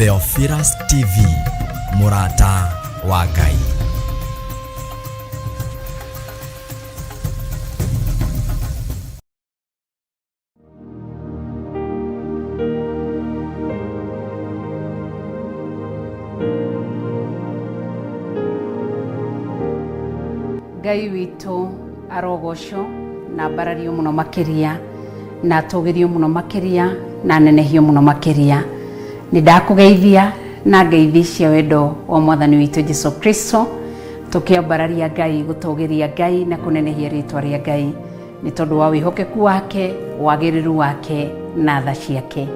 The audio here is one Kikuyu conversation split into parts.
Theophilus TV, mũrata wa Ngai. Ngai witũ arogocwo na ambarario mũno makĩria na atũgĩrio mũno makĩria na anenehio mũno makĩria. Nĩ ndakũgeithia na ngeithi cia wendo wa mwathani witũ Jesu Kristo, tũkĩambararia Ngai, gũtũgĩria Ngai na kũnenehia rĩtwa rĩa Ngai nĩ tondũ wa wĩhokeku wake, wagĩrĩru wake na tha ciake.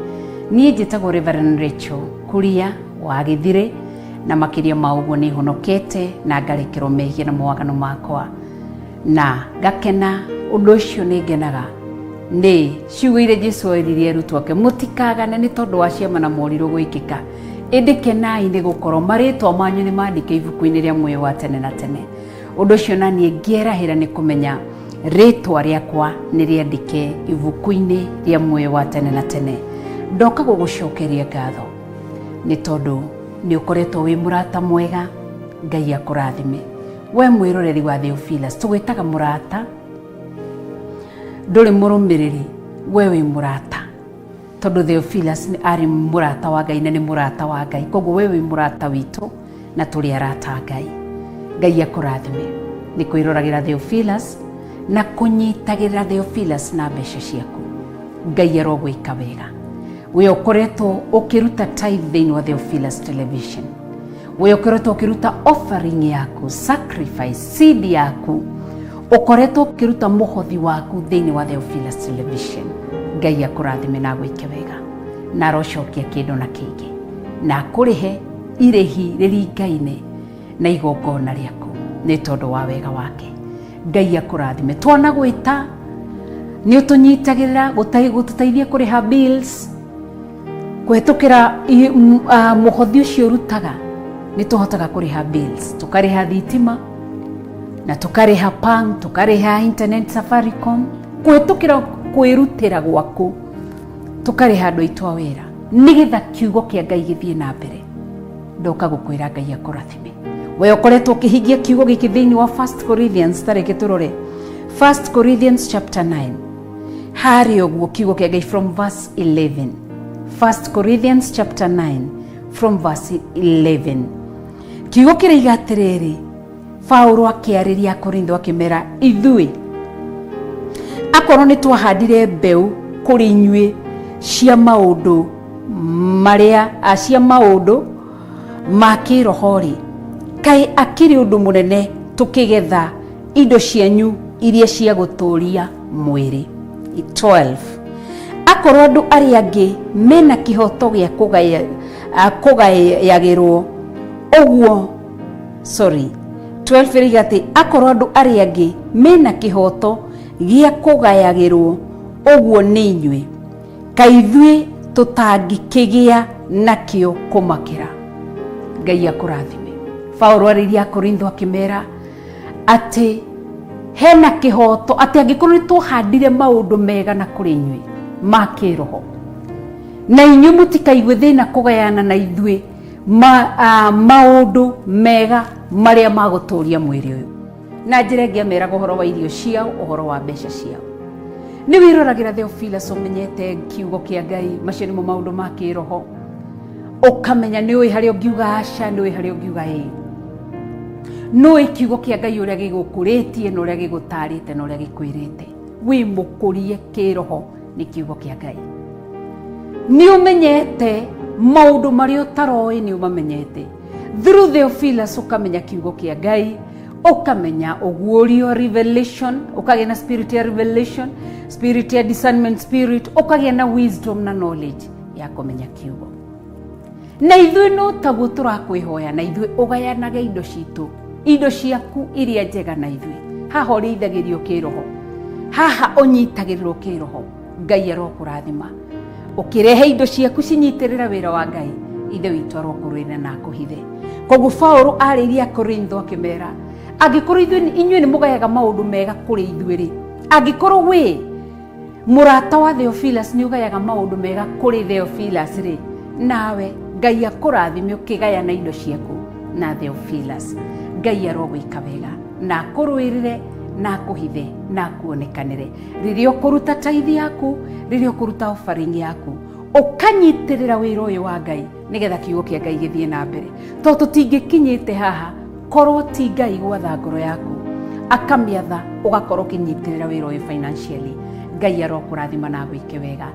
Niĩ njĩtagwo Reverend Rachel Kuria wa Gĩthirĩ, na makĩria ma ũguo nĩ honokete na ngarekerwo mehia na mawaganu makwa na ngakena. Ũndũ ũcio nĩ ngenaga nĩ ciugo iria Jesu eririe arutwo ake, mũtikagane nĩ tondũ wa ciama na morirũ gwĩkĩka, ĩndĩ kenai nĩ gũkorwo marĩtwa manyu nĩ mandĩke ibuku-inĩ rĩa muoyo wa tene na tene. Ũndũ ũcio na niĩ ngĩerahĩra nĩ kũmenya rĩtwa rĩakwa nĩ rĩandĩke ibuku-inĩ rĩa muoyo wa tene na tene. Ndoka gũgũcokeria ngatho nĩ tondũ nĩ ũkoretwo wĩ mũrata mwega. Ngai akũrathime we mwĩroreri wa Theophilus. Tũgwĩtaga mũrata, ndũrĩ mũrũmĩrĩri, we wĩ mũrata tondũ Theophilus nĩ arĩ mũrata wa Ngai na nĩ mũrata wa Ngai, koguo we wĩ mũrata witũ na tũrĩ arata a Ngai. Ngai akũrathime nĩ kwĩroragĩra Theophilus na kũnyitagĩrĩra Theophilus na mbeca ciaku. Ngai arogwĩka wega. We ũkoretwo ũkĩruta tithe thĩinĩ wa Theophilus Television, we ũkoretwo ũkĩruta offering yaku, sacrifice seed yaku, ũkoretwo ũkĩruta mũhothi waku thĩinĩ wa Theophilus Television, Ngai akũrathime na agwĩke wega na arocokia kĩndũ na kĩngĩ na akũrĩhe irĩhi rĩringaine na igongona rĩaku nĩ tondũ wa wega wake. Ngai akũrathime. Twana gwĩta nĩ ũtũnyitagĩrĩra gũtũteithia kũrĩha bills kũhetũkĩra mũhothi ũcio ũrutaga. Nĩ tũhotaga kũrĩha bills, tũkarĩha thitima na tũkarĩha pang, tũkarĩha internet, Safaricom, kũhetũkĩra kwĩrutĩra gwaku, tũkarĩha andũ aitũ a wĩra nĩgetha kiugo kĩa Ngai gĩthiĩ na mbere. Ndoka gũkwĩra Ngai akũrathime we ũkoretwo ũkĩhingia kiugo gĩkĩ thĩinĩ wa 1 Corinthians. Tareke tũrore 1 Corinthians chapter 9 harĩa ũguo kiugo kĩa Ngai from verse 11. 1 Corinthians chapter 9 from verse 11, kiugo kĩraiga atĩrĩrĩ, Paulo akĩarĩria Korintho akĩmera, ithuĩ akorwo nĩ twahandire mbeũ kũrĩ inyuĩ cia maũndũ marĩa cia maũndũ ma kĩroho-rĩ, kaĩ akĩrĩ ũndũ mũnene tũkĩgetha indo cianyu iria cia gũtũũria mwĩrĩ? 12 akorwo andũ arĩa angĩ mena kĩhoto gĩa kũgayagĩrwo ũguo, sorry, 12 ĩroiga atĩ akorwo andũ arĩa angĩ mena kĩhoto gĩa kũgayagĩrwo ũguo nĩ inyuĩ, kaĩ ithuĩ tũtangĩkĩgĩa nakĩo kũmakĩra? Ngai akũrathime. Paulo arĩirie Akorintho akĩmera atĩ hena kĩhoto atĩ angĩkorwo nĩ twahandire maũndũ mega na kũrĩ inyuĩ ma kĩroho, na inyuĩ mũtikaigue thĩna kũgayana na ithuĩ maũndũ mega marĩa ma gũtũũria mwĩrĩ ũyũ. Na njĩra ĩngĩ ameraga ũhoro wa irio ciao, ũhoro wa mbeca ciao. Nĩ wĩroragĩra Theophilus, ũmenyete kiugo kĩa Ngai, macio nĩmo maũndũ ma kĩroho, ũkamenya nĩ ũĩ harĩa ũngiuga aca, nĩ ũĩ harĩa ũngiuga ĩĩ, nĩ ũĩ kiugo kĩa Ngai ũrĩa gĩgũkũrĩtie na ũrĩa gĩgũtarĩte na ũrĩa gĩkwĩrĩte. Wĩ mũkũrie kĩroho nĩ kiugo kĩa Ngai. Nĩ ũmenyete maũndũ marĩa ũtaroĩ, nĩ ũmamenyete through Theophilus. Ũkamenya kiugo kĩa Ngai, ũkamenya ũguũrio, revelation, ũkagĩa na spirit ya revelation, spirit ya discernment spirit, ũkagĩa na wisdom na knowledge ya kũmenya kiugo. Na ithuĩ no taguo tũrakwĩhoya, na ithuĩ ũgayanage indo citũ, indo ciaku iria njega na ithuĩ. Haha ũrĩithagĩrio kĩroho, haha ũnyitagĩrĩrwo kĩroho. Ngai arokũrathima ũkĩrehe indo ciaku cinyitĩrĩra wĩra wa Ngai. Ithe witũ arokũrũĩrĩra na akũhithe. Koguo Paulo arĩirie Akorintho akĩmera, angĩkorwo inyuĩ nĩ mũgayaga maũndũ mega kũrĩ ithuĩ rĩ, angĩkorwo wĩ mũrata wa Theophilus nĩ ũgayaga maũndũ mega kũrĩ Theophilus rĩ, nawe Ngai akũrathime ũkĩgayana indo ciaku na Theophilus. Ngai arogwĩka wega na akũrũĩrĩre na akũhithe na akuonekanĩre rĩrĩa ũkũruta taithi yaku, rĩrĩa ũkũruta offering yaku, ũkanyitĩrĩra wĩra ũyũ wa Ngai nĩgetha kiugo kĩa Ngai gĩthiĩ na mbere. Tondũ tũtingĩkinyĩte haha korwo ti Ngai gwatha ngoro yaku akamĩatha ũgakorwo ũkĩnyitĩrĩra wĩra ũyũ financially. Ngai arokũrathima na agwĩke wega.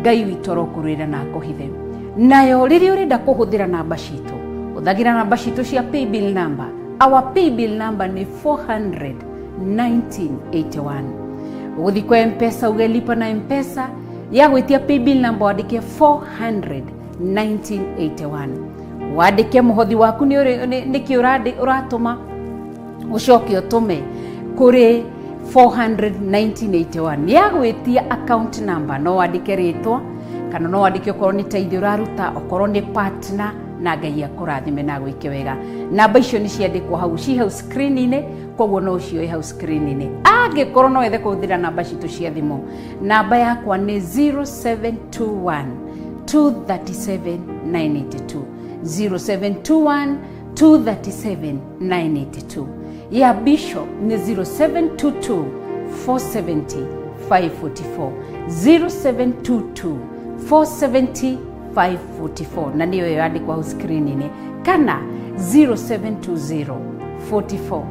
Ngai witũ arokũrũĩra na akũhithe. Nayo rĩrĩa ũrenda kũhũthĩra namba citũ, hũthagĩra namba citũ cia paybill number. Our paybill number nĩ 400 1981. Ũgũthiĩ kwa Mpesa uge lipa na Mpesa, ya gwĩtia paybill number wandĩke 400 1981. Wandĩke mũhothi waku nĩkĩ ũratũma, ũcoke ũtũme kũrĩ 400 1981. Nĩ agwĩtia account number, no wandĩke rĩtwa kana no wandĩke okorwo nĩ teithio ũraruta, okorwo nĩ partner, na Ngai akũrathime na agwĩke wega. Namba icio nĩ ciandĩkwo hau, ci hau screen-inĩ, koguo no ũcioe hau screen-inĩ. Angĩkorwo no wethe kũhũthĩra namba citũ cia thimũ, namba yakwa nĩ 0721 237 982, 0721 237 982. Ya Bishop nĩ 0722 470 544, 0722 470 544, na nĩyo yandĩkwo hau screen-inĩ, kana 0720 44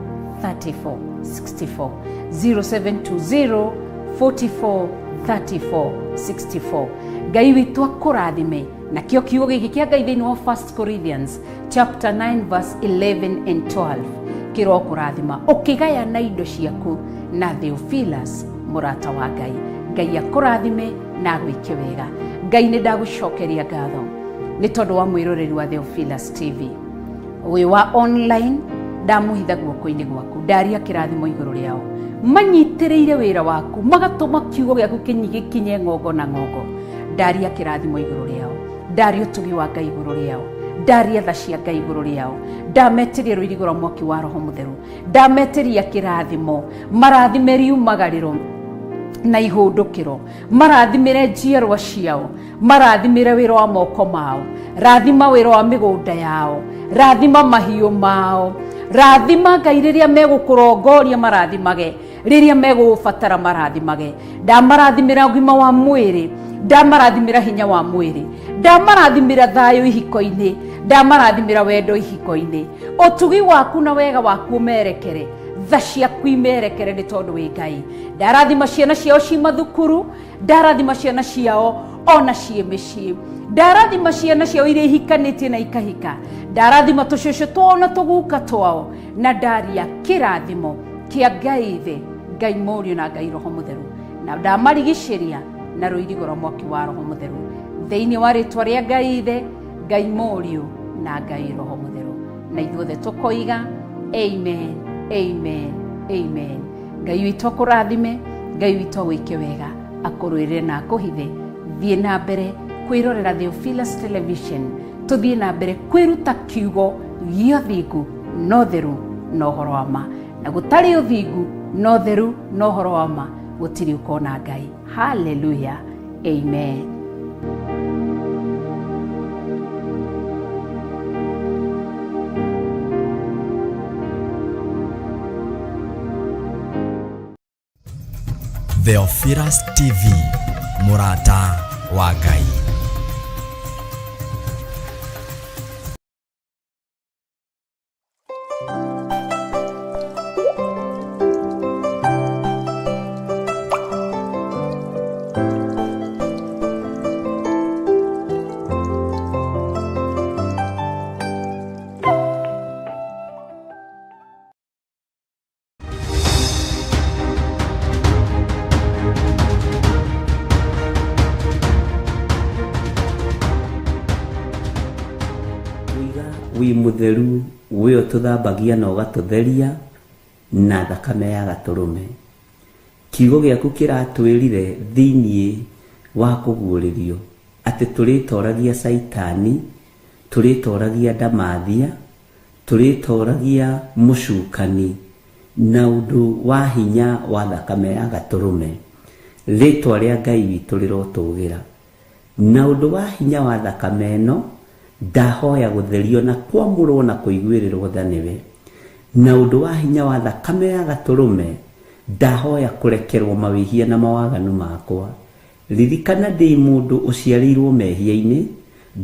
34 64, 0720 44 34 64. Ngai witũ akũrathime. Nakĩo kiugo gĩkĩ kĩa Ngai thĩinĩ wa 1 Corinthians chapter 9 verse 11 and 12 kĩrokũrathima ũkĩgayana indo ciaku na Theophilus mũrata wa Ngai. Ngai akũrathime na agwĩke wega. Ngai nĩ ndagũcokeria ngatho nĩ tondũ wa mwĩroreri wa Theophilus TV ũyũ wa online. Ndamũhitha guoko-inĩ gwaku, ndaria kĩrathimo igũrũ rĩao, manyitĩrĩire wĩra waku, magatũma kiugo gĩaku gĩkinye ng'ongo na ng'ongo. Ndaria kĩrathimo igũrũ rĩao, ndaria ũtugi wa Ngai igũrũ rĩao, ndaria tha cia Ngai igũrũ rĩao, ndametĩria rũirigo rwa mwaki wa Roho Mũtheru, ndametĩria kĩrathimo, marathime riumagarĩro na ihũndũkĩro, marathimĩre njiarwa ciao, marathimĩre wĩra wa moko mao, rathima wĩra wa mĩgũnda yao, rathima mahiũ mao, rathima Ngai rĩrĩa megũkũrongoria, marathimage rĩrĩa megũgũbatara, marathimage. Ndamarathimĩra ũgima wa mwĩrĩ, ndamarathimĩra hinya wa mwĩrĩ, ndamarathimĩra thayũ ihiko-inĩ, ndamarathimĩra wendo ihiko-inĩ. Ũtugi waku na wega waku ũmerekere, tha ciaku imerekere, nĩ tondũ wĩ Ngai. Ndarathima ciana ciao ci mathukuru, ndarathima ciana ciao ona ciĩ mĩciĩ, ndarathima ciana ciao iria ihikanĩtie na ikahika, ndarathima tũcũcũ twao na tũguka twao, na ndaria kĩrathimo kĩa Ngai Ithe, Ngai Mũriũ na Ngai Roho Mũtheru, na ndamarigicĩria na rũirigo rwa mwaki wa Roho Mũtheru thĩinĩ wa rĩtwa rĩa Ngai Ithe, Ngai Mũriũ na Ngai Roho Mũtheru. Na ithuothe tũkoiga amen, amen, amen. Ngai witũ akũrathime, Ngai witũ agwĩke wega, akũrũĩrĩre na akũhithe. Thiĩ na mbere kwĩrorera Theophilus Television, tũthiĩ na mbere kwĩruta kiugo gĩa ũthingu na ũtheru na ũhoro wa ma. Na gũtarĩ ũthingu na ũtheru na ũhoro wa ma gũtirĩ ũkona Ngai. Haleluya, amen. Theophilus TV, mũrata wa Ngai. Ũiga wĩ mũtheru, we ũtũthambagia na ũgatũtheria na thakame ya gatũrũme. Kiugo gĩaku kĩratwĩrire thĩiniĩ wa kũguũrĩrio atĩ tũrĩtoragia Caitani, tũrĩtoragia ndamathia, tũrĩtoragia mũcukani na ũndũ wa hinya wa thakame ya gatũrũme. Rĩtwa rĩa Ngai witũ rĩrotũgĩra na ũndũ wa hinya wa thakame ĩno. Ndahoya gũtherio na kwamũrwo na kũiguĩrĩrwo tha nĩwe. Na ũndũ wa hinya wa thakame ya gatũrũme, ndahoya kũrekerwo mawĩhia na mawaganu makwa. Ririkana ndĩ mũndũ ũciarĩirwo mehia-inĩ,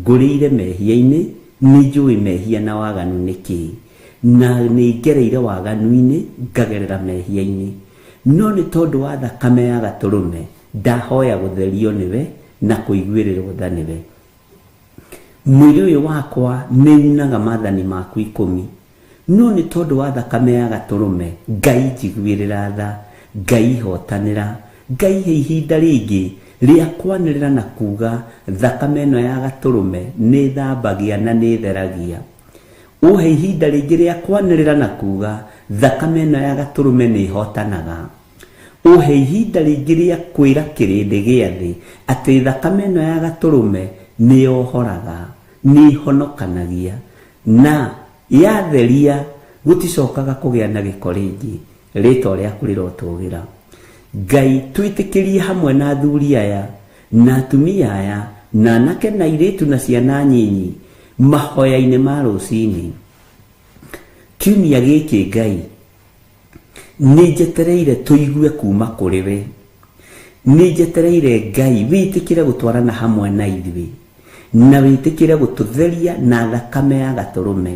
ngũrĩire mehia-inĩ, nĩ njũĩ mehia na waganu nĩ kĩĩ. Na nĩ ngereire waganu-inĩ, ngagerera mehia-inĩ. No nĩ tondũ wa thakame ya gatũrũme, ndahoya gũtherio nĩwe na kũiguĩrĩrwo tha nĩwe. Mwĩrĩ ũyũ wakwa nĩ unaga maathani maku 10. No nĩ tondũ wa thakame ya gatũrũme, Ngai njiguĩrĩra tha, Ngai hotanĩra, Ngai he ihinda rĩngĩ rĩa kwanĩrĩra na kuga thakame ĩno ya gatũrũme nĩ thambagia na nĩ theragia. Ũhe ihinda rĩngĩ rĩa kwanĩrĩra na kuga thakame ĩno ya gatũrũme nĩ hotanaga. Ũhe ihinda rĩngĩ rĩa kwĩra kĩrĩndĩ gĩa thĩ atĩ thakame ĩno ya gatũrũme nĩ yohoraga, nĩ ĩhonokanagia, na yatheria gũticokaga kũgĩa na gĩko rĩngĩ. Rĩtwa rĩaku rĩrotũgĩra. Ngai twĩtĩkĩrie hamwe na athuri aya na atumia aya na anake na airĩtu na ciana nyinyi mahoya-inĩ ma rũcinĩ. Kiumia gĩkĩ Ngai nĩ njetereire tũigue kuma kũrĩ we. Nĩ njetereire Ngai wĩtĩkĩre gũtwarana hamwe na ithuĩ na wĩtĩkĩre gũtũtheria na thakame ya gatũrũme,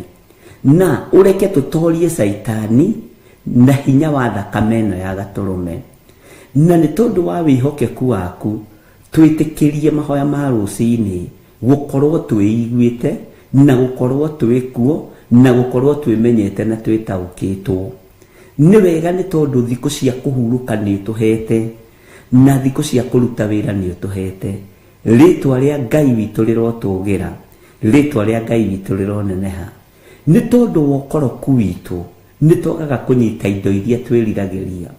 na ũreke tũtorie Caitani na hinya wa thakame ĩno ya gatũrũme. Na nĩ tondũ wa wĩhokeku waku twĩtĩkĩrie mahoya ma rũcinĩ gũkorwo twĩiguĩte na gũkorwo twĩkuo na gũkorwo twĩmenyete na twĩtaũkĩtwo. Nĩ wega nĩ tondũ thikũ cia kũhurũka nĩ ũtũhete na thikũ cia kũruta wĩra nĩ ũtũhete. Rĩtwa rĩa Ngai witũ rĩrotũgĩra, rĩtwa rĩa Ngai witũ rĩroneneha. Nĩ tondũ wa ũkoroku witũ nĩ twagaga kũnyita indo iria twĩriragĩria.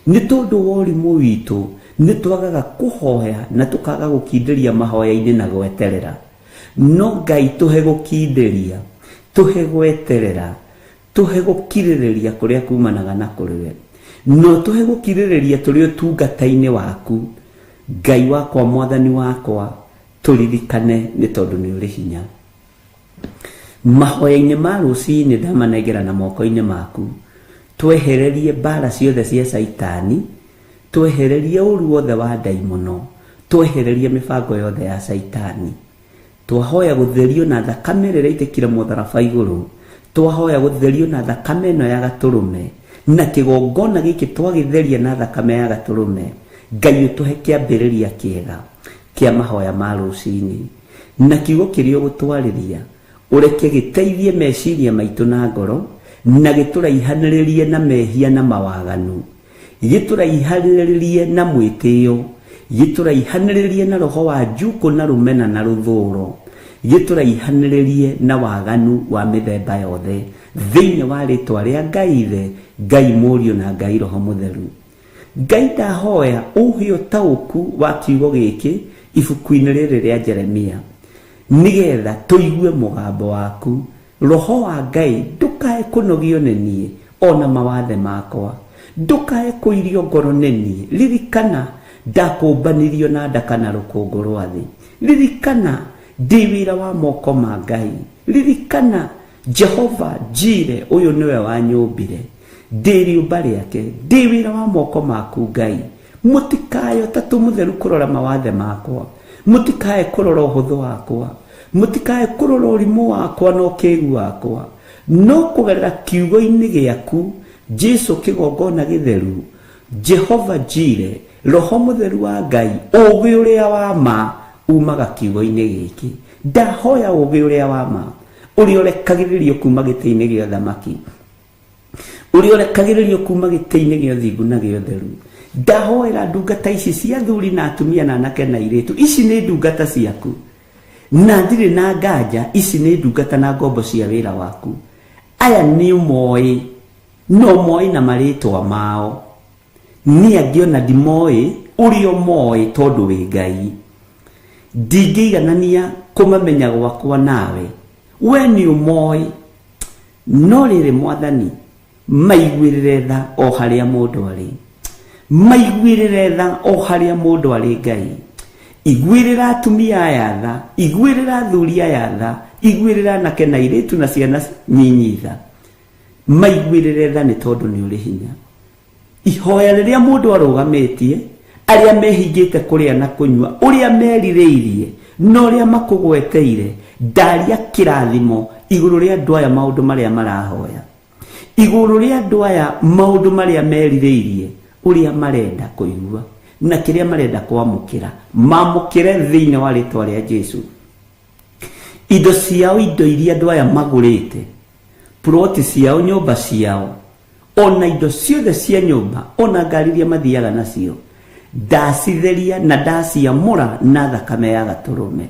Nĩ tondũ wa ũrimũ witũ nĩ twagaga kũhoya na tũkaga gũkindĩria mahoya-inĩ na gweterera. No Ngai tũhe gũkindĩria, tũhe gweterera, tũhe gũkirĩrĩria kũrĩa kumanaga na kũrĩ we. No tũhe gũkirĩrĩria tũrĩ ũtungata-inĩ waku. Ngai wakwa, Mwathani wakwa, tũririkane nĩ tondũ nĩ ũrĩ hinya. Mahoya-inĩ ma rũcinĩ ndamanengera na moko-inĩ maku. Twehererie mbara ciothe cia Caitani, twehererie ũru wothe wa ndaimono, twehererie mĩbango yothe ya Caitani. Twahoya gũtherio na thakame ĩrĩa ĩraitĩkire mũtharaba igũrũ, twahoya gũtherio na thakame ĩno ya gatũrũme, na kĩgongona gĩkĩ twagĩtheria na thakame ya gatũrũme. Ngai ũtũhe kĩambĩrĩria kĩega kĩa mahoya ma rũcinĩ, na kiugo kĩrĩa ũgũtwarĩria ũreke gĩteithie meciria maitũ na ngoro, na gĩtũraihanĩrĩrie na mehia na mawaganu, gĩtũraihanĩrĩrie na mwĩtĩo, gĩtũraihanĩrĩrie na roho wa njukũ na rũmena na rũthũro, gĩtũraihanĩrĩrie na waganu wa mĩthemba yothe, thĩinĩ wa rĩtwa rĩa Ngai Ithe, Ngai Mũriũ na Ngai Roho Mũtheru. Ngai ndahoya ũhe ũtaũku wa kiugo gĩkĩ ibuku-inĩ rĩrĩ rĩa Jeremia, nĩgetha tũigue mũgambo waku. Roho wa Ngai ndũkae kũnogio nĩ niĩ ona mawathe makwa, ndũkae kũirio ngoro nĩ niĩ. Ririkana ndakũmbanirio na ndaka na rũkũngũ rwa thĩ. Ririkana ndĩ wĩra wa moko ma Ngai. Ririkana Jehova Jire ũyũ nĩwe wanyũmbire, ndĩ rĩũmba rĩake, ndĩ wĩra wa moko maku Ngai. Mũtikae Ũtatũ Mũtheru kũrora mawathe makwa, mũtikae kũrora ũhũthũ wakwa, mũtikae kũrora ũrimũ wakwa na ũkĩgu wakwa, no kũgerera kiugo-inĩ gĩaku Jesu kĩgongona gĩtheru, Jehova Jire, Roho Mũtheru wa Ngai, ũũgĩ ũrĩa wa ma umaga kiugo-inĩ gĩkĩ. Ndahoya ũũgĩ ũrĩa wa ma ũrĩa ũrekagĩrĩrio kuma gĩtĩ-inĩ gĩa ũthamaki, ũrĩa ũrekagĩrĩrio kuma gĩtĩ-inĩ gĩa ũthingu na gĩa ũtheru. Ndahoera ndungata ici cia athuri na atumia na anake na airĩtu, ici nĩ ndungata ciaku na ndirĩ na nganja, ici nĩ ndungata na ngombo cia wĩra waku. Aya nĩ ũmoĩ, no moĩ na marĩtwa mao, niĩ angĩ ona ndimoĩ ũrĩa ũmoĩ tondũ wĩ Ngai. Ndingĩiganania kũmamenya gwakwa nawe, we nĩ ũmoĩ. No rĩrĩ Mwathani, maiguĩrĩre tha o harĩa mũndũ arĩ, maiguĩrĩre tha o harĩa mũndũ arĩ. Ngai, iguĩrĩra atumia aya tha, iguĩrĩra athuri aya tha, Iguĩrĩra anake na airĩtu na ciana nyinyi tha. Maiguĩrĩre tha nĩ tondũ nĩ ũrĩ hinya. Ihoya rĩrĩa mũndũ arũgamĩtie, arĩa mehingĩte kũrĩa na kũnyua, ũrĩa merirĩirie na ũrĩa makũgweteire, ndaria kĩrathimo igũrũ rĩa andũ aya maũndũ marĩa marahoya. Igũrũ rĩa andũ aya maũndũ marĩa merirĩirie, ũrĩa marenda kũigua na kĩrĩa marenda kwamũkĩra, mamũkĩre thĩinĩ wa rĩtwa rĩa Jesu. Indo ciao, indo iria andũ aya magũrĩte, ploti ciao, nyũmba ciao, ona indo ciothe cia nyũmba, ona ngari iria mathiaga nacio, ndacitheria na ndaciamũra na thakame ya gatũrũme.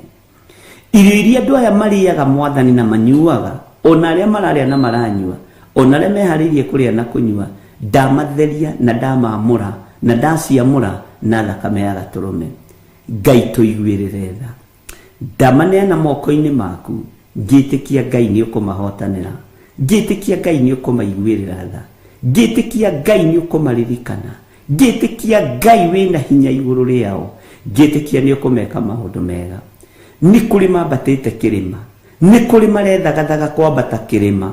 Irio iria andũ aya marĩaga Mwathani na manyuaga, ona arĩa mararĩa na maranyua, ona arĩa meharĩirie kũrĩa na kũnyua, ndamatheria na ndamamũra na ndaciamũra na thakame ya gatũrũme. Ngai tũiguĩrĩre tha. Ndamaneana moko-inĩ maku, ngĩtĩkia Ngai nĩ ũkũmahotanĩra, ngĩtĩkia Ngai nĩ ũkũmaiguĩrĩra tha, ngĩtĩkia Ngai nĩ ũkũmaririkana, ngĩtĩkia Ngai wĩna hinya igũrũ rĩao, ngĩtĩkia nĩ ũkũmeka maũndũ mega. Nĩ kũrĩ mambatĩte kĩrĩma, nĩ kũrĩ marethagathaga kwambata kĩrĩma,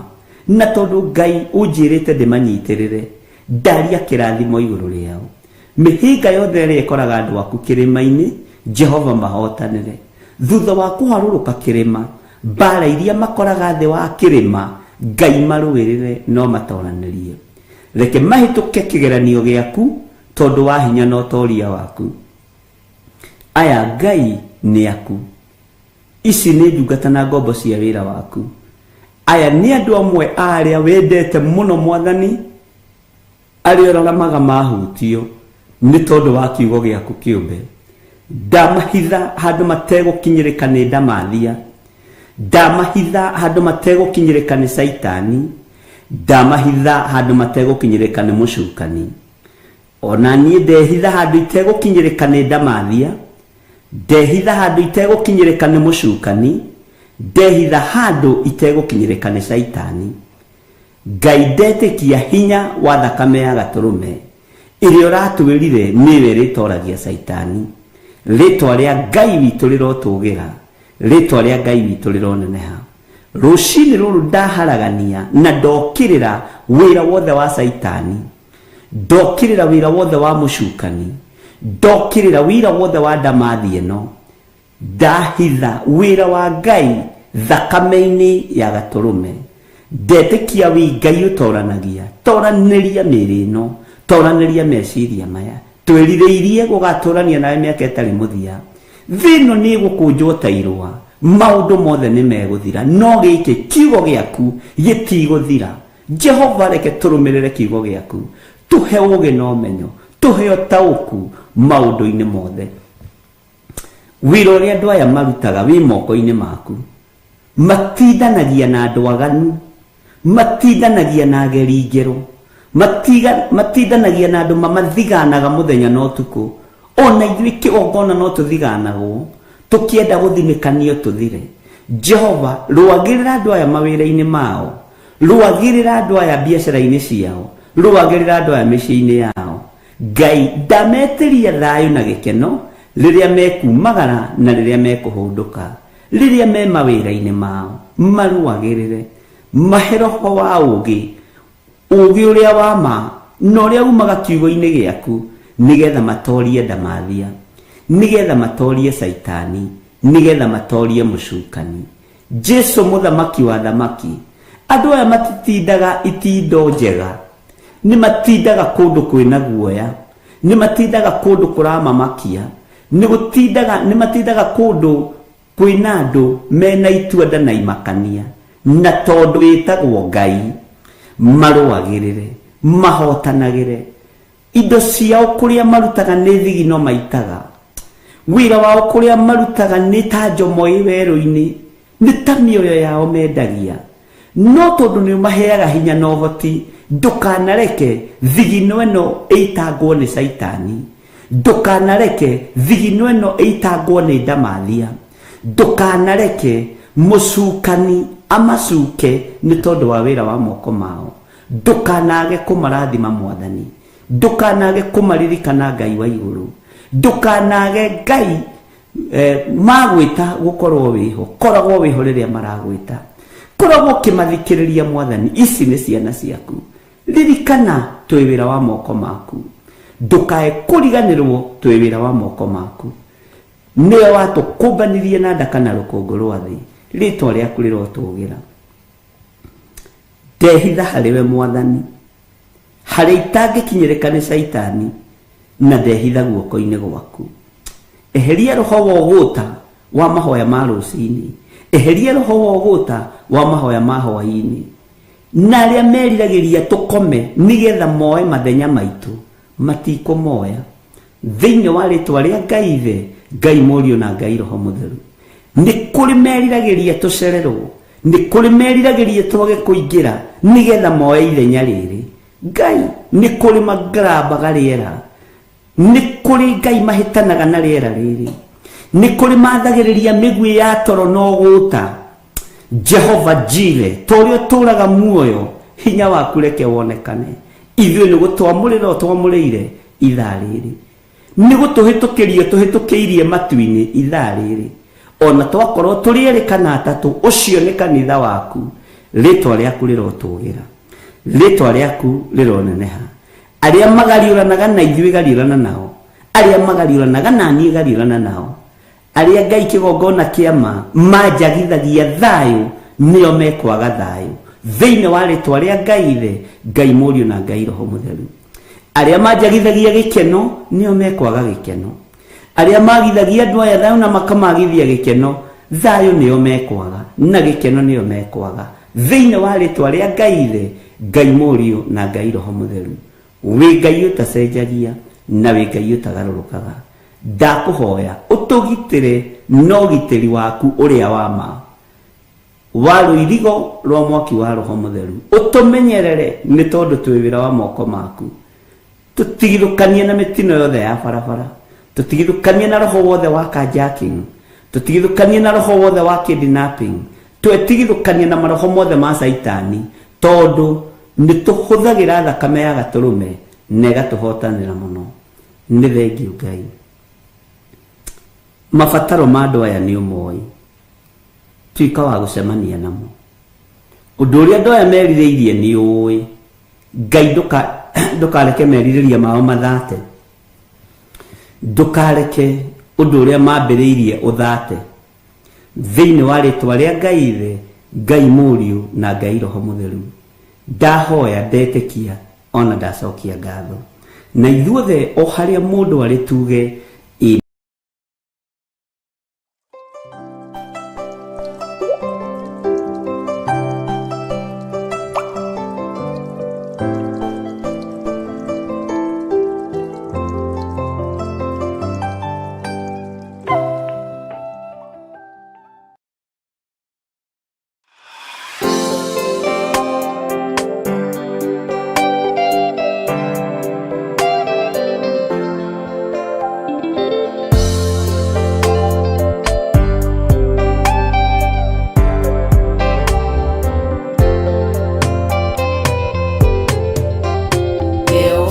na tondũ Ngai ũnjĩrĩte ndĩmanyitĩrĩre, ndaria kĩrathimo igũrũ rĩao. Mĩhĩnga yothe ĩrĩa ĩkoraga andũ aku kĩrĩma-inĩ, Jehova mahotanĩre. Thutha wa kũharũrũka kĩrĩma, mbaara iria makoraga thĩ wa kĩrĩma, Ngai marũĩrĩre no matoranĩrie. Reke mahĩtũke kĩgeranio gĩaku tondũ wa hinya na ũtoria waku. Aya Ngai nĩ aku. Ici nĩ ndungata na ngombo cia wĩra waku. Aya nĩ andũ amwe a arĩa wendete mũno Mwathani, arĩa ũraramaga mahutio nĩ tondũ wa kiugo gĩaku kĩũmbe. Ndamahitha handũ mategũkinyĩrĩka nĩ ndamathia, ndamahitha handũ mategũkinyĩrĩka nĩ Caitani, ndamahitha handũ mategũkinyĩrĩka nĩ mũcukani. Ona niĩ ndehitha handũ itegũkinyĩrĩka nĩ ndamathia, ndehitha handũ itegũkinyĩrĩka nĩ mũcukani, ndehitha handũ itegũkinyĩrĩka nĩ Caitani. Ngai ndetĩkia hinya wa thakame ya gatũrũme ĩrĩa ũratwĩrire nĩyo ĩrĩtoragia Caitani. Rĩtwa rĩa Ngai witũ rĩrotũgĩra, rĩtwa rĩa Ngai witũ rĩroneneha. Rũcinĩ rũrũ ndaharagania na ndokĩrĩra wĩra wothe wa Caitani, ndokĩrĩra wĩra wothe wa mũcukani, ndokĩrĩra wĩra wothe wa ndamathi ĩno, ndahitha wĩra wa Ngai thakame-inĩ ya gatũrũme. Ndetĩkia wĩ Ngai ũtoranagia, toranĩria mĩĩrĩ ĩno, toranĩria meciria maya. Twĩrirĩirie gũgatũrania nawe mĩaka ĩtarĩ mũthia. Thĩ ĩno nĩ ĩgũkũnjwo ta irũa, maũndũ mothe nĩ megũthira, no gĩkĩ kiugo gĩaku gĩtigũthira. Jehova reke tũrũmĩrĩre kiugo gĩaku, tũhe ũũgĩ na ũmenyo, tũhe ũtaũku maũndũ-inĩ mothe. Wĩra ũrĩa andũ aya marutaga wĩ moko-inĩ maku. Matindanagia na andũ aganu, matindanagia na ageri ngero, matindanagia na andũ mamathiganaga mũthenya na ũtukũ. Ona ithuĩ kĩgongona no tũthiganagwo, tũkĩenda gũthinĩkanio tũthire. Jehova, rũagĩrĩra andũ aya mawĩra-inĩ mao, rũagĩrĩra andũ aya biacara-inĩ ciao, rũagĩrĩra andũ aya mĩciĩ-inĩ yao. Ngai ndametĩria thayũ na gĩkeno rĩrĩa mekumagara na rĩrĩa mekũhũndũka, rĩrĩa me mawĩra-inĩ mao, marũagĩrĩre, mahe roho wa ũũgĩ, ũũgĩ ũrĩa wa ma na ũrĩa umaga kiugo-inĩ gĩaku, nĩgetha matorie ndamathia, nĩgetha matorie Caitani, nĩgetha matorie mũcukani. Jesu mũthamaki wa thamaki, andũ aya matitindaga itindo njega, nĩ matindaga kũndũ kwĩna guoya, nĩ matindaga kũndũ kũramamakia, nĩ matindaga kũndũ kwĩna andũ mena itua na imakania, na tondũ wĩtagwo Ngai, marũagĩrĩre, mahotanagĩre. Indo ciao kũrĩa marutaga nĩ thigino maitaga, wĩra wao kũrĩa marutaga nĩ ta njomo ĩ werũ-inĩ, nĩ ta mĩoyo yao mendagia. No tondũ nĩ ũmaheaga hinya na ũhoti, ndũkanareke thigino ĩno ĩitangwo nĩ Caitani, ndũkanareke thigino ĩno ĩitangwo nĩ ndamathia, ndũkanareke mũcukani amacuke nĩ tondũ wa wĩra wa moko mao. Ndũkanage kũmarathima Mwathani, ndũkanage kũmaririkana Ngai wa igũrũ, ndũkanage Ngai Magwĩta gũkorwo wĩho, koragwo wĩho rĩrĩa maragwĩta, koragwo ũkĩmathikĩrĩria Mwathani. Ici nĩ ciana ciaku, ririkana twĩ wĩra wa moko maku, ndũkae kũriganĩrwo twĩ wĩra wa moko maku. Nĩwe watũkũmbanirie na nda kana rũkũngũ rwa thĩ, rĩtwa rĩaku rĩrotũgĩra. Ndehitha harĩ we Mwathani, harĩa itangĩkinyĩrĩka nĩ Caitani, na ndehitha guoko-inĩ gwaku. Eheria roho wa ũgũta wa mahoya ma rũcinĩ, eheria roho wa ũgũta wa mahoya ma hwaĩ-inĩ, na arĩa meriragĩria tũkome nĩgetha moe mathenya maitũ matikũmoya. Thĩinĩ wa rĩtwa rĩa Ngai Ithe, Ngai Mũriũ na Ngai Roho Mũtheru, nĩ kũrĩ meriragĩria tũcererwo, nĩ kũrĩ meriragĩria twage kũingĩra nĩgetha moe ithenya rĩrĩ. Ngai, nĩ kũrĩ magarambaga rĩera, nĩ kũrĩ Ngai mahĩtanaga na rĩera rĩrĩ, nĩ kũrĩ mathagĩrĩria mĩguĩ ya toro na ũgũta. Jehova Jire, ta ũrĩa ũtũũraga muoyo, hinya waku reke wonekane. Ithuĩ nĩ gũtwamũrĩra ũtwamũrĩire ithaa rĩrĩ, nĩ gũtũhĩtũkĩria tũhĩtũkĩirie matu-inĩ ithaa rĩrĩ. Ona twakorwo tũrĩ erĩ kana atatũ, ũcio nĩ kanitha waku. Rĩtwa rĩaku rĩrotũgĩra, rĩtwa rĩaku rĩroneneha. Arĩa magariũranaga na ithuĩ gariũrana nao, arĩa magariũranaga na niĩ gariũrana nao, arĩa Ngai kĩgongona kĩa ma manjagithagia thayũ nĩo mekwaga thayũ. Thĩinĩ wa rĩtwa rĩa Ngai Ithe, Ngai Mũriũ na Ngai Roho Mũtheru, arĩa manjagithagia gĩkeno nĩo mekwaga gĩkeno, arĩa magithagia andũ aya thayũ na makamagithia gĩkeno, thayũ nĩo mekwaga na gĩkeno nĩo mekwaga. Thĩinĩ wa rĩtwa rĩa Ngai Ithe, Ngai Mũriũ na Ngai Roho Mũtheru, wĩ Ngai ũtacenjagia na wĩ Ngai ũtagarũrũkaga, ndakũhoya ũtũgitĩre na ũgitĩri waku ũrĩa wa ma wa rũirigo rwa mwaki wa Roho Mũtheru. Ũtũmenyerere nĩ tondũ twĩ wĩra wa moko maku. Tũtigithũkanie na mĩtino yothe ya barabara, tũtigithũkanie na roho wothe wa carjacking, tũtigithũkanie na roho wothe wa kidnapping, twetigithũkanie na maroho mothe ma Caitani, tondũ nĩ tũhũthagĩra thakame ya Gatũrũme na ĩgatũhotanĩra mũno. Nĩ thengiũ Ngai, mabataro ma andũ aya nĩ ũmoĩ, tuĩka wa gũcemania namo. Ũndũ ũrĩa andũ aya merirĩirie nĩ ũĩ. Ngai, ndũkareke merirĩria mao mathate, ndũkareke ũndũ ũrĩa mambĩrĩirie ũthate. Thĩinĩ wa rĩtwa rĩa Ngai Ithe, Ngai Mũriũ na Ngai Roho Mũtheru, ndahoya, ndetĩkia ona ndacokia ngatho. Na ithuothe o harĩa mũndũ arĩ tuge ĩ.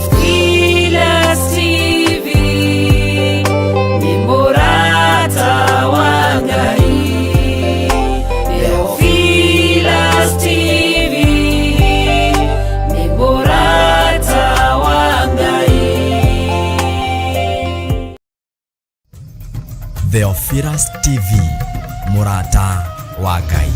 Theophilus TV ni murata wa Ngai. Theophilus TV ni murata wa Ngai. Theophilus TV, mũrata wa Ngai.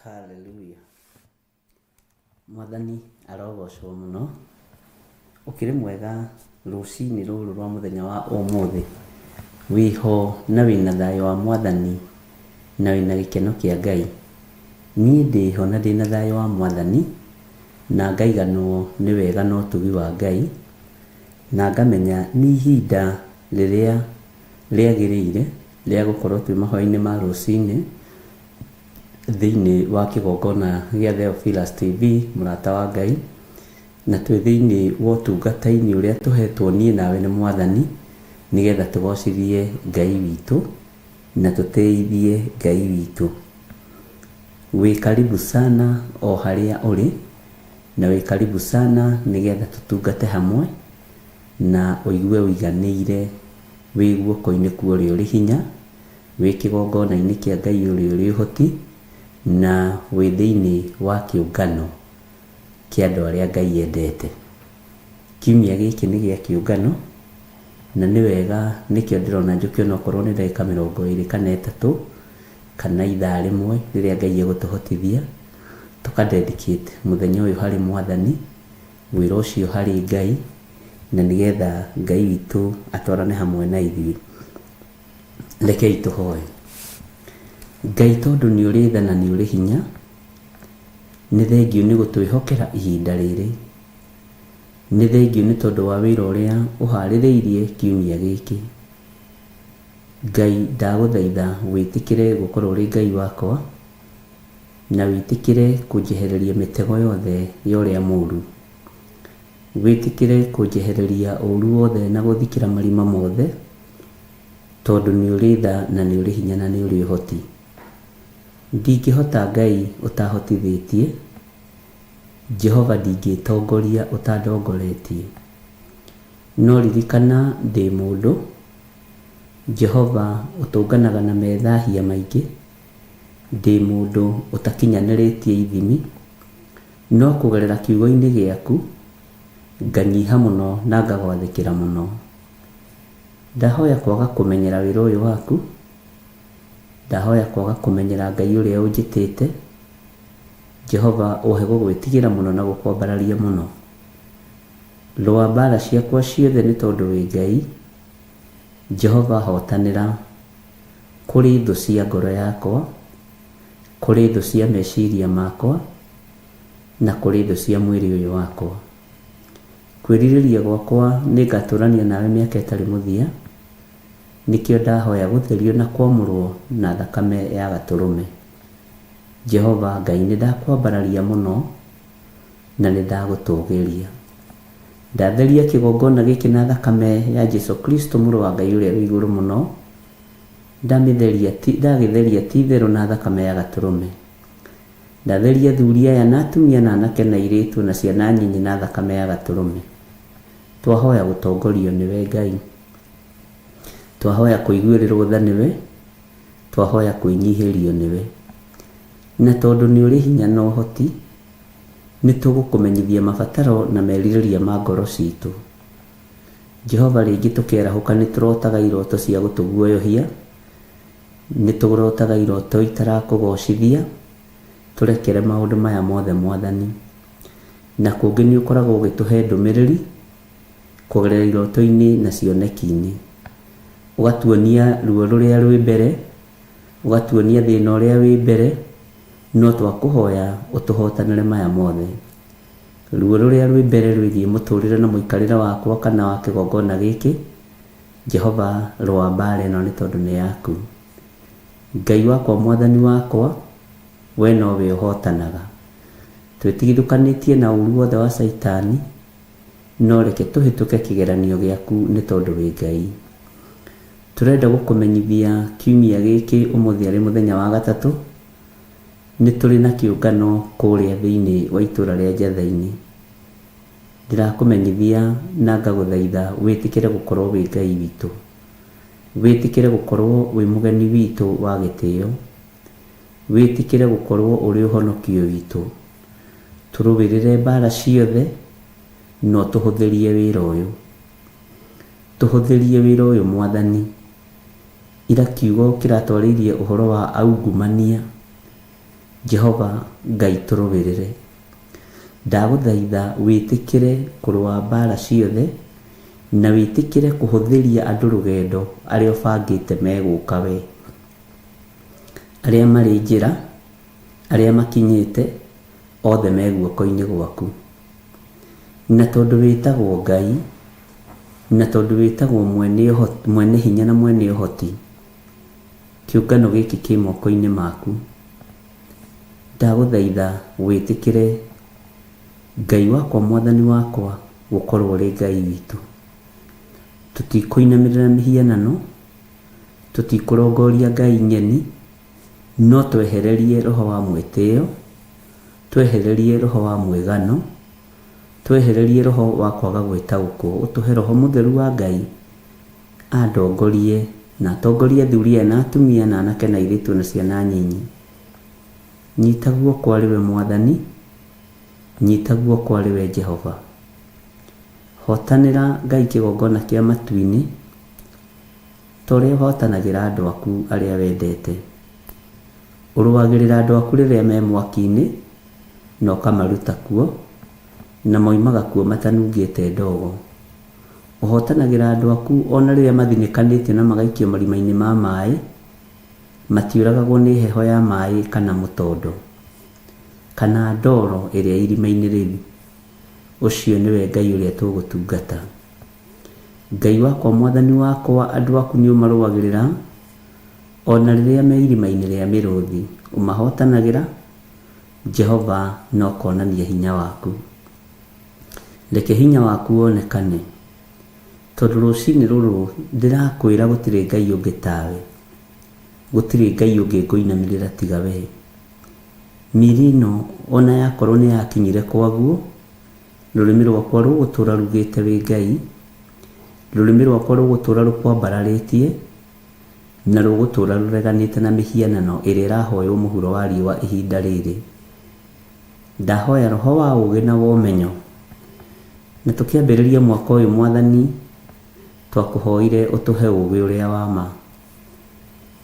Haleluya. Mwathani arogocwo mũno. Ũkĩrĩ mwega rũcinĩ rũrũ rwa mũthenya wa ũmũthĩ. Wĩho na wĩna thayũ wa Mwathani na wĩna gĩkeno kĩa Ngai. Niĩ ndĩho na ndĩna thayũ wa Mwathani. Na ngaiganwo nĩ wega na ũtugi wa Ngai, na ngamenya nĩ ihinda rĩrĩa rĩagĩrĩire rĩa gũkorwo twĩ mahoya-inĩ ma rũcinĩ thĩinĩ wa kĩgongona gĩa Theophilus TV, mũrata wa Ngai, na twĩ thĩinĩ wa ũtungata-inĩ ũrĩa tũhetwo niĩ nawe nĩ Mwathani, nĩgetha tũgocithie Ngai witũ na tũtĩithie Ngai witũ. Wĩ karibu sana o harĩa ũrĩ, na wĩ karibu sana nĩgetha tũtungate hamwe na ũigue ũiganĩire wĩ guoko-inĩ kwa ũrĩa ũrĩ hinya, wĩ kĩgongona-inĩ kĩa Ngai ũrĩa ũrĩ ũhoti, na wĩ thĩinĩ wa kĩũngano kĩa andũ arĩa Ngai endete. Kiumia gĩkĩ nĩ gĩa kĩũngano, na nĩ wega nĩkĩo ndĩrona njũke onokorwo nĩ ndagĩka 20 kana 3 kana ithaa rĩmwe rĩrĩa Ngai egũtũhotithia, tũka dedicate mũthenya ũyũ harĩ Mwathani, wĩra ũcio harĩ Ngai, na nĩgetha Ngai witũ atwarane hamwe na ithuĩ. Rekei tũhoe. Ngai tondũ nĩ ũrĩ tha na nĩ ũrĩ hinya, nĩ thengiũ nĩ gũtwĩhokera ihinda rĩrĩ. Nĩ thengiũ nĩ tondũ wa wĩra ũrĩa ũharĩrĩirie kiumia gĩkĩ. Ngai ndagũthaitha wĩtĩkĩre gũkorwo ũrĩ Ngai wakwa, na wĩtĩkĩre kũnjehereria mĩtego yothe ya ũrĩa mũũru. Wĩtĩkĩre kũnjehereria ũũru wothe na gũthikĩra marima mothe, tondũ nĩ ũrĩ tha na nĩ ũrĩ hinya na nĩ ũrĩ ũhoti. Ndingĩhota Ngai ũtahotithĩtie, Jehova ndingĩtongoria ũtandongoretie. No ririkana ndĩ mũndũ, Jehova ũtũnganaga na methahia maingĩ, ndĩ mũndũ ũtakinyanĩrĩtie ithimi, no kũgerera kiugo-inĩ gĩaku, nganyiha mũno na ngagwathĩkĩra mũno. Ndahoya kwaga kũmenyera wĩra ũyũ waku, ndahoya kwaga kũmenyera Ngai ũrĩa ũnjĩtĩte, Jehova ũhe gũgwĩtigĩra mũno na gũkwambararia mũno. Rũa mbara ciakwa ciothe nĩ tondũ wĩ Ngai, Jehova hotanĩra kũrĩ thũ cia ngoro yakwa, kũrĩ thũ cia meciria makwa, na kũrĩ thũ cia mwĩrĩ ũyũ wakwa. Kwĩrirĩria gwakwa nĩ ngatũrania nawe mĩaka ĩtarĩ mũthia, nĩkĩo ndahoya gũtherio na kwamũrwo na thakame ya gatũrũme. Jehova Ngai nĩ ndakwambararia mũno na nĩ ndagũtũgĩria. Ndatheria kĩgongona gĩkĩ na thakame ya Jesu Kristo mũrũ wa Ngai ũrĩa wĩ igũrũ mũno, ndamĩtheria ti ndagĩtheria ti itherũ na thakame ya gatũrũme. Ndatheria athuri aya na atumia na anake na airĩtu na ciana nyinyi na thakame ya gatũrũme. Twahoya gũtongorio nĩwe Ngai. Twahoya kũiguĩrĩrwo tha nĩwe, twahoya kwĩnyihĩrio nĩwe. Na tondũ nĩ ũrĩ hinya na ũhoti, nĩ tũgũkũmenyithia mabataro na merirĩria ma ngoro citũ. Jehova rĩngĩ tũkĩarahũka nĩ tũrotaga iroto cia gũtũguoyohia, nĩ tũrotaga iroto itarakũgocithia, tũrekere maũndũ maya mothe Mwathani. Na kũngĩ nĩ ũkoragwo ũgĩtũhe ndũmĩrĩri kũgerera iroto-inĩ na cioneki-inĩ. Ũgatuonia ruo rũrĩa rwĩ mbere, ũgatuonia thĩna ũrĩa wĩ mbere, no twakũhoya ũtũhotanĩre maya mothe. Ruo rũrĩa rwĩ mbere rwĩgiĩ mũtũrĩre na mũikarĩre wakwa kana wa kĩgongona gĩkĩ, Jehova rũa mbara ĩno nĩ tondũ nĩ yaku. Ngai wakwa Mwathani wakwa, we nowe ũhotanaga. Twĩtigithũkanĩtie na ũru wothe wa Caitani, no reke tũhĩtũke kĩgeranio gĩaku nĩ tondũ wĩ Ngai. Tũrenda gũkũmenyithia kiumia gĩkĩ ũmũthĩ arĩ mũthenya wa gatatũ, nĩ tũrĩ na kĩũngano kũrĩa thĩinĩ wa itũra rĩa Njatha-inĩ. Ndĩrakũmenyithia na ngagũthaitha wĩtĩkĩre gũkorwo wĩ Ngai witũ. Wĩtĩkĩre gũkorwo wĩ mũgeni witũ wa gĩtĩo. Wĩtĩkĩre gũkorwo ũrĩ ũhonokio witũ. Tũrũĩrĩre mbara ciothe na ũtũhũthĩrie wĩra ũyũ. Tũhũthĩrie wĩra ũyũ Mwathani. Ira kiugo kĩratwarĩirie ũhoro wa aungumania. Jehova Ngai tũrũĩrĩre. Ndagũthaitha wĩtĩkĩre kũrũa mbara ciothe na wĩtĩkĩre kũhũthĩria andũ rũgendo arĩa ũbangĩte megũka we. Arĩa marĩ njĩra, arĩa makinyĩte, Othe me guoko-inĩ gwaku. Na tondũ wĩtagwo Ngai, na tondũ wĩtagwo mwene hinya na mwene ũhoti, kĩũngano gĩkĩ kĩ moko-inĩ maku. Ndagũthaitha wĩtĩkĩre Ngai wakwa Mwathani wakwa gũkorwo ũrĩ Ngai witũ. Tũtikũinamĩrĩra mĩhianano, tũtikũrongoria ngai ng'eni, no twehererie roho wa mwĩtĩo, twehererie roho wa mwĩgano, twehererie roho wa kwaga gwĩtaũkwo, ũtũhe roho mũtheru wa Ngai andongorie na atongorie athuri aya na atumia na anake na airĩtu na ciana nyinyi. Nyita guoko arĩ we Mwathani, nyita guoko arĩ we Jehova. Hotanĩra Ngai kĩgongona kĩa matu-inĩ, ta ũrĩa ũhotanagĩra andũ aku arĩa wendete. Ũrũagĩrĩra andũ aku rĩrĩa me mwaki-inĩ, na ũkamaruta kuo, na moimaga kuo matanungĩte ndogo. Ũhotanagĩra andũ aku o na rĩrĩa mathinĩkanĩtio na magaikio marima-inĩ ma maĩ, matiũragagwo nĩ heho ya maĩ kana mũtondo, kana ndoro ĩrĩa irima-inĩ rĩu. Ũcio nĩwe Ngai ũrĩa tũgũtungata. Ngai wakwa, Mwathani wakwa, andũ aku nĩũmarũagĩrĩra, o na rĩrĩa me irima-inĩ rĩa mĩrũthi, ũmahotanagĩra, Jehova, na ũkonania hinya waku. Reke hinya waku wonekane, tondũ rũcinĩ rũrũ ndĩrakwĩra gũtirĩ Ngai ũngĩ tawe, gũtirĩ Ngai ũngĩ ngũinamĩrĩra tiga wee. Mĩĩrĩ ĩno o na yakorwo nĩ yakinyire kwaguo, rũrĩmĩ rwakwa rũgũtũũra rugĩte wĩ Ngai, rũrĩmĩ rwakwa rũgũtũũra rũkwambararĩtie, na rũgũtũũra rũreganĩte na mĩhianano ĩrĩa ĩrahoywo mũhuro wa riũa ihinda rĩrĩ. Ndahoya roho wa ũũgĩ na wa ũmenyo. Na tũkĩambĩrĩria mwaka ũyũ Mwathani, twakũhoire ũtũhe ũũgĩ ũrĩa wa ma.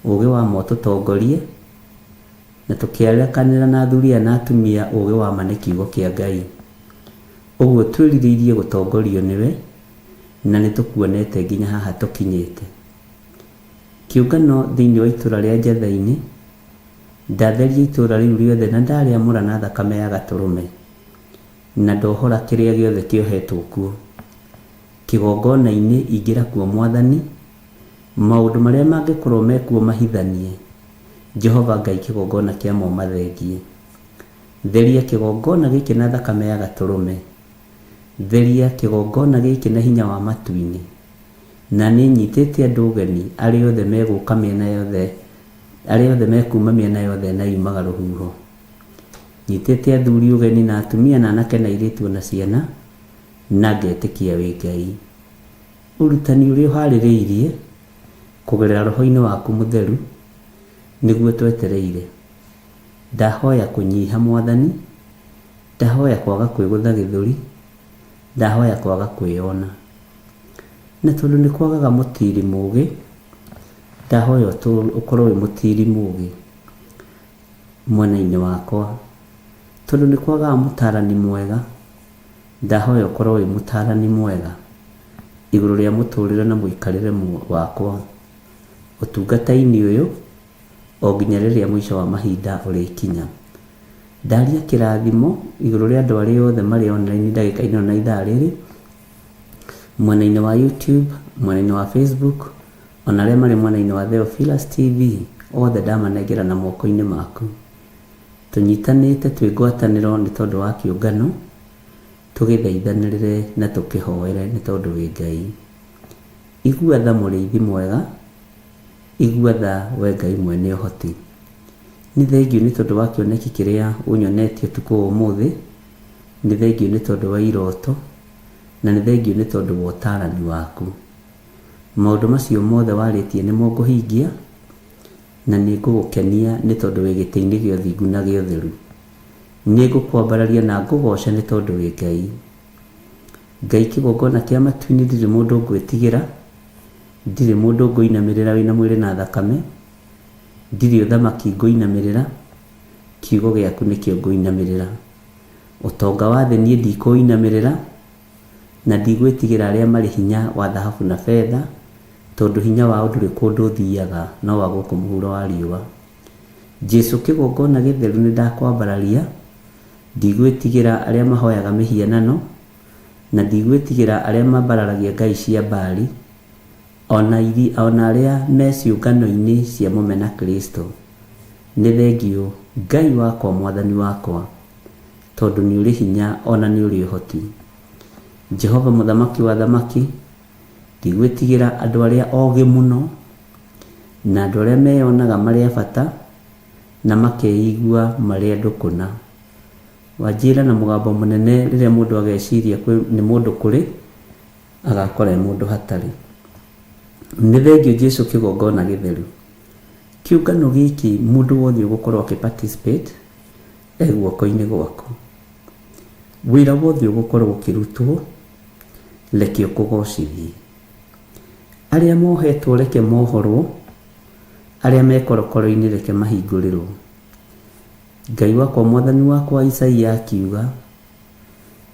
Ũũgĩ wa ma ũtũtongorie, na tũkĩarekanĩra na athuri aya na atumia ũũgĩ wa ma nĩ kiugo kĩa Ngai. Ũguo twĩrirĩirie gũtongorio nĩwe, na nĩ tũkuonete nginya haha tũkinyĩte. Kĩũngano thĩinĩ wa itũra rĩa Njatha-inĩ, ndatheria itũra rĩu rĩothe na ndarĩamũra na thakame ya Gatũrũme, na ndohora kĩrĩa gĩothe kĩohetwo kuo. Kĩgongona-inĩ ingĩra kuo Mwathani, maũndũ marĩa mangĩkorwo mekuo mahithanie, Jehova Ngai kĩgongona kĩamo mathengie. Theria kĩgongona gĩkĩ na thakame ya Gatũrũme. Theria kĩgongona gĩkĩ na hinya wa matu-inĩ. Na nĩ nyitĩte andũ ũgeni arĩa othe megũka mĩena yothe, arĩa othe mekuuma mĩena yothe na yumaga rũhuho. Nyitĩte athuri ũgeni na atumia na anake na airĩtu o na ciana, na ngetĩkia wĩ Ngai. Ũrutani ũrĩa ũharĩrĩirie kũgerera Roho-inĩ waku Mũtheru nĩguo twetereire. Ndahoya kũnyiha Mwathani, ndahoya kwaga kwĩgũtha gĩthũri, ndahoya kwaga kwĩyona. Na tondũ nĩ kwagaga mũtiri mũgĩ, ndahoya ũkorwo wĩ mũtiri mũgĩ mwena-inĩ wakwa. Tondũ nĩ kwagaga mũtarani mwega, ndahoya ũkorwo wĩ mũtarani mwega igũrũ rĩa mũtũrĩre na mũikarĩre wakwa ũtungata-inĩ ũyũ o nginya rĩrĩa mũico wa mahinda ũrĩkinya. Ndaria kĩrathimo igũrũ rĩa andũ arĩa othe marĩ online ndagĩka-inĩ ĩno na ithaa rĩrĩ, mwena-inĩ wa YouTube, mwena-inĩ wa Facebook, ona arĩa marĩ mwena-inĩ wa Theophilus TV, othe ndamanengera na moko-inĩ maku. Tũnyitanĩte twĩ ngwatanĩro nĩ tondũ wa kĩũngano, tũgĩthaithanĩrĩre na tũkĩhoere nĩ tondũ wĩ Ngai. Igua tha mũrĩithi mwega, igua tha we Ngai mwene ũhoti. Nĩ thengiũ nĩ tondũ wa kĩoneki kĩrĩa ũnyonetie ũtukũ wa ũmũthĩ, nĩ thengiũ nĩ tondũ wa iroto, na nĩ thengiũ nĩ tondũ wa ũtaarani waku. Maũndũ macio mothe warĩtie nĩmo ngũhingia, na nĩ ngũgũkenia nĩ tondũ wĩ gĩtĩ-inĩ gĩa ũthingu na gĩa ũtheru. Nĩ ngũkwambararia na ngũgooce nĩ tondũ wĩ Ngai. Ngai kĩgongona kĩa matu-inĩ ndirĩ mũndũ ngwĩtigĩra, ndirĩ mũndũ ngũinamĩrĩra wĩna mwĩrĩ na thakame, ndirĩ ũthamaki ngũinamĩrĩra, kiugo gĩaku nĩkĩo ngũinamĩrĩra. Ũtonga wa thĩ niĩ ndikũinamĩrĩra, na ndigwĩtigĩra arĩa marĩ hinya wa thahabu na betha, tondũ hinya wao ndũrĩ kũndũ ũthiaga no wa gũkũ mũhuro wa riũa. Jesu kĩgongona gĩtheru nĩndakwambararia, Ndigwĩtigĩra arĩa mahoyaga mĩhianano, na ndigwĩtigĩra arĩa mambararagia ngai cia Baali, ona arĩa me ciũngano-inĩ cia mũmena Kristo. Nĩ thengiũ Ngai wakwa, Mwathani wakwa, tondũ nĩ ũrĩ hinya ona nĩ ũrĩ ũhoti. Jehova mũthamaki wa athamaki, ndigwĩtigĩra andũ arĩa ogĩ mũno, na andũ arĩa meyonaga marĩ a bata, na makeigua marĩ andũ kũna. Wanjĩra na mũgambo mũnene rĩrĩa mũndũ ageciria nĩ mũndũ kũrĩ, agakora e mũndũ hatarĩ. Nĩ thengiũ Jesu kĩgongona gĩtheru. Kĩũngano gĩkĩ mũndũ wothe ũgũkorwo akĩ participate e guoko-inĩ gwaku. Wĩra wothe ũgũkorwo ũkĩrutwo, reke ũkũgocithie. Arĩa mohetwo reke mohorwo, arĩa me korokoro-inĩ reke mahingũrĩrwo. Ngai wakwa, Mwathani wakwa, Isaia akiuga,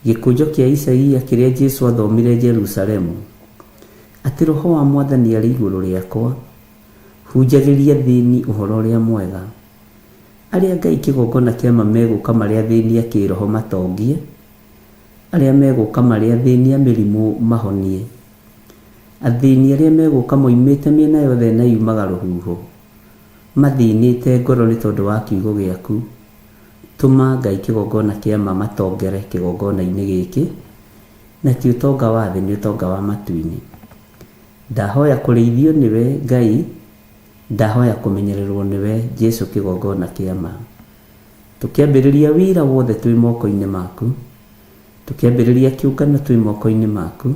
gĩkũnjo kĩa Isaia kĩrĩa Jesu athomire Jerusalemu, atĩ Roho wa Mwathani arĩ igũrũ rĩakwa, hunjagĩria athĩni ũhoro ũrĩa mwega. Arĩa Ngai kĩgongona kĩa ma megũka marĩ athĩni a kĩroho matongie, arĩa megũka marĩ athĩni a mĩrimũ mahonie, athĩni arĩa megũka moimĩte mĩena yothe na yumaga rũhuho, mathĩnĩte ngoro nĩ tondũ wa kiugo gĩaku. Tũma Ngai kĩgongona kĩa ma matongere kĩgongona-inĩ gĩkĩ, na ti ũtonga wa thĩ, nĩ ũtonga wa matu-inĩ. Ndahoya kũrĩithio nĩwe Ngai, ndahoya kũmenyererwo nĩwe Jesu kĩgongona kĩa ma. Tũkĩambĩrĩria wĩra wothe twĩ moko-inĩ maku, tũkĩambĩrĩria kĩũngano twĩ moko-inĩ maku,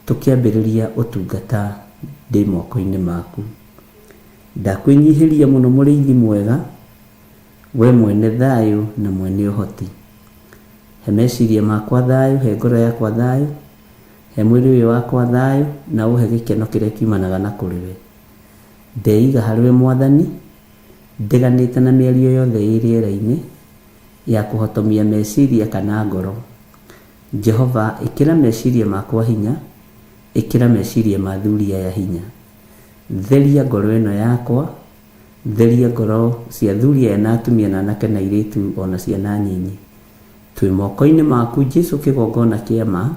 tũkĩambĩrĩria ũtungata ndĩ moko-inĩ maku. Ndakwĩnyihĩria mũno mũrĩithi mwega, we mwene thayũ na mwene ũhoti. He meciria makwa thayũ, he ngoro yakwa thayũ, he mwĩrĩ ũyũ wakwa thayũ, na ũhe gĩkeno kĩrĩa kiumanaga na kũrĩ we. Ndeiga harĩ we Mwathani, ndeganĩte na mĩario yothe ĩ rĩera-inĩ ya kũhotomia meciria kana ngoro. Jehova, ĩkĩra meciria makwa hinya, ĩkĩra meciria ma athuri aya hinya. Theria ngoro ĩno yakwa, theria ngoro cia athuri aya na atumia na anake na airĩtu ona ciana nyinyi. Twĩ moko-inĩ maku Jesu kĩgongona kĩa ma,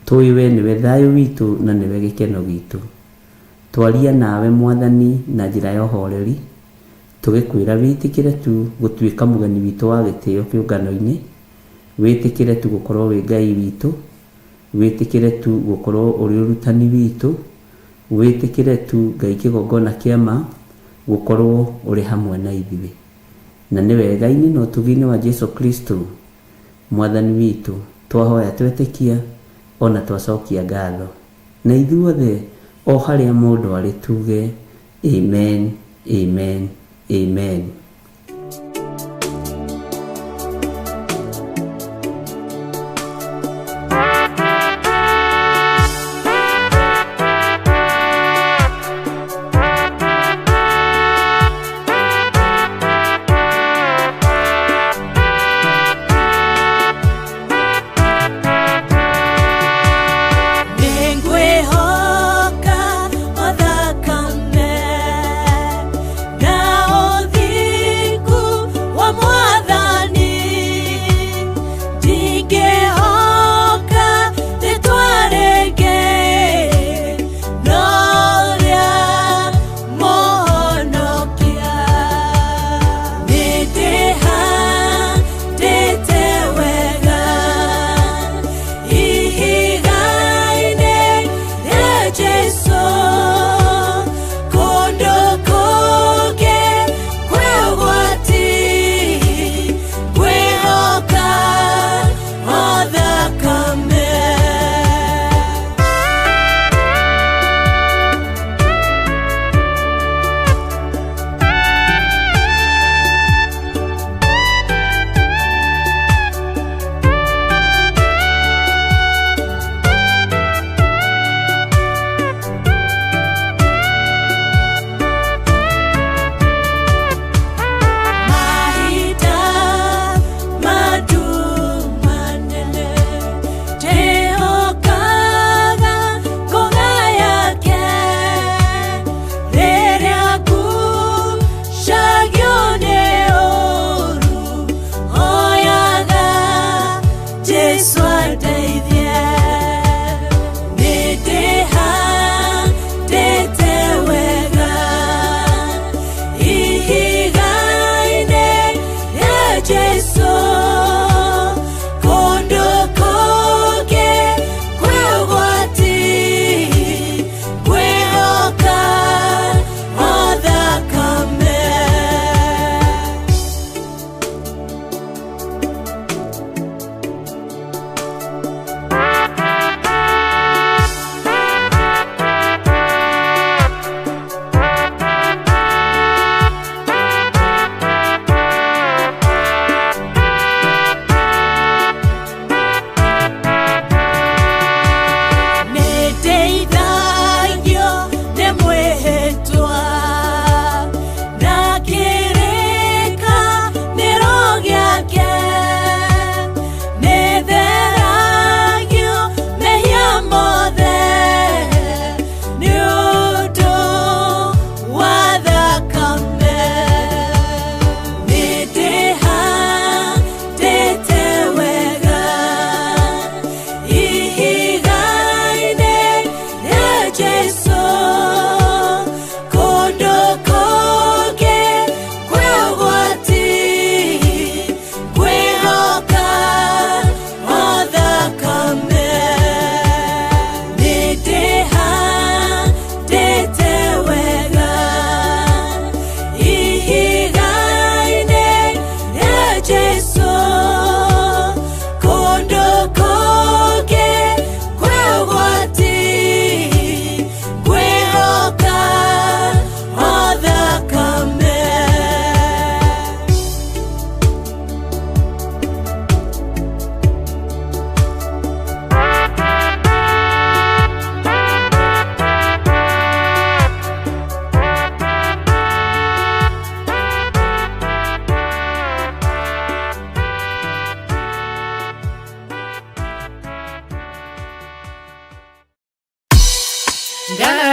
tũĩ we nĩwe thayũ witũ na nĩwe gĩkeno gitũ. Twaria nawe Mwathani na njĩra ya ũhoreri, tũgĩkwĩra wĩtĩkĩre tu gũtuĩka mũgeni witũ wa gĩtĩo kĩũngano-inĩ, wĩtĩkĩre tu gũkorwo wĩ Ngai witũ, wĩtĩkĩre tu gũkorwo ũrĩ ũrutani witũ, wĩtĩkĩre tu Ngai kĩgongona kĩa ma gũkorwo ũrĩ hamwe na ithuĩ. Na nĩ wega-inĩ na ũtugi-inĩ wa Jesu Kristo Mwathani witũ, twahoya twetĩkia ona twacokia ngatho. Na ithuothe o harĩa mũndũ arĩ tuge amen, amen, amen. Nĩngwĩhoka o thakame na ũthingu.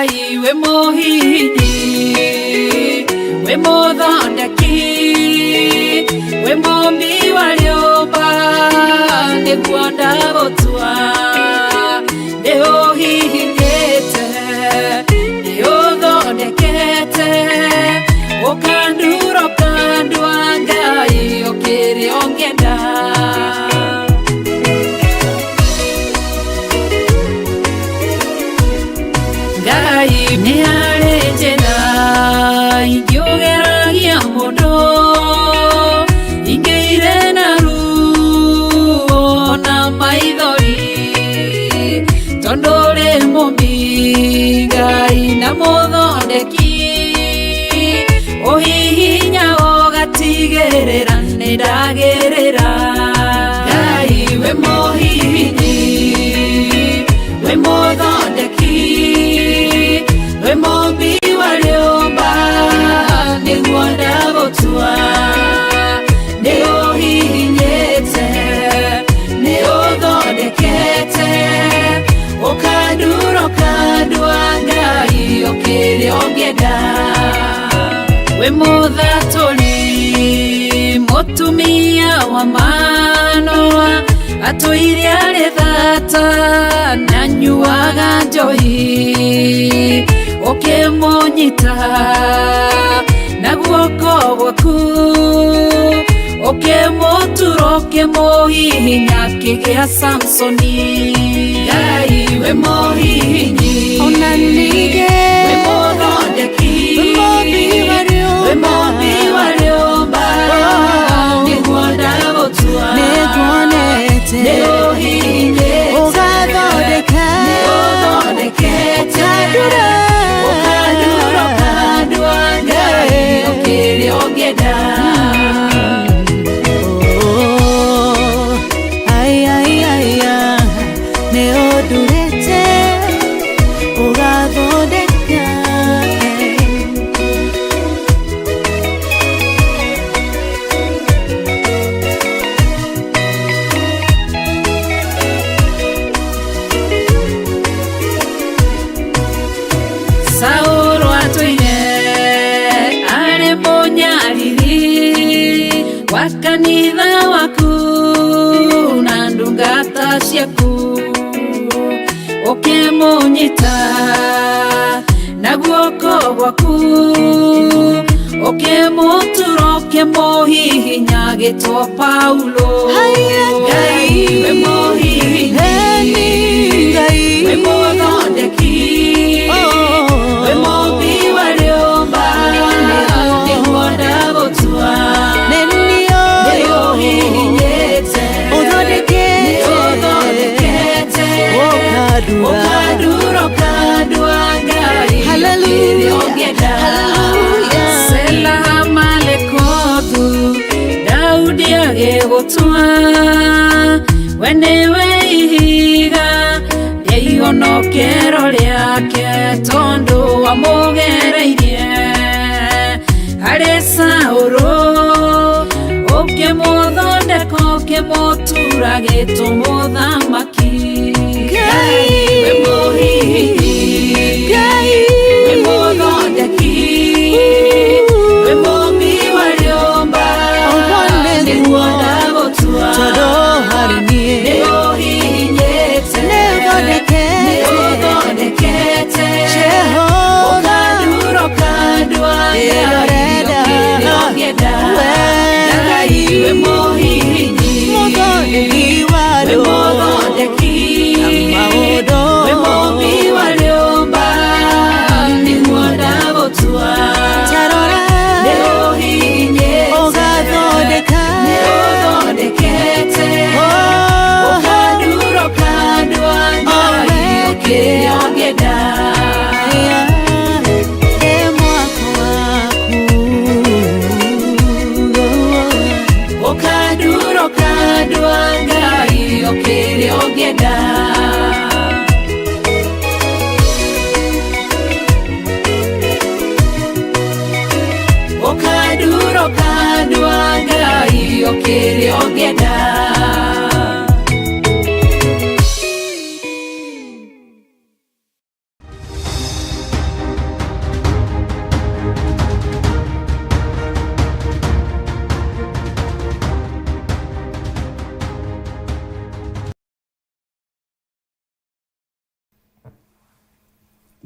Ngai we mũhihinyi, we mũthondeki, we mũmbi wa rĩũmba, nĩguo ndagũtua. Nĩ ũhihinyĩte, nĩ ũthondekete, ũkandura ũkandua, Ngai ũkĩrĩ ũngĩenda. Ngai nĩ harĩ njĩra ingĩũgeragia mũndũ, ingĩire na ruo na maithori, tondũ ũrĩ mũmbi Ngai na mũthondeki, ũhihinya ũgatigĩrĩra nĩ ndagĩrĩra. Ngai we mũhihinyi, we mũthondeki, we mũmbi wa rĩũmba, nĩguo ndagũtua. Nĩ ũhihinyĩte, nĩ ũthondekete, ũkandura ũkandua, Ngai ũkĩrĩ ũngĩenda. We mũthatũri mũtumia wa Manoa, atũire arĩ thata na nyuaga njohi, ũkĩmũnyita na guoko gwaku, ũkĩmũtura ũkĩmũhihinya akĩgĩa Samsoni. Ngai we mũhihinyi, Ona ningĩ we mũthondeki, we mũmbi wa rĩũmba, we mũmbi wa rĩũmba, nĩguo ndagũtua. Nĩnguonete Nĩ ũhihinyĩte, ũgathondeka, nĩ ũthondekete, ũkandura, ũkandura ũkandua, Ngai ũkĩrĩ ũngĩenda. Oh, ai, ai, ai, ah, nĩ ũndurĩte ũgathondeka. Saũlũ atũire arĩ mũnyariri wa kanitha waku na ndungata ciaku, ũkĩmũnyita na guoko gwaku, ũkĩmũtura ũkĩmũhihinya agĩtwo Paulo. Haiya, Ngai we mũhihinyi, Eni Ngai, we mũthondeki, Oh. we mũmbi wa rĩũmba, nĩguo ndagũtua. Nĩ Nĩ niĩ ũhihinyĩte, ũthondekete, nĩ ũthondekete, ũkandura, ũkandura ũkandua, Ngai Hallelujah, ũkĩrĩ ũngĩenda. hallelujah. Sela Malekothu, Daudi agĩgũtua, we nĩwe ihiga rĩa ihonokero rĩake, tondũ wamũgereirie harĩ Saũlũ, ũkĩmũthondeka ũkĩmũtura gĩtũ mũthamaki. Ngai, we mũhihinyi, Ngai, we mũthondeki, we mũmbi wa rĩũmba, Ũguo nĩguo nĩguo, ndagũtua. tondũ harĩ niĩ Nĩ ũhihinyĩte, nĩ ũthondekete, nĩ ũthondekete, Jehova, ũkandura ũkandua, Ngai Ĩrorenda, ũkĩrĩ ũngĩenda. we Ngai we mũhihinyi, mũthondeki wa we rĩũmba. mũthondeki,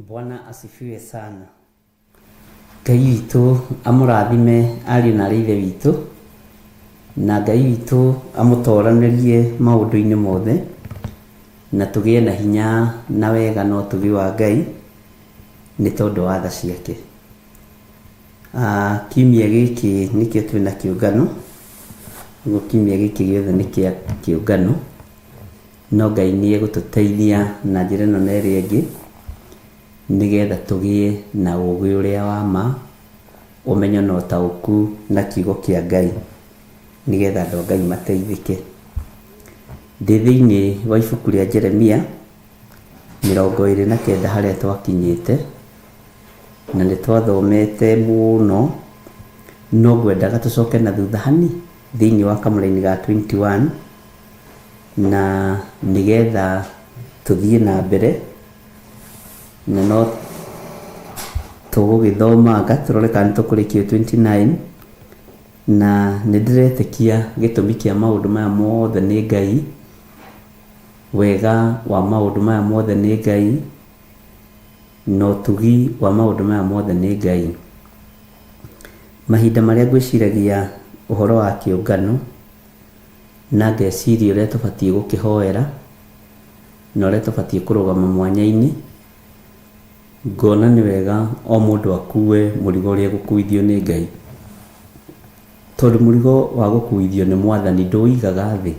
Bwana asifiwe sana. Ngai witũ amũrathime ariũ na arĩ ithe witũ, na Ngai witũ amũtoranĩrie maũndũ-inĩ mothe, na tũgĩe na hinya na wega na ũtugi wa Ngai nĩ tondũ wa tha ciake. Kiumia gĩkĩ nĩkĩo twĩna kĩũngano, ũguo kiumia gĩkĩ gĩothe nĩ kĩa kĩũngano, no Ngai nĩ egũtũteithia na njĩra ĩno na ĩrĩa ĩngĩ, nĩgetha tũgĩe na ũgĩ ũrĩa wa ma, ũmenyo na ũtaũku na kiugo kĩa Ngai, nĩgetha andũ a Ngai mateithĩke. Ndĩ thĩinĩ wa ibuku rĩa Jeremia 29 harĩa twakinyĩte, na nĩ twathomete mũno, no ngwendaga tũcoke na thutha hani thĩinĩ wa kamũraini ga 21, na nĩgetha tũthiĩ na mbere, na no tũgũgĩthomanga tũrore kana nĩ tũkũrĩkia 29. Na nĩ ndĩretĩkia gĩtũmi kĩa maũndũ maya mothe nĩ Ngai, wega wa maũndũ maya mothe nĩ Ngai, na ũtugi wa maũndũ maya mothe nĩ Ngai. Mahinda marĩa ngwĩciragia ũhoro wa kĩũngano, na ngeciria ũrĩa tũbatiĩ gũkĩhoera, na ũrĩa tũbatiĩ kũrũgama mwanya-inĩ, ngona nĩ wega o mũndũ akue mũrigo ũrĩa egũkuithio nĩ Ngai. Tondũ mũrigo wa gũkuithio nĩ Mwathani ndũũigaga thĩ,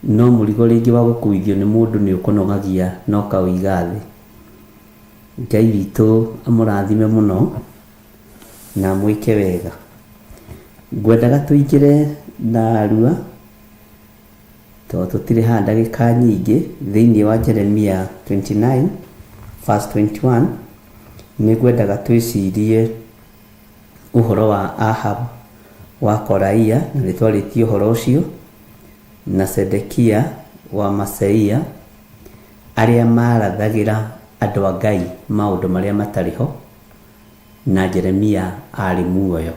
no mũrigo rĩngĩ wa gũkuithio nĩ mũndũ nĩ ũkũnogagia na ũkaũiga thĩ. Ngai witũ amũrathime mũno na amwĩke wega. Ngwendaga tũingĩre narua tondũ tũtirĩ haha ndagĩka nyingĩ, thĩinĩ wa Jeremia 29 verse 21, nĩ ngwendaga twĩcirie ũhoro wa Ahab wa Koraia, na nĩ twarĩtie ũhoro ũcio, na Sedekia wa Maseia, arĩa marathagĩra andũ a Ngai maũndũ marĩa matarĩ ho, na Jeremia arĩ muoyo.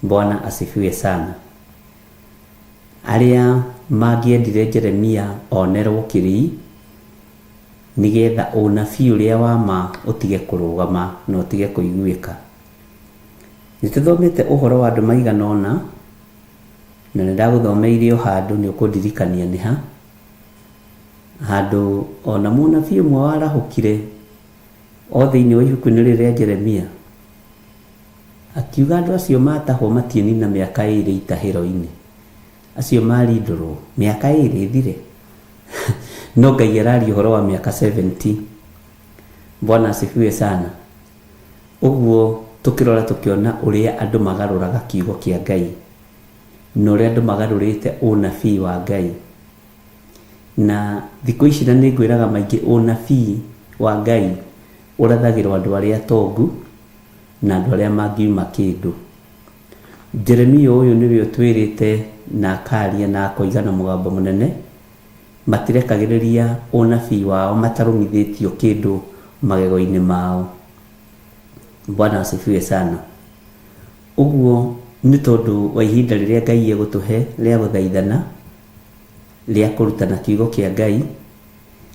Bwana asifiwe sana. Arĩa mangĩendire Jeremia onerwo kĩrii, nĩgetha ũnabii ũrĩa wa ma ũtige kũrũgama na ũtige kũiguĩka. Nĩ tũthomete ũhoro wa andũ maigana ũna, na nĩ ndagũthomeire o handũ, nĩ ũkũndirikania nĩ ha handũ ona mũnabii ũmwe warahũkire o thĩinĩ wa ibuku-inĩ rĩrĩ rĩa Jeremia, akiuga andũ acio matahwo matiĩnina mĩaka 2 itahĩro-inĩ, acio marindũrwo mĩaka 2 ĩthire. No Ngai araria ũhoro wa mĩaka 70. Bwana asifiwe sana. Ũguo tũkĩrora tũkĩona ũrĩa andũ magarũraga kiugo kĩa Ngai, na ũrĩa andũ magarũrĩte ũnabii wa Ngai. Na thikũ ici na nĩ ngwĩraga maingĩ, ũnabii wa Ngai ũrathagĩrwo andũ arĩa atongu na andũ arĩa mangiuma kĩndũ. Jeremia ũyũ nĩwe ũtwĩrĩte na akaria na akoiga na mũgambo mũnene, matirekagĩrĩria ũnabii wao matarũmithĩtio kĩndũ magego-inĩ mao. Bwana asifiwe sana. Ũguo nĩ tondũ wa ihinda rĩrĩa Ngai egũtũhe rĩa gũthaithana, rĩa kũrutana kiugo kĩa Ngai,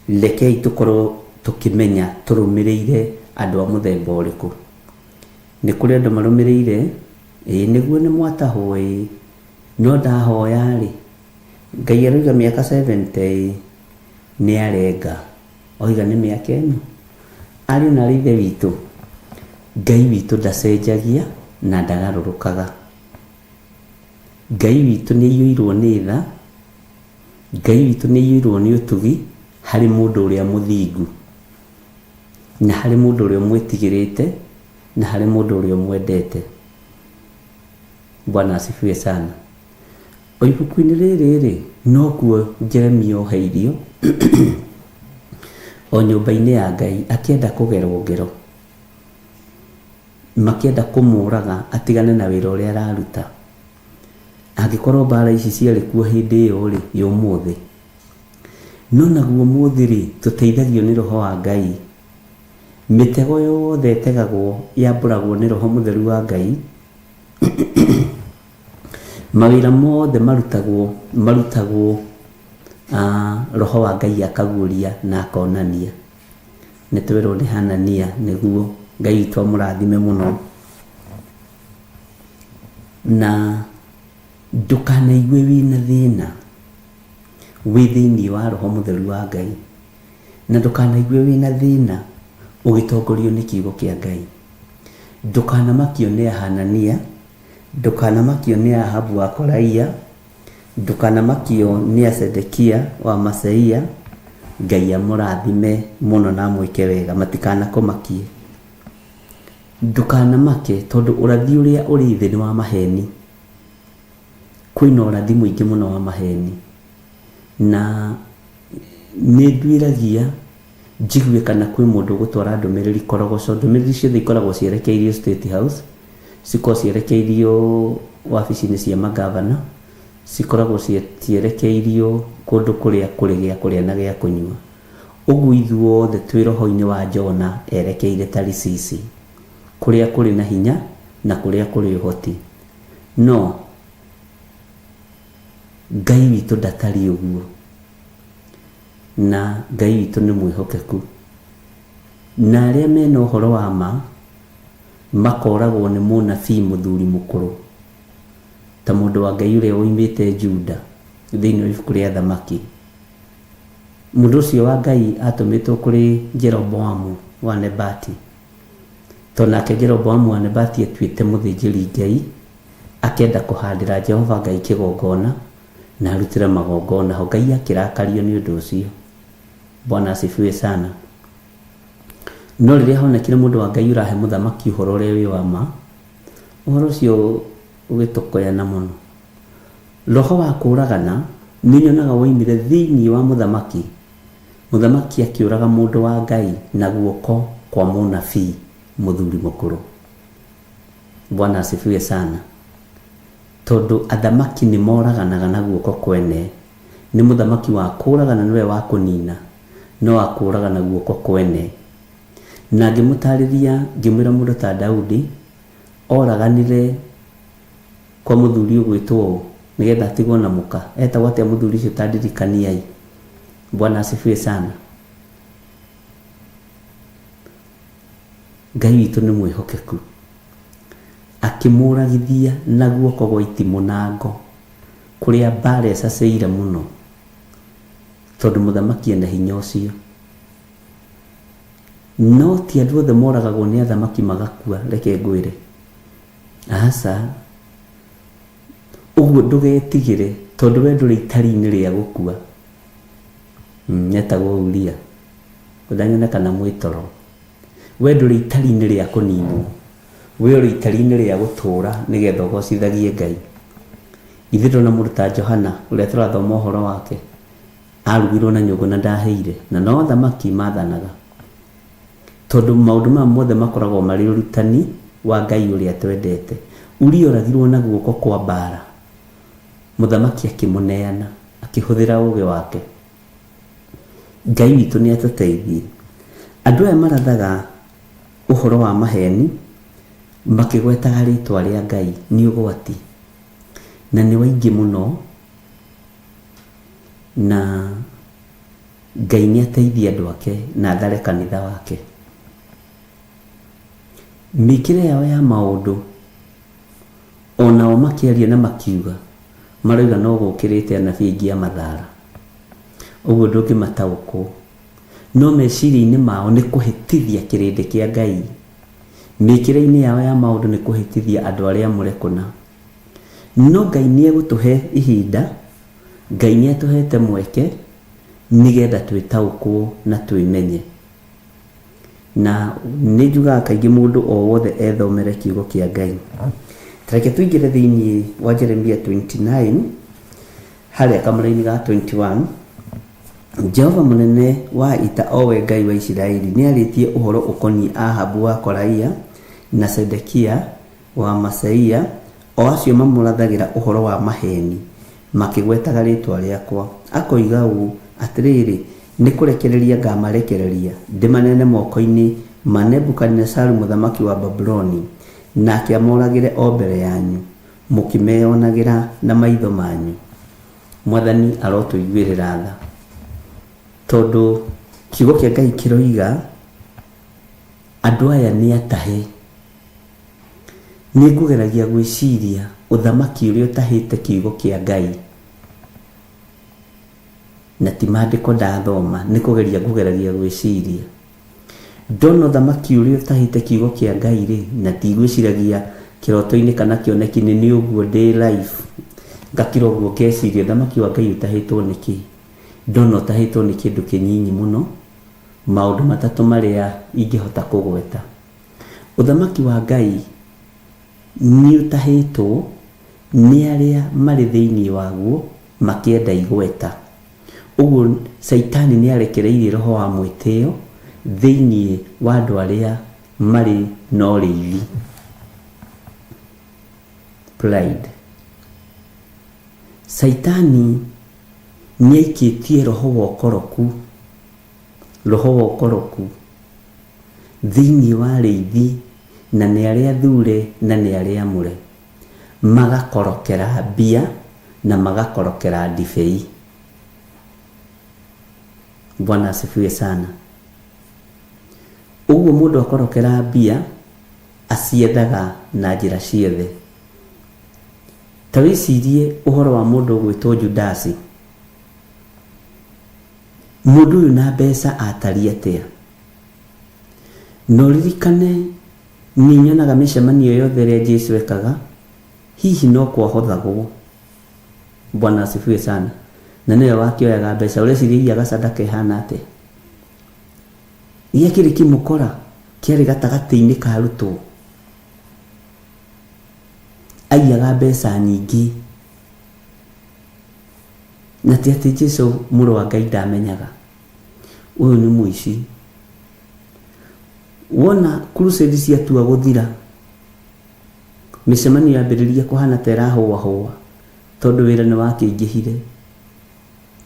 rekei tũkorwo tũkĩmenya tũrũmĩrĩire andũ a mũthemba ũrĩkũ. Nĩ kũrĩ andũ marũmĩrĩire, ĩĩ nĩguo nĩ mwatahwo, ĩĩ no ndahoya rĩ, Ngai aroiga mĩaka 70 nĩ arenga, oiga nĩ mĩaka ĩno. Ariũ na arĩ ithe witũ, Ngai witũ ndacenjagia na ndagarũrũkaga. Ngai witũ nĩ aiyũirwo nĩ tha, Ngai witũ nĩ aiyũirwo nĩ ũtugi harĩ mũndũ ũrĩa mũthingu, na harĩ mũndũ ũrĩa ũmwĩtigĩrĩte, na harĩ mũndũ ũrĩa ũmwendete. Bwana asifiwe sana. O ibuku-inĩ rĩrĩ rĩ, nokuo Jeremia oheirio o nyũmba-inĩ ya Ngai akĩenda kũgerwo ngero, makĩenda kũmũraga atigane na wĩra ũrĩa araruta. Angĩkorwo mbara ici ciarĩ kuo hĩndĩ ĩyo rĩ, ya ũmũthĩ. No naguo ũmũthĩ rĩ, tũteithagio nĩ Roho wa Ngai. Mĩtego yothe ĩtegagwo yambũragwo nĩ Roho Mũtheru wa Ngai. Mawĩra mothe marutagwo, marutagwo Roho wa Ngai akaguũria na akonania. Nĩ twerwo nĩ Hanania nĩguo. Ngai witũ amũrathime mũno. Na ndũkanaigue wĩna thĩna wĩ thĩinĩ wa Roho Mũtheru wa Ngai, na ndũkanaigue wĩna thĩna ũgĩtongorio nĩ kiugo kĩa Ngai. Ndũkanamakio nĩ Hanania, ndũkanamakio nĩ Ahabu wa Koraia, ndũkanamakio nĩ Asedekia wa Maseia. Ngai amũrathime mũno na amwĩke wega, matikanakũmakie. Ndũkanamake tondũ ũrathi ũrĩa ũrĩ thĩ nĩ wa maheni. Kwĩna ũrathi mũingĩ mũno wa maheni, na nĩ nduĩragia njigue kana kwĩ mũndũ ũgũtwara ndũmĩrĩri korogoco. Ndũmĩrĩri ciothe ikoragwo cierekeirio State House, cikoragwo cierekeirio wabici-inĩ cia magavana, cikoragwo cierekeirio kũndũ kũrĩa kũrĩ gĩa kũrĩa na gĩa kũnyua. Ũguo ithuothe twĩ roho-inĩ wa Jona erekeire Tarisisi, kũrĩa kũrĩ na hinya na kũrĩa kũrĩ ũhoti. No Ngai witũ ndatariĩ ũguo, na Ngai witũ nĩ mwĩhokeku. Na arĩa mena ũhoro wa ma makoragwo nĩ mũnabii mũthuri mũkũrũ, ta mũndũ wa Ngai ũrĩa woimĩte Juda thĩinĩ wa ibuku rĩa Thamaki. Mũndũ ũcio wa Ngai atũmĩtwo kũrĩ Jeroboamu wa Nebati, tondũ nake Jeroboamu wa Nebati etuĩte mũthĩnjĩri Ngai, akenda kũhandĩra Jehova Ngai kĩgongona na arutĩre magongona ho. Ngai akĩrakario nĩ ũndũ ũcio. Bwana asifiwe sana. No rĩrĩa honekire mũndũ wa Ngai ũrahe mũthamaki ũhoro ũrĩa wĩ wa ma, ũhoro ũcio ũgĩtũkoyana mũno. Roho wa kũũragana nĩ nyonaga woimire thĩinĩ wa mũthamaki. Mũthamaki akĩũraga mũndũ wa Ngai na guoko kwa mũnabii mũthuri mũkũrũ. Bwana asifiwe sana. Tondũ athamaki nĩ moraganaga na guoko kwene. Nĩ mũthamaki wa kũũragana nĩwe wa kũnina, no akũũraga na guoko kwene. Na ngĩmũtarĩria ngĩmwĩra mũndũ ta Daudi oraganire kwa mũthuri ũgwĩtwo ũũ nĩgetha atigwo na mũka. Etagwo atĩa mũthuri ũcio ta ndirikaniai? Bwana asifiwe sana. Ngai witũ nĩ mwĩhokeku. Akĩmũragithia na guoko gwa itimũ na ngo, kũrĩa mbaara ĩcacĩire mũno, tondũ mũthamaki ena hinya ũcio. No ti andũ othe moragagwo nĩ athamaki magakua, reke ngwĩre. Aca. Ũguo ndũgetigĩre, tondũ we ndũrĩ itari-inĩ rĩa gũkua. Etagwo Uria. Ndanyone kana mwĩ toro. We ndũrĩ itari-inĩ rĩa kũninwo. We ũrĩ itari-inĩ rĩa gũtũũra nĩgetha ũgocithagie Ngai. Ithuĩ ndona mũndũ ta Johana ũrĩa tũrathoma ũhoro wake, arugirwo na nyũngũ na ndahĩire, na no athamaki mathanaga. Tondũ maũndũ maya mothe makoragwo marĩ ũrutani wa Ngai ũrĩa twendete. Uria oragirwo na guoko kwa mbaara. Mũthamaki akĩmũneana, akĩhũthĩra ũũgĩ wake. Ngai witũ nĩ atũteithie. Andũ aya marathaga ũhoro wa maheni makĩgwetaga rĩtwa rĩa Ngai nĩ ũgwati, na nĩ waingĩ mũno, na Ngai nĩ ateithie andũ ake na athare kanitha wake. Mĩkĩre yao ya maũndũ, o nao makĩaria na makiuga, maroiga no gũkĩrĩte anabii aingĩ a mathara. Ũguo ndũngĩmataũkwo. No meciria-inĩ mao nĩ kũhĩtithia kĩrĩndĩ kĩa Ngai. Mĩkĩre-inĩ yao ya maũndũ nĩ kũhĩtithia andũ arĩa amũre kũna. No Ngai nĩ egũtũhe ihinda, Ngai nĩ atũhete mweke nĩgetha twĩtaũkwo na twĩmenye. Na nĩ njugaga kaingĩ mũndũ o wothe ethomere kiugo kĩa Ngai. Ta reke tũingĩre thĩinĩ wa Jeremia 29 harĩa kamũraini ga 21. Jehova mũnene wa ita o we Ngai wa Isiraeli nĩarĩtie ũhoro ũkoniĩ Ahabu wa Koraia na Zedekia wa Maseia, o acio mamũrathagĩra ũhoro wa maheeni makĩgwetaga rĩĩtwa rĩakwa, akoiga ũũ, Atĩrĩrĩ, nĩ kũrekereria ngamarekereria, ndĩmaneane moko-inĩ ma Nebukadinezaru mũthamaki wa Babuloni, nake amoragĩre o mbere yanyu, mũkĩmeyonagĩra na maitho manyu. Mwathani arotũiguĩrĩra tha, tondũ kiugo kĩa Ngai kĩroiga Andũ aya nĩ atahe. Nĩ ngũgeragia gwĩciria ũthamaki ũrĩa ũtahĩte kiugo kĩa Ngai. Na ti maandĩko ndathoma, nĩ kũgeria ngũgeragia gwĩciria. Ndona ũthamaki ũrĩa ũtahĩte kiugo kĩa Ngai rĩ, na ndigwĩciragia kĩroto-inĩ kana kĩoneki-inĩ, nĩ ũguo ndĩ live. Ngakira ũguo ngeciria ũthamaki wa Ngai ũtahĩtwo nĩ kĩ? Ndona ũtahĩtwo nĩ kĩndũ kĩnyinyi mũno, maũndũ matatũ marĩa ingĩhota kũgweta. Ũthamaki wa Ngai nĩ ũtahĩtwo nĩ arĩa marĩ thĩinĩ waguo makĩenda igweta. Ũguo Caitani nĩ arekereirie roho wa mwĩtĩo thĩinĩ wa andũ arĩa marĩ na ũrĩithi. Pride. Caitani nĩ aikĩtie roho wa ũkoroku, roho wa ũkoroku thĩinĩ wa arĩithi na nĩ arĩa athure na nĩ arĩa amũre, magakorokera mbia na magakorokera ndibei. Bwana asifiwe sana. Ũguo mũndũ akorokera mbia aciethaga na njĩra ciothe. Ta wĩcirie ũhoro wa mũndũ ũgwĩtwo Judasi. Mũndũ ũyũ na mbeca atariĩ atĩa? Na ũririkane nĩ nyonaga mĩcemanio yothe ĩrĩa Jesu ekaga, hihi no kwahothagwo. Bwana asifiwe sana. Na nĩwe wakĩoyaga mbeca, ũreciria aiyaga sadaka ĩhana atĩa? Gĩakĩrĩ kĩmũkora kĩarĩ gatagatĩ-inĩ ka arutwo. Aiyaga mbeca nyingĩ. Na ti atĩ Jesu mũrũ wa Ngai ndamenyaga. Ũyũ nĩ mũici. Wona crusade ciatua gũthira, mĩcemanio yambĩrĩria kũhana ta ĩrahũahũa, tondũ wĩra nĩ wakĩingĩhire.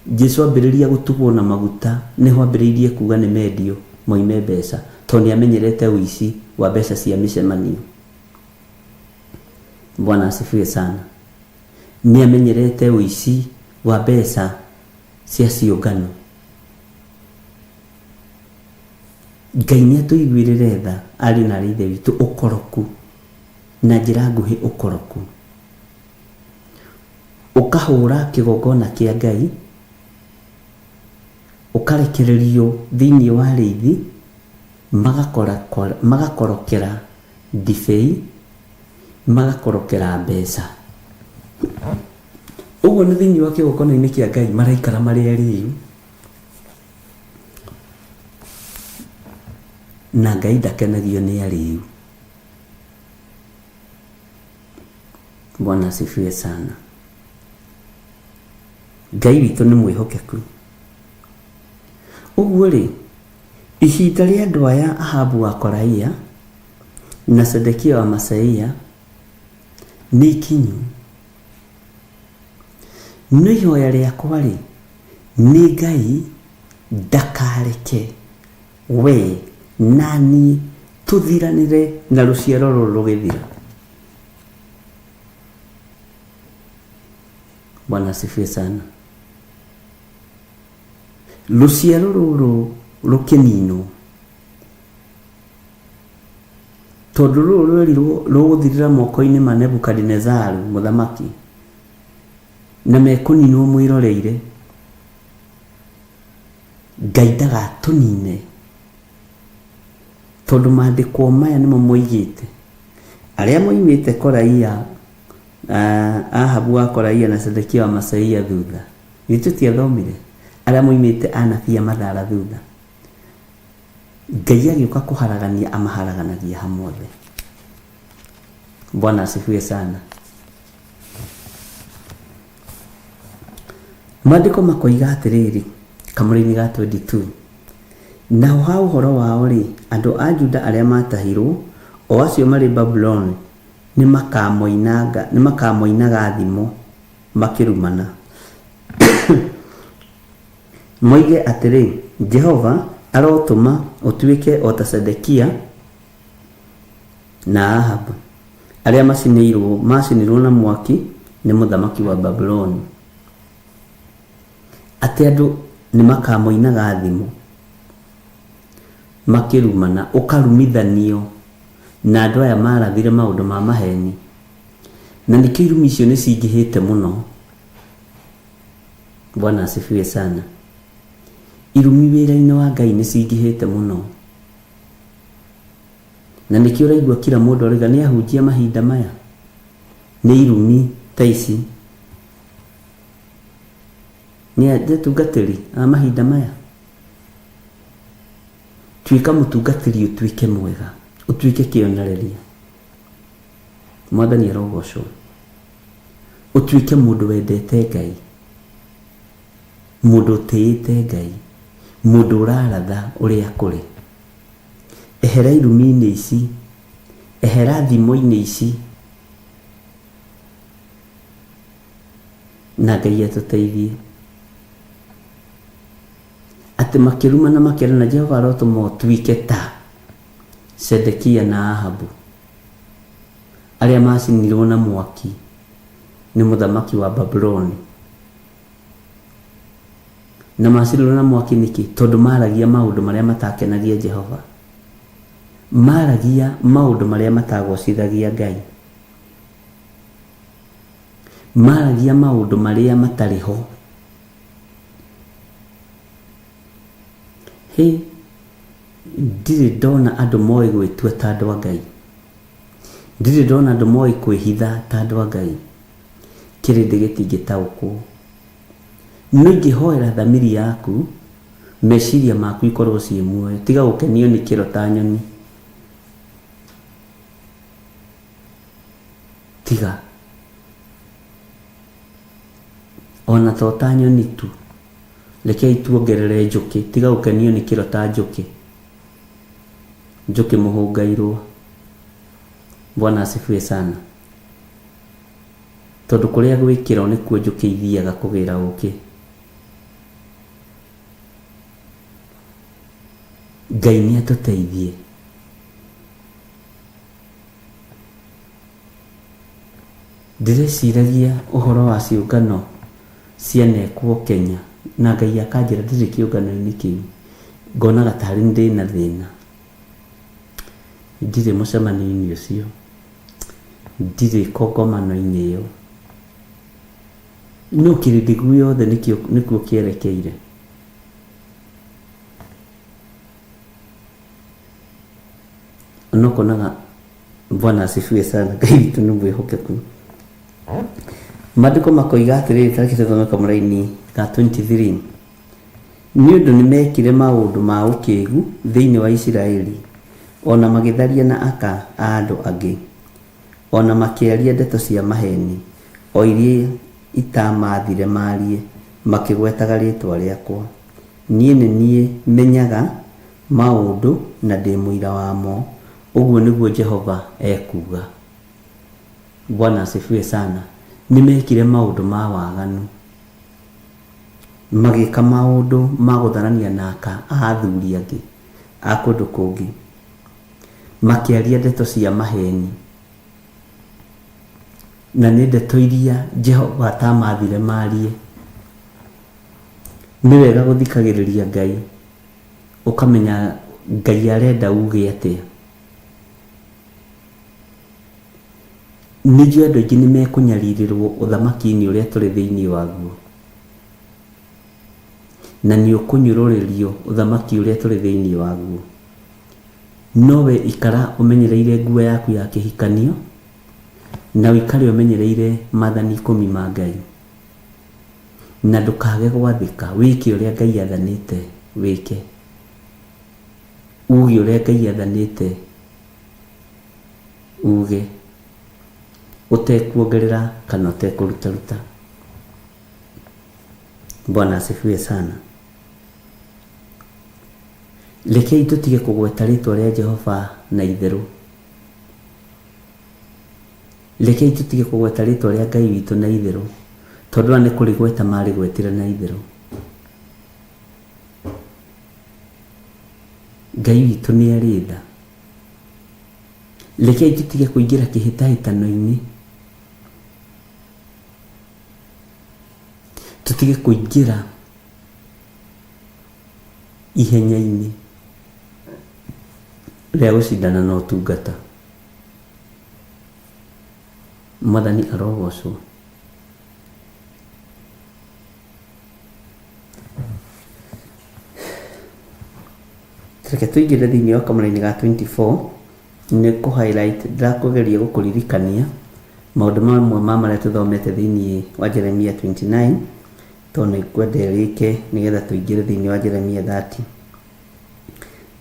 Jesu ambĩrĩria gũtugwo na maguta, nĩho ambĩrĩirie kuga nĩ mendio moime mbeca, tondũ nĩ amenyerete ũici wa mbeca cia mĩcemanio. Bwana asifiwe sana. Nĩ amenyerete ũici wa mbeca cia ciũngano. Ngai nĩ atũiguĩrĩre tha ariũ na aarĩ a Ithe witũ, ũkoroku na njĩra nguhĩ, ũkoroku ũkahũra kĩgongona kĩa Ngai, ũkarekererio thĩinĩ wa arĩithi magakorokera ndibei, magakorokera mbeca. Ũguo nĩ thĩinĩ wa kĩgongona-inĩ kĩa Ngai maraikara marĩ arĩu, na Ngai ndakenagio nĩ arĩu. Bwana asifiwe sana. Ngai witũ nĩ mwĩhokeku. Ũguo rĩ, ihinda rĩa andũ aya Ahabu wa Koraia na Sedekia wa Maseia nĩ ikinyu. No ihoya rĩakwa rĩ, nĩ Ngai ndakareke we na niĩ tũthiranĩre na rũciaro rũrũ rũgĩthira. Bwana asifiwe sana. Rũciaro rũrũ rũkĩninwo, tondũ rũrũ rwerirwo rũgũthirĩra moko-inĩ ma Nebukadinezaru mũthamaki, na mekũninwo mwĩroreire. Ngai ndagatũnine, tondũ maandĩko maya nĩmo moigĩte arĩa moimĩte Koraia, Ahabu wa Koraia na Sedekia wa Maseia thutha. Githĩ tũtiathomire arĩa moimĩte anabii a Mathara thutha? Ngai agĩũka kũharagania amaharaganagia hamwe othe. Bwana asifiwe sana. Maandĩko makoiga atĩrĩrĩ, kamũra-inĩ ga 22, naho ha ũhoro wao-rĩ, andũ a Juda arĩa maatahirwo, o acio marĩ Babuloni, nĩmakamoinaga thimo makĩrumana, moige atĩrĩ, Jehova arotũma ũtuĩke o ta Zedekia na Ahabu, arĩa macinirwo na mwaki nĩ mũthamaki wa Babuloni. Atĩ andũ nĩmakamoinaga thimo. Makĩrumana, ũkarumithanio na andũ aya marathire maũndũ ma maheni. Na nĩkĩo irumi icio nĩ cingĩhĩte mũno. Bwana asifiwe sana. Irumi wĩra-inĩ wa Ngai nĩ cingĩhĩte mũno. Na nĩkĩo ũraigua kila mũndũ arauga nĩ ahunjia mahinda maya. Nĩ irumi ta ici. Nĩ atungatĩri a mahinda maya. Tuĩka mũtungatĩri ũtuĩke mwega, ũtuĩke kĩonereria. Mwathani arogocwo. Ũtuĩke mũndũ wendete Ngai, mũndũ ũtĩĩte Ngai, mũndũ ũraratha ũrĩa kũrĩ. Ehera irumi-inĩ ici, ehera thimo-inĩ ici, na Ngai atũteithie. Atĩ makĩrumana makĩrana, Jehova arotũma ũtuĩke ta Sedekia na Ahabu, arĩa macinirwo na mwaki nĩ mũthamaki wa Babuloni. Na macinirwo na mwaki nĩkĩ? Tondũ maragia maũndũ marĩa matakenagia Jehova. Maragia maũndũ marĩa matagocithagia Ngai. Maragia maũndũ marĩa matarĩ ho. Hĩ, ndirĩ ndona andũ moĩ gwĩtua ta andũ a Ngai. Ndirĩ ndona andũ moĩ kwĩhitha ta andũ a Ngai. Kĩrĩndĩ gĩtingĩtaũkwo. No ingĩhoera thamiri yaku, meciria maku ikorwo ciĩ muoyo. Tiga gũkenio nĩ kĩro ta nyoni. Tiga. Ona to ta nyoni tu. Rekei tuongerere njũkĩ. Tiga gũkenio nĩ kĩro ta njũkĩ. Njũkĩ mũhũngairwo. Bwana asifiwe sana. Tondũ kũrĩa gwĩ kĩro nĩkuo njũkĩ ithiaga kũgĩra ũkĩ. Ngai nĩ atũteithie. Ndĩreciragia ũhoro wa ciũngano cianekwo Kenya na Ngai akanjĩra ndirĩ kĩũngano-inĩ kĩu, ngonaga tarĩ ndĩna thĩna. Ndirĩ mũcemanio-inĩ ũcio, ndirĩ kongomano-inĩ ĩyo, no kĩrĩndĩ guothe nĩkuo kĩerekeire. No konaga Bwana asifiwe sana. Ngai witũ nĩ mwĩhokeku. Maandĩko makoiga atĩrĩrĩ, ta reke tũthome kamũraini ga 23. Nĩ ũndũ nĩmekire maũndũ ma ũkĩgu thĩinĩ wa Isiraeli, o na magĩtharia na aka a andũ angĩ, o na makĩaria ndeto cia maheni, o iria itamaathire maarie, makĩgwetaga rĩĩtwa rĩakwa. Niĩ nĩ niĩ menyaga maũndũ na ndĩ mũira wamo, ũguo nĩguo Jehova ekuuga. Bwana asifiwe sana. Nĩmekire maũndũ ma waganu, magĩka maũndũ ma gũtharania na aka a athuri angĩ a kũndũ kũngĩ, makĩaria ndeto cia maheni, na nĩ ndeto iria Jehova atamathire marie. Nĩ wega gũthikagĩrĩria Ngai, ũkamenya Ngai arenda uge atĩa. Nĩ njũĩ andũ aingĩ nĩ mekũnyarirĩrwo ũthamaki-inĩ ũrĩa tũrĩ thĩinĩ waguo. Na nĩ ũkũnyũrũrĩrio ũthamaki ũrĩa tũrĩ thĩinĩ waguo. No we ikara ũmenyereire nguo yaku ya kĩhikanio, na ũikare ũmenyereire maathani ikũmi ma Ngai. Na ndũkage gwathĩka, wĩke ũrĩa Ngai athanĩte wĩke. Uge ũrĩa Ngai athanĩte uge, ũtekuongerera kana ũtekũrutaruta. Bwana asifiwe sana. Rekei tũtige kũgweta rĩtwa rĩa Jehova na itherũ. Rekei tũtige kũgweta rĩtwa rĩa Ngai witũ na itherũ, tondũ aya nĩ kũrĩgweta marĩgwetire na itherũ. Ngai witũ nĩ arĩ tha. Rekei tũtige kũingĩra kĩhĩtahĩtano-inĩ, tũtige kũingĩra ihenya-inĩ. Rĩa gũcindana na ũtungata. Mwathani arogocwo. Reke tũingĩre thĩinĩ wa kamũrainĩ ga 24 nĩ kũ highlight ndĩrakũgeria gũkũririkania maũndũ mamwe ma marĩa tũthomete thĩinĩ wa Jeremia 29 tondũ nĩ ngwenda ĩrĩke nĩgetha tũingĩre thĩinĩ wa Jeremia 30.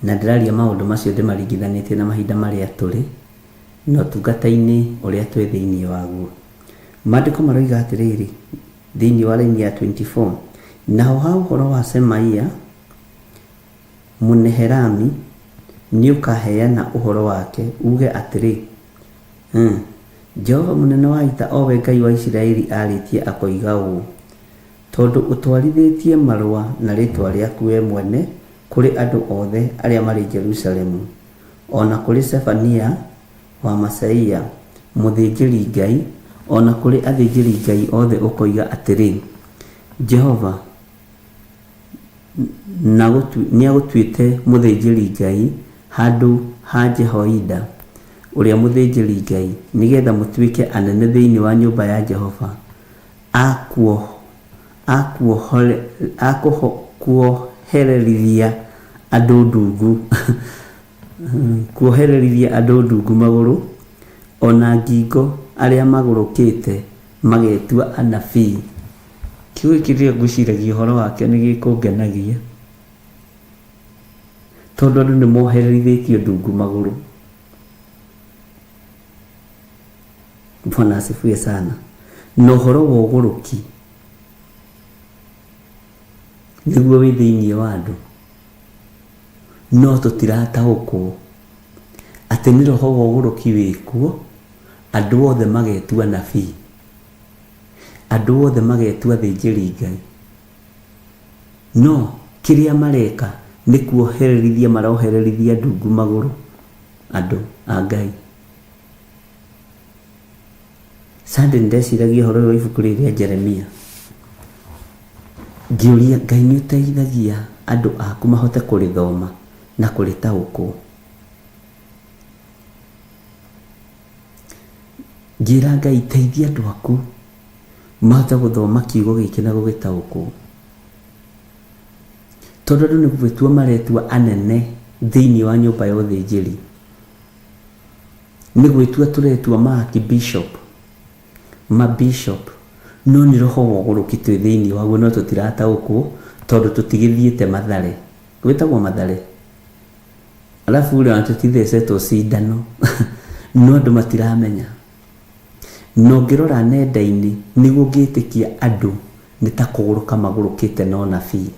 Na ndĩraria maũndũ macio ndĩmaringithanĩtie na mahinda marĩa tũrĩ na ũtungata-inĩ ũrĩa twĩ thĩinĩ waguo. Maandĩko maroiga atĩrĩrĩ thĩinĩ wa raini ya 24, naho ha ũhoro wa Semaia Mũnehelami, nĩũkaheana ũhoro wake, uuge atĩrĩ, Jehova Mũnene wa Ita, o we Ngai wa Isiraeli, aarĩtie akoiga ũũ, Tondũ ũtwarithĩtie marũa na rĩĩtwa rĩaku wee mwene kũrĩ andũ othe arĩa marĩ Jerusalemu, o na kũrĩ Zefania wa Maaseia, mũthĩnjĩri-Ngai, o na kũrĩ athĩnjĩri-Ngai othe ũkoiga atĩrĩ, Jehova nĩagũtuĩte mũthĩnjĩri-Ngai handũ ha Jehoiada ũrĩa mũthĩnjĩri-Ngai, nĩ getha mũtuĩke anene thĩinĩ wa nyũmba ya Jehova, a kuohererithia andũ ndungu kuohererithia andũ ndungu magũrũ, o na ngingo arĩa magũrũkĩte magetua anabii. Kiugo gĩkĩ rĩrĩa ngwĩciragia ũhoro wakĩo nĩ gĩkũngenagia, tondũ andũ nĩ mohererithĩtio ndungu magũrũ. Bwana asifiwe sana. Na ũhoro wa ũgũrũki nĩguo wĩ thĩinĩ wa andũ, no tũtirataũkwo atĩ nĩ roho wa ũgũrũki wĩkuo, andũ othe magetua anabii, andũ othe magetua athĩnjĩri Ngai, no kĩrĩa mareka nĩ kuohererithia marohererithia ndungu magũrũ andũ a Ngai. Sunday nĩndeciragia ũhoro ũyũ wa ibuku rĩrĩ rĩa Jeremia, ngĩũria Ngai nĩ ũteithagia andũ aku mahote kũrĩthoma na kũrĩtaũkwo. Ngĩra Ngai teithia andũ aku mahote gũthoma kiugo gĩkĩ na gũgĩtaũkwo, tondũ andũ nĩ gwĩtua maretua anene thĩinĩ wa nyũmba ya ũthĩnjĩri. Nĩ gwĩtua tũretua ma archbishop, ma bishop, no nĩ roho wa ũgũrũki twĩ thĩinĩ waguo no tũtirataũkwo tondũ tũtigĩthiĩte Mathare. Gwĩtagwo Mathare? Alafu rĩ ona tũtithecetwo cindano no andũ matiramenya. Na ũngĩrora nenda-inĩ nĩguo ũngĩtĩkia andũ nĩ ta kũgũrũka magũrũkĩte na ũnabii.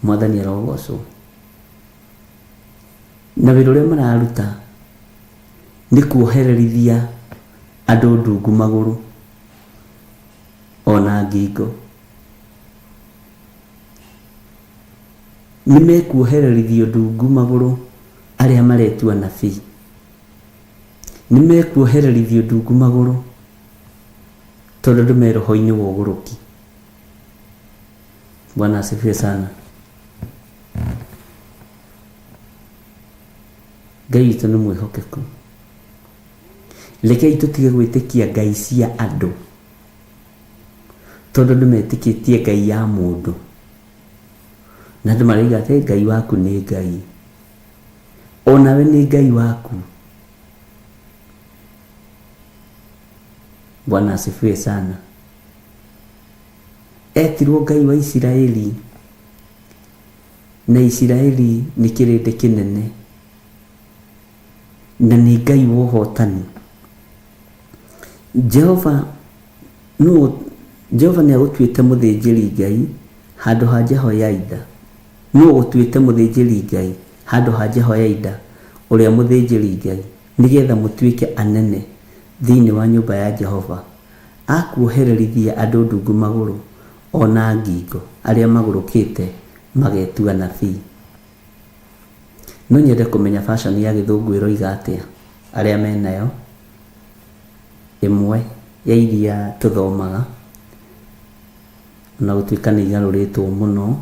Mwathani arogocwo. Na wĩra ũrĩa mararuta nĩ kuohererithia andũ ndungu magũrũ ona ngingo. Nĩ mekuohererithio ndungu magũrũ arĩa maretua anabii. Nĩ mekuohererithio ndungu magũrũ tondũ andũ me roho-inĩ wa ũgũrũki. Bwana asifiwe sana. Ngai witũ nĩ mwĩhokeku. Rekei tũtige gwĩtĩkia ngai cia andũ, tondũ andũ metĩkĩtie ngai ya mũndũ, na andũ maroiga atĩ Ngai waku nĩ Ngai, onawe nĩ Ngai waku. Bwana asifiwe sana. Etirwo Ngai wa Isiraeli, na Isiraeli nĩ kĩrĩndĩ kĩnene, na nĩ Ngai wa ũhotani. Jehova nũ Jehova nĩ agũtuĩte mũthĩnjĩri Ngai handũ ha Jehoiada. Nũ ũgũtuĩte mũthĩnjĩri Ngai handũ ha Jehoiada ũrĩa mũthĩnjĩri Ngai, nĩgetha mũtuĩke anene thĩinĩ wa nyũmba ya Jehova, a kuohererithia andũ ndungu magũrũ o na ngingo, arĩa magũrũkĩte magetua anabii. No nyende kũmenya version ya gĩthũngũ ĩroiga atĩa, arĩa menayo, ĩmwe ya iria tũthomaga, ona gũtuĩka nĩ igarũrĩtwo mũno.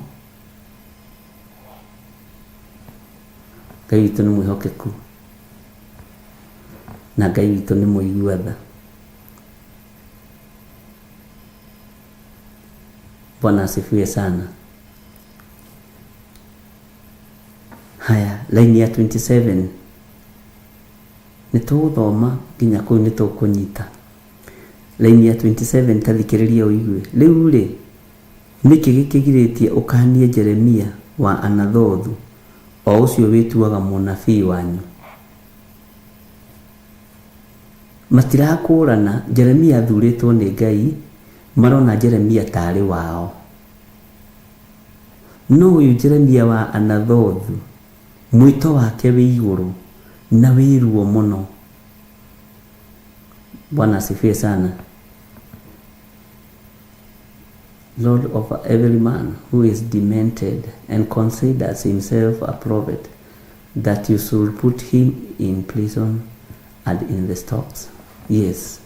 Ngai witũ nĩ mwĩhokeku na Ngai witũ nĩ mũigua tha. Bwana asifiwe sana. Haya, laini ya 27 nĩ tũgũthoma nginya kũu nĩ tũkũnyita. Laini ya 27 ta thikĩrĩria ũigue. Rĩu rĩ, nĩkĩ gĩkĩgirĩtie ũkanie Jeremia wa Anathothu, o ũcio wĩtuaga mũnabii wanyu? Matirakũrana Jeremia athurĩtwo nĩ Ngai, marona Jeremia tarĩ wao. No ũyũ Jeremia wa Anathothu, mwĩto wake wĩ igũrũ na wĩ ruo mũno. Bwana asifiwe sana. Lord over every man who is demented and considers himself a prophet, that you should put him in prison and in the stocks. Yes.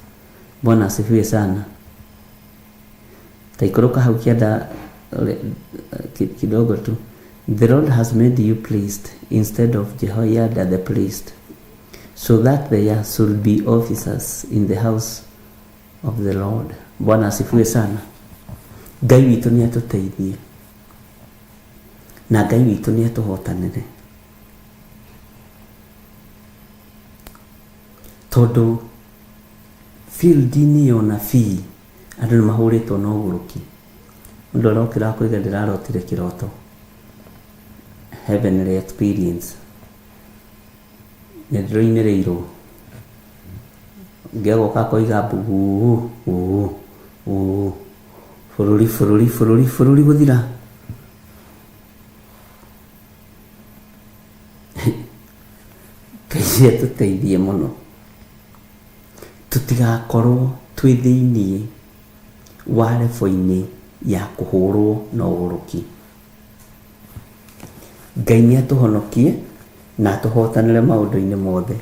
Bwana asifiwe sana. Taikoroka hau kĩanda kidogo tu. The Lord has made you priest instead of Jehoiada the priest, so that there should be officers in the house of the Lord. Bwana asifiwe sana. Ngai witũ nĩ atũteithie na Ngai witũ nĩ atũhotanĩre, tondũ field-inĩ ya ũnabii andũ nĩ mahũrĩtwo na ũgũrũki. Mũndũ arokĩra akoiga ndĩrarotire kĩroto, heavenly experience, nĩ ndĩroimĩrĩirwo. Ũngĩ agoka akoiga mbu uu uu bũrũri bũrũri bũrũri bũrũri gũthira. Ngai atũteithie mũno tũtigakorwo twĩ thĩiniĩ wa rebo-inĩ ya kũhũrwo na ũgũrũki. Ngai nĩ atũhonokie na atũhotanĩre maũndũ-inĩ mothe.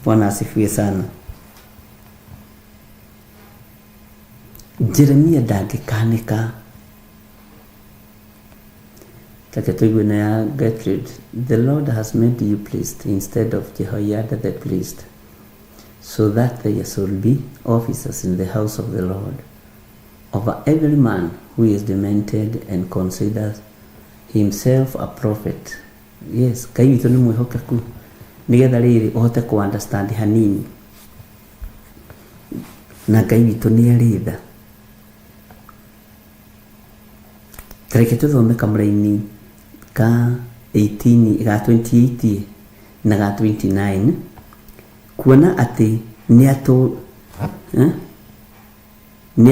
Bwana asifiwe sana. Jeremia ndangĩkanĩka. Take tũigue na ya Gertrude. The Lord has made you priest instead of Jehoiada the priest, so that there shall be officers in the house of the Lord over every man who is demented and considers himself a prophet. Yes, Ngai witũ nĩ mwĩhokeku nĩgetha rĩrĩ ũhote kũ understand hanini, na Ngai witũ nĩ arĩ tha. Tareke tũthome kamũraini ka 18 ga 28 na ga 29, kuona atĩ nĩ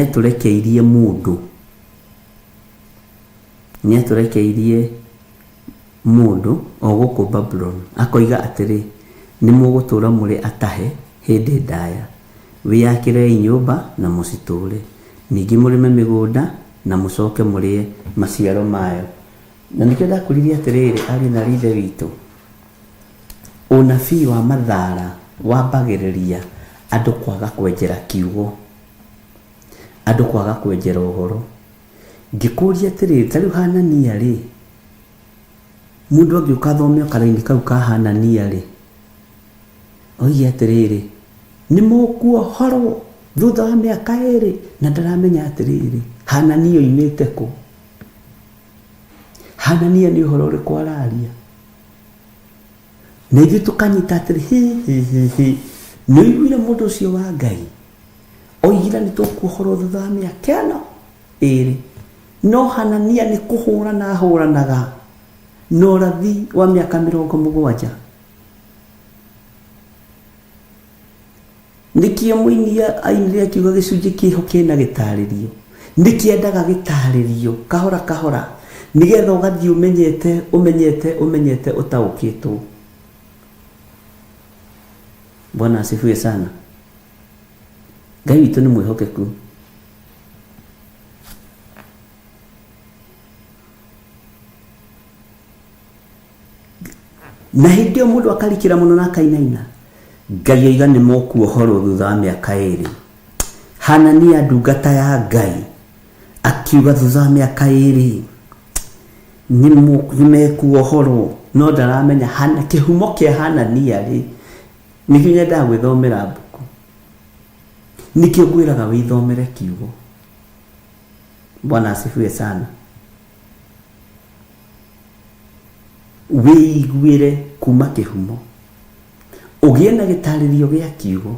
atũrekeirie mũndũ, nĩ atũrekeirie mũndũ o gũkũ Babuloni, akoiga atĩrĩ, nĩ mũgũtũũra mũrĩ atahe hĩndĩ ndaya, wĩyakĩrei nyũmba na mũcitũũre, ningĩ mũrĩme mĩgũnda na mũcoke mũrĩe maciaro mayo. Na nĩkĩo ndakwĩrire atĩrĩrĩ, ariũ na ithe witũ, ũnabii wa mathara wambagĩrĩria andũ kwaga kwenjera kiugo, andũ kwaga kwenjera ũhoro. Ngĩkũria atĩrĩrĩ, ta rĩu Hanania rĩ, mũndũ angĩũka athome o karaini kau ka Hanania rĩ, oige atĩrĩrĩ, nĩ mũkuohorwo thutha wa mĩaka 2, na ndaramenya atĩrĩrĩ, Hanania oimĩte kũ? Hanania nĩ ũhoro ũrĩkũ araria? Na ithuĩ tũkanyita atĩrĩ, hi hi hi hi, nĩ ũiguire mũndũ ũcio wa Ngai oigire nĩ tũkuohorwo thutha wa mĩaka ĩno 2, no Hanania nĩ kũhũrana ahũranaga na ũrathi wa mĩaka 70. Nĩkĩo mũini ainire akiuga gĩcunjĩ kĩho kĩna gĩtarĩrio, nĩkĩendaga gĩtarĩrio kahora kahora, nĩgetha ũgathiĩ ũmenyete ũmenyete ũmenyete ũtaũkĩtwo. Bwana asifiwe sana. Ngai witũ nĩ mwĩhokeku. Na hĩndĩ ĩyo mũndũ akarikĩra mũno na akainaina. Ngai oiga nĩ mũkuohorwo thutha wa mĩaka 2. Hanania ndungata ya Ngai akiuga thutha wa mĩaka 2 Nĩ mekuohorwo no ndaramenya hana kĩhumo kĩa Hanania rĩ nĩkĩo nyendaga gwĩthomera mbuku nĩkĩo ngwĩraga wĩthomere kiugo. Bwana asifiwe sana. Wĩiguĩre kuma kĩhumo ũgĩe na gĩtarĩrio gĩa kiugo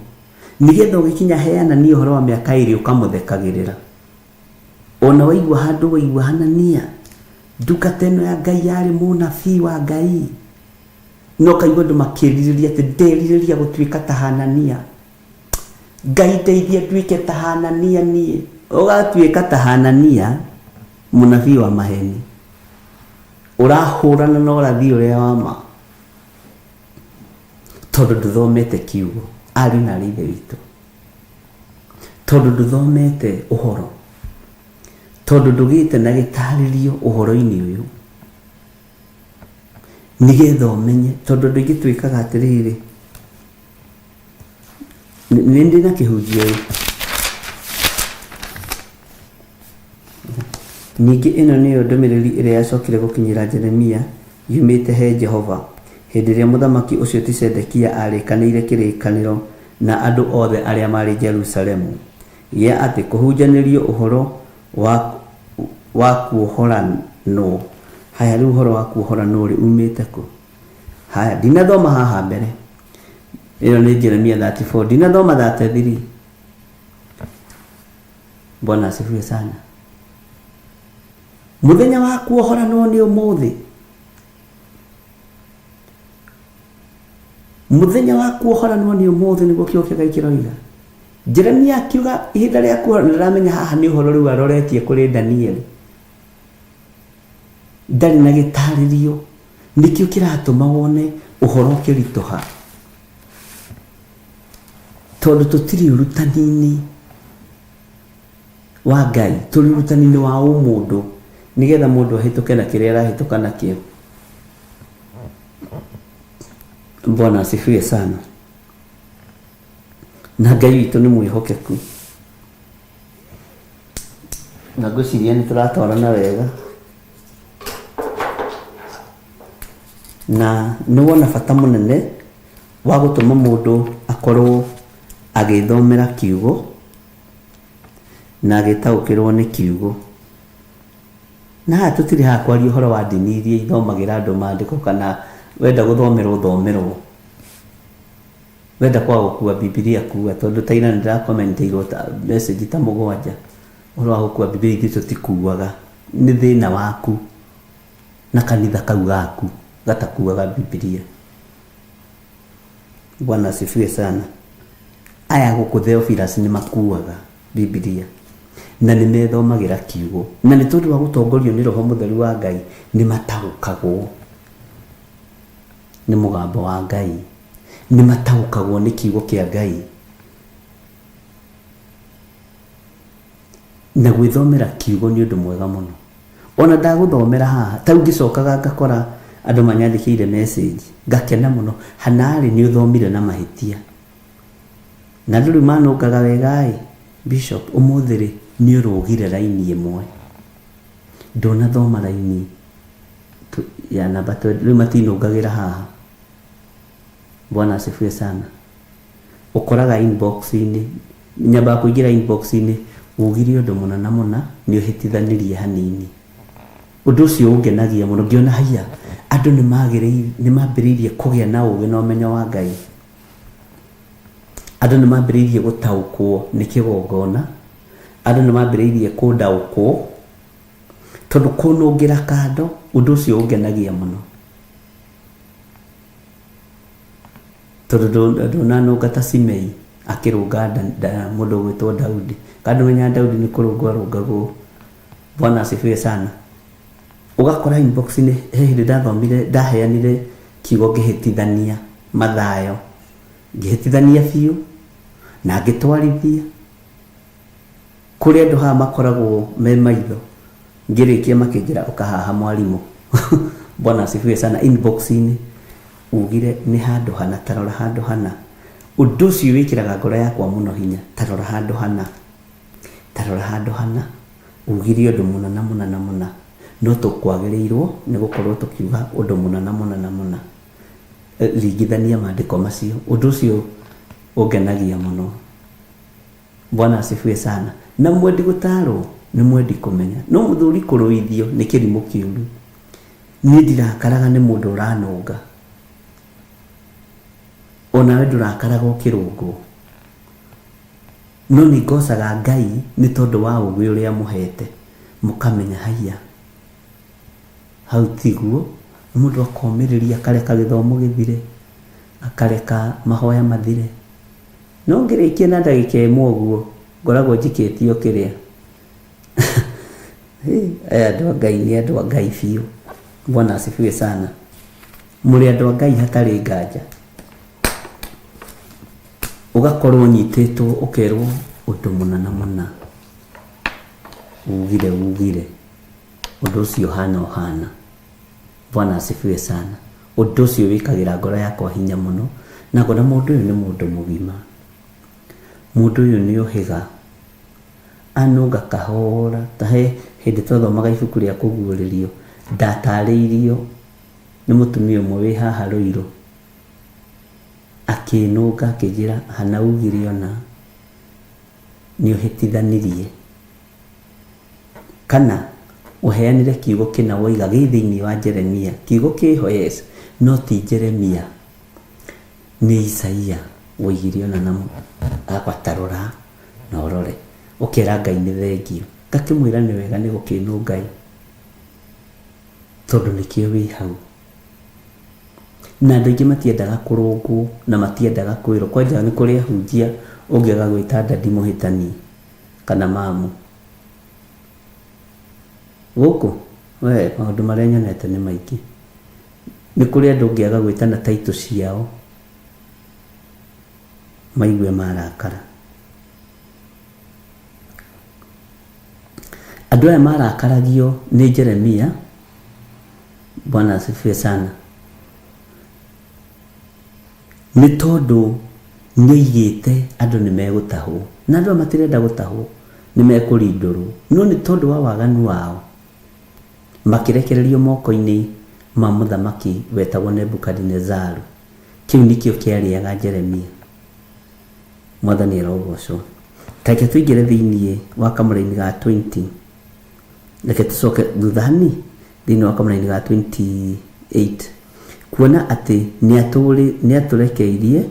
nĩgetha ũgĩkinya he Hanania ũhoro wa mĩaka ĩrĩ ũkamũthekagĩrĩra. Ona waigua handũ waigua Hanania ndungata ĩno ya Ngai yarĩ mũnabii wa Ngai no kaigua andũ makĩrirĩria atĩ nderirĩria gũtuĩka ta Hanania. Ngai ndeithia nduĩke ta Hanania niĩ. Ũgatuĩka ta Hanania mũnabii wa maheni ũrahũrana na ũrathi ũrĩa wa ma tondũ ndũthomete kiugo ariũ na arĩ ithe witũ tondũ ndũthomete ũhoro tondũ ndũgĩte na gĩtarĩrio ũhoro-inĩ ũyũ nĩgetha ũmenye tondũ andũ aingĩ twĩkaga atĩrĩrĩ nĩ ndĩ na kĩhunjio ĩ ningĩ ĩno nĩyo ndũmĩrĩri ĩrĩa yacokire gũkinyĩra Jeremia yumĩte he Jehova hĩndĩ ĩrĩa mũthamaki ũcio ti Zedekia aarĩkanĩire kĩrĩkanĩro na andũ othe arĩa maarĩ Jerusalemu gĩa atĩ kũhunjanĩrio ũhoro wa kuohoranwo. Haya rĩu ũhoro wa kuohoranwo rĩ umĩte kũ? Haya ndinathoma haha mbere ĩyo nĩ Jeremia 34 ndinathoma 33. Bwana asifiwe sana. Mũthenya wa kuohoranwo nĩ ũmũthĩ. Mũthenya wa kuohoranwo nĩ ũmũthĩ nĩguo kiugo kĩa Ngai kĩroiga. Jeremia akiuga ihinda rĩa kuohoranwo ndĩramenya haha nĩ ũhoro rĩu aroretie kũrĩ Danieli. Ndarĩ na gĩtarĩrio nĩkĩo kĩratũma wone ũhoro ũkĩritũha tondũ tũtirĩ ũrutani-inĩ wa Ngai tũrĩ ũrutani-inĩ wa ũmũndũ nĩgetha mũndũ ahĩtũke na kĩrĩa arahĩtũka nakĩo. Bwana asifiwe sana. Na Ngai witũ nĩ mwĩhokeku na ngwĩciria nĩ tũratwarana wega na nĩ wona bata mũnene wa gũtũma mũndũ akorwo agĩthomera kiugo na agĩtaũkĩrwo nĩ kiugo. Na haha tũtirĩ haha kwaria ũhoro wa ndini iria ithomagĩra andũ maandĩko kana wenda gũthomerwo ũthomerwo wenda kwaga gũkua Bibilia kua tondũ ta ira nĩndĩrakomenteirwo ta message ta mũgwanja ũhoro wa gũkua Bibilia ithuĩ tũtikuaga nĩ thĩna waku na kanitha kau gaku gatakuaga Bibilia. Bwana asifiwe sana. Aya gũkũ Theophilus nĩ makuaga Bibilia na nĩ methomagĩra kiugo na nĩ tondũ wa gũtongorio nĩ Roho Mũtheru wa Ngai nĩ mataũkagwo nĩ mũgambo wa Ngai nĩ mataũkagwo nĩ kiugo kĩa Ngai na gwĩthomera kiugo nĩ ũndũ mwega mũno. Ona ndagũthomera haha ta ngĩcokaga ngakora andũ manyandĩkĩire message ngakena mũno hanarĩ nĩ ũthomire na mahĩtia na andũ rĩu manũngaga wega ĩ Bishop ũmũthĩ rĩ nĩ ũrũgire raini ĩmwe ndũnathoma raini ya namba 20 rĩu matinũngagĩra haha. Bwana asifiwe sana. Ũkoraga inbox-inĩ nyambaga kũingĩra inbox-inĩ ugire ũndũ mũna na mũna nĩ ũhĩtithanirie hanini ũndũ ũcio ũngenagia mũno ngĩona haiya andũ nĩ mambĩrĩirie kũgĩa na ũgĩ na ũmenyo wa Ngai andũ nĩ mambĩrĩirie gũtaũkwo nĩ kĩgongona andũ nĩ mambĩrĩirie kũndaũkwo tondũ kũnũngĩra kando ũndũ ũcio ũngenagia mũno tondũ ndũnanũnga ta Simei akĩrũnga mũndũ ũgwĩtwo Daudi kando menya Daudi nĩ kũrũngwo arũngagwo. Bwana asifiwe sana. Ũgakora inbox-inĩ he hĩndĩ ndathomire ndaheanire kiugo ngĩhĩtithania Mathayo ngĩhĩtithania biũ na ngĩtwarithia kũrĩ andũ haha makoragwo me maitho ngĩrĩkia makĩnjĩra ũka haha mwarimũ. Bwana asifiwe sana. Inbox-inĩ ugire nĩ handũ hana tarora handũ hana ũndũ ũcio wĩkĩraga ngoro yakwa mũno hinya tarora handũ hana tarora handũ hana ugire ũndũ mũna na mũna na mũna No tũkwagĩrĩirwo nĩ gũkorwo tũkiuga ũndũ mũna na mũna na mũna. Ringithania maandĩko macio. Ũndũ ũcio ũngenagia mũno. Bwana asifiwe sana. Na mwendi gũtaarwo nĩ mwendi kũmenya. No mũthuri kũrũithio nĩ kĩrimũ kĩũru. Niĩ ndirakaraga nĩ mũndũ ũranũnga. Onawe ndũrakaraga ũkĩrũngwo. No nĩ ngocaga Ngai nĩ tondũ wa ũgĩ ũrĩa mũhete. Mũkamenya haiya hau tiguo. Mũndũ akomĩrĩria akareka gĩthomo gĩthire, akareka mahoya mathire. No ngĩrĩkia na ndagĩka ĩmwe ũguo ngoragwo njikĩtio kĩrĩa. Aya andũ a Ngai nĩ andũ a Ngai biũ. Bwana asifiwe sana. Mũrĩ andũ a Ngai hatarĩ nganja. Ũgakorwo ũnyitĩtwo ũkerwo ũndũ mũna na mũna. Ugire ugire. Ũndũ ũcio ũhana ũhana. Bwana asifiwe sana. Ũndũ ũcio wĩkagĩra ngoro yakwa hinya mũno. Na ngona mũndũ ũyũ nĩ mũndũ mũgima. Mũndũ ũyũ nĩ ũhĩga. Anũnga kahora. Ta he hĩndĩ twathomaga ibuku rĩa kũguũrĩrio. Ndatarĩirio nĩ mũtumia ũmwe wĩ haha Rũirũ. Akĩnũnga akĩnjĩra hana ugire ona nĩ ũhĩtithanirie. Kana ũheanire kiugo kĩna woiga gĩ thĩinĩ wa Jeremia. Kiugo kĩho yes, no ti Jeremia. Nĩ Isaia woigire ona na agwatarũra na ũrore. Ũkera Ngai nĩ thengio. Ngakĩmwĩra nĩ wega nĩ gũkĩnwo Ngai. Tondũ nĩkĩo wĩ hau. Na andũ aingĩ matiendaga kũrũngwo na matiendaga kwĩrwo. Kwanja nĩ kũrĩ ahunjia ũngĩaga gwĩta dadi mũhĩtani kana mamu. Gũkũ we maũndũ marĩa nyonete nĩ maingĩ. Nĩ kũrĩ andũ ũngĩaga gwĩta na title ciao maigue marakara. Andũ aya marakaragio nĩ Jeremia. Bwana asifiwe sana. Nĩ tondũ nĩoigĩte andũ nĩ megũtahwo. Na andũ aya matirenda gũtahwo, nĩ mekũrindũrwo. No nĩ tondũ wa waganu wao makĩrekererio moko-inĩ ma mũthamaki wetagwo Nebukadinezaru. Kĩu nĩkĩo kĩarĩaga Jeremia. Mwathani arogocwo. Ta reke tũingĩre thĩinĩ wa kamũraini ga 20. Reke tũcoke thutha hanini thĩinĩ wa kamũraini ga 28. Kuona atĩ nĩatũrekeirie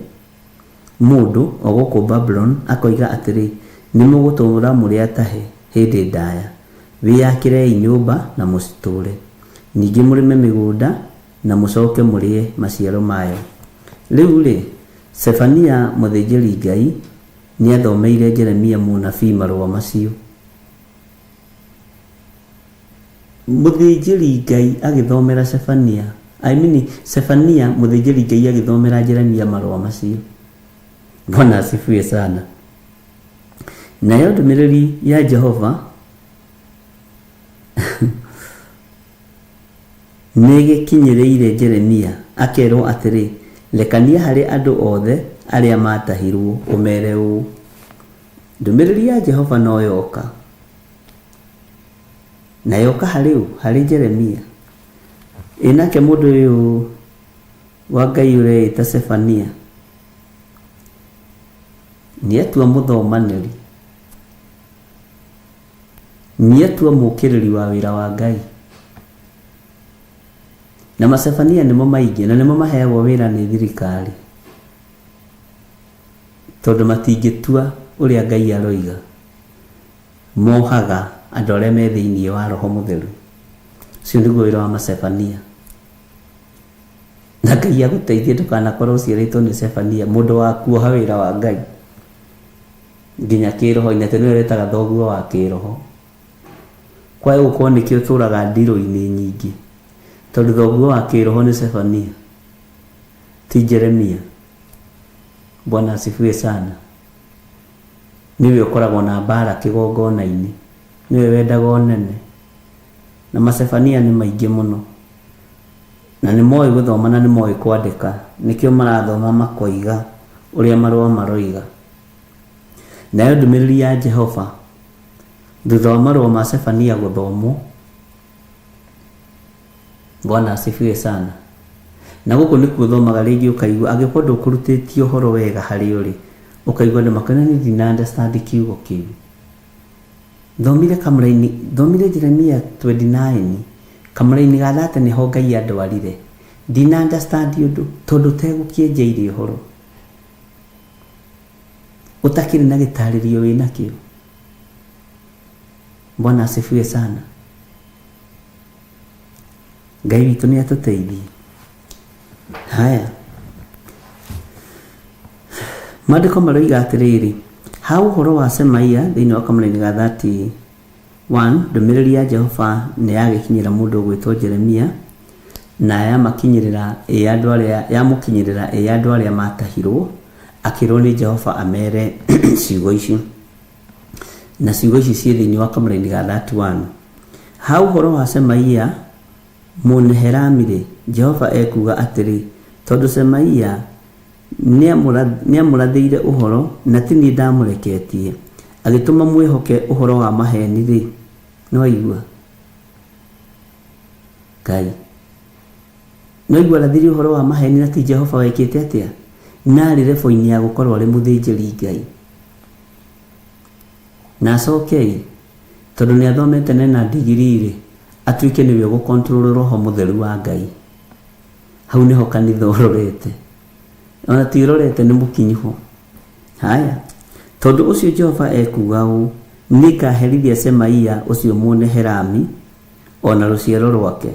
mũndũ o gũkũ Babulon akoiga atĩrĩ, nĩ mũgũtũũra mũrĩ atahe hĩndĩ ndaya. Wĩyakĩrei nyũmba na mũcitũũre. Ningĩ mũrĩme mĩgũnda na mũcoke mũrĩe maciaro mayo. Rĩu rĩ, Sefania mũthĩnjĩri Ngai nĩathomeire Jeremia mũnabii marũa macio. Mũthĩnjĩri Ngai agĩthomera Sefania, I mean Sefania mũthĩnjĩri Ngai agĩthomera Jeremia marũa macio. Bwana asifiwe sana. Nayo ndũmĩrĩri ya Jehova nĩgĩkinyĩrĩire Jeremia akerwo atĩrĩ, lekania harĩ andũ othe arĩa matahirwo ũmere ũũ, ndũmĩrĩri ya Jehova no yoka. Na yoka harĩ ũ? Harĩ Jeremia. Ĩ nake mũndũ ũyũ wa Ngai ũreĩta Sefania nĩatua mũthomanĩri, nĩatua mũũkĩrĩri wa wĩra wa Ngai. Na macebania nĩmo maingĩ na nĩmo maheagwo wĩra nĩ thirikari tondũ matingĩtua ũrĩa Ngai aroiga. Mohaga andũ arĩa me thĩinĩ wa Roho Mũtheru. Ũcio nĩguo wĩra wa macebania. Na Ngai agũteithie ndũkanakorwo ũciarĩtwo nĩ Sefania, mũndũ wa kuoha wĩra wa Ngai nginya kĩroho-inĩ, atĩ nĩwe wĩtaga thoguo wa kĩroho. Kwae gũkorwo nĩkĩo ũtũraga ndirũ-inĩ nyingĩ, tondũ thoguo wa kĩroho nĩ Sefania, ti Jeremia. Bwana asifiwe sana. Nĩwe ũkoragwo na mbara kĩgongona-inĩ, nĩwe wendaga ũnene. Na macebania nĩ maingĩ mũno. Na nĩ moĩ gũthoma na nĩ moĩ kwandĩka, nĩkĩo marathoma makoiga ũrĩa marũa maroiga. Nayo ndũmĩrĩri ya Jehova thutha wa marũa ma Sefania gũthomwo Bwana asifiwe sana. Na gũkũ nĩkuo thomaga rĩngĩ ũkaigua angĩkorwo ndũkũrutĩtie ũhoro wega harĩ ũrĩ, ũkaigua nĩ makana nĩ ndina understand kiugo kĩu. Thomire kamũraini, thomire Jeremia 29, kamũraini ga thate nĩho Ngai andwarire. Ndina understand ũndũ tondũ ũtegũkĩenjeire ũhoro. Ũtakĩrĩ na gĩtarĩrio wĩnakĩo. Bwana asifiwe sana. Ngai witũ nĩ atũteithie. Haya, maandĩko maroiga atĩrĩrĩ, ha ũhoro wa Semaia thĩinĩ wa kamũraini ga 31, ndũmĩrĩri ya Jehova nĩ yagĩkinyĩra mũndũ ũgwĩtwo Jeremia, na yamakinyĩrĩra ĩ andũ arĩa yamũkinyĩrĩra ĩ andũ arĩa matahirwo, akĩrwo nĩ Jehova amere ciugo ici. Na ciugo ici ciĩ thĩinĩ wa kamũraini ga 31. Ha ũhoro wa Semaia Mũnehelami-rĩ, Jehova ekuuga atĩrĩ, tondũ Semaia nĩamũrathĩire ũhoro, na ti niĩ ndamũreketie, agĩtũma mwĩhoke ũhoro wa maheeni-rĩ, nĩwaigua? Ngai. Nĩwaigua arathire ũhoro wa maheeni na ti Jehova wekĩte atĩa? Na arĩ lebo-inĩ ya gũkorwo arĩ mũthĩnjĩri Ngai. Na acoke-ĩ, tondũ nĩ athomete na ena ndigiri-rĩ, atuĩke nĩwe ũgũ control roho mũtheru wa Ngai. Hau nĩho kanitha ũrorete. Ona ti ũrorete nĩ mũkinyu ho. Haya, tondũ ũcio Jehova ekuuga ũũ, nĩngaherithia Semaia ũcio Mũnehelami o na rũciaro rwake,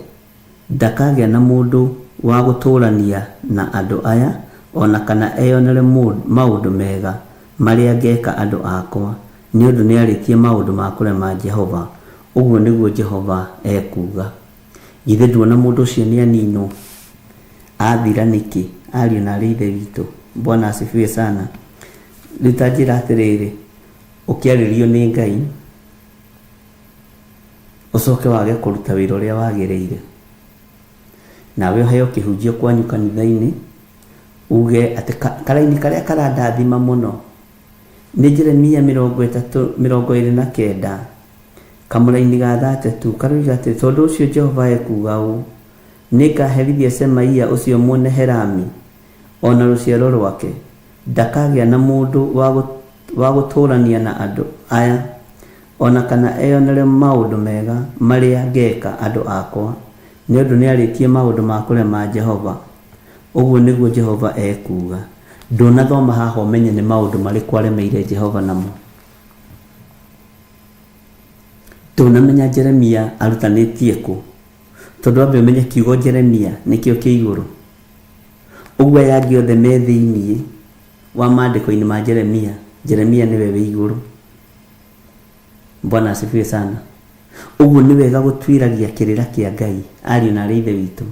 ndakagĩa na mũndũ wa gũtũũrania na andũ aya, o na kana eyonere maũndũ mega marĩa ngeka andũ akwa, nĩ ũndũ nĩarĩtie maũndũ ma kũrema Jehova. Ũguo nĩguo Jehova ekuuga. Githĩ nduona mũndũ ũcio nĩ aninwo? Athira nĩkĩ? Ariũ na arĩ ithe witũ. Bwana asifiwe sana. Rĩu ta njĩra atĩrĩrĩ, ũkĩarĩrio nĩ Ngai, ũcoke wage kũruta wĩra ũrĩa wagĩrĩire. Nawe ũheo kĩhunjio kwanyu kanitha-inĩ, uge atĩ karaini karĩa karandathima mũno nĩ Jeremia mĩrongo ĩtatũ mĩrongo ĩrĩ na kenda kamũraini ga 32 karoiga atĩ tondũ ũcio Jehova ekuuga ũũ, nĩngaherithia Semaia ũcio Mũnehelami o na rũciaro rwake, ndakagĩa na mũndũ wa gũtũũrania na andũ aya, o na kana eyonere maũndũ mega marĩa ngeka andũ akwa, nĩ ũndũ nĩarĩtie maũndũ ma kũrema Jehova. Ũguo nĩguo Jehova ekuuga. Ndũnathoma haha ũmenye nĩ maũndũ marĩkũ aremeire Jehova namo. Ndũnamenya Jeremia arutanĩtie kũ, tondũ ambe ũmenye kiugo Jeremia nĩkĩo kĩ igũrũ. Ũguo aya angĩ othe me thĩiniĩ wa maandĩko-inĩ ma Jeremia, Jeremia nĩwe wĩ igũrũ. Bwana asifiwe sana. Ũguo nĩ wega gũtuĩragia kĩrĩra kĩa Ngai, ariũ na arĩ ithe witũ.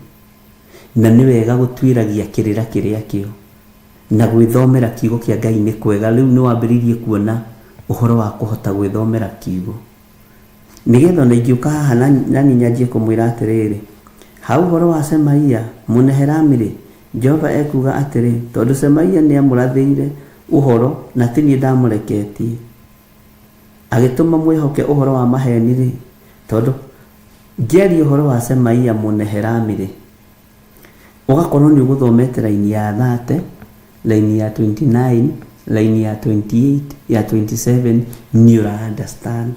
Na nĩ wega gũtuĩragia kĩrĩra kĩrĩa kĩo. Na gwĩthomera kiugo kĩa Ngai nĩ kwega. Rĩu nĩ wambĩrĩirie kuona ũhoro wa kũhota gwĩthomera kiugo. Nĩgetha ona ingĩũka haha na niĩ nyanjie kũmwĩra atĩrĩrĩ, ha ũhoro wa Semaia Mũnehelami-rĩ, Jehova ekuuga atĩrĩ, tondũ Semaia nĩamũrathĩire ũhoro na ti niĩ ndamũreketie, agĩtũma mwĩhoke ũhoro wa maheeni-rĩ, tondũ ngĩaria ũhoro wa Semaia Mũnehelami-rĩ, ũgakorwo nĩ ũgũthomete raini ya 30, raini ya 29, raini ya 28, ya 27, nĩ ũra understand.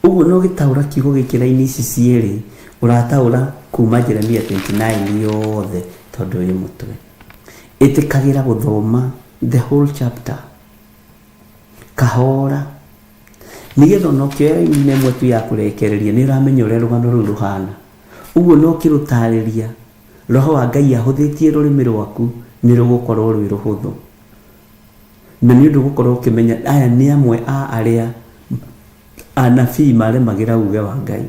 Ũguo no gĩtaũra kiugo gĩkĩ raini ici cierĩ, ũrataũra kuma Jeremia 29 yothe tondũ ĩ mũtwe. Ĩtĩkagĩra gũthoma the whole chapter. Kahora. Nĩgetha ona ũkĩoya raini ĩmwe tu ya kũrekereria nĩ ũramenya ũrĩa rũgano rũu rũhana. Ũguo no ũkĩrũtarĩria, roho wa Ngai ahũthĩtie rũrĩmĩ rwaku nĩ rũgũkorwo rwĩ rũhũthũ. Na nĩ ũndũ ũgũkorwo ũkĩmenya aya nĩ amwe a arĩa anabii maremagĩra uge wa Ngai.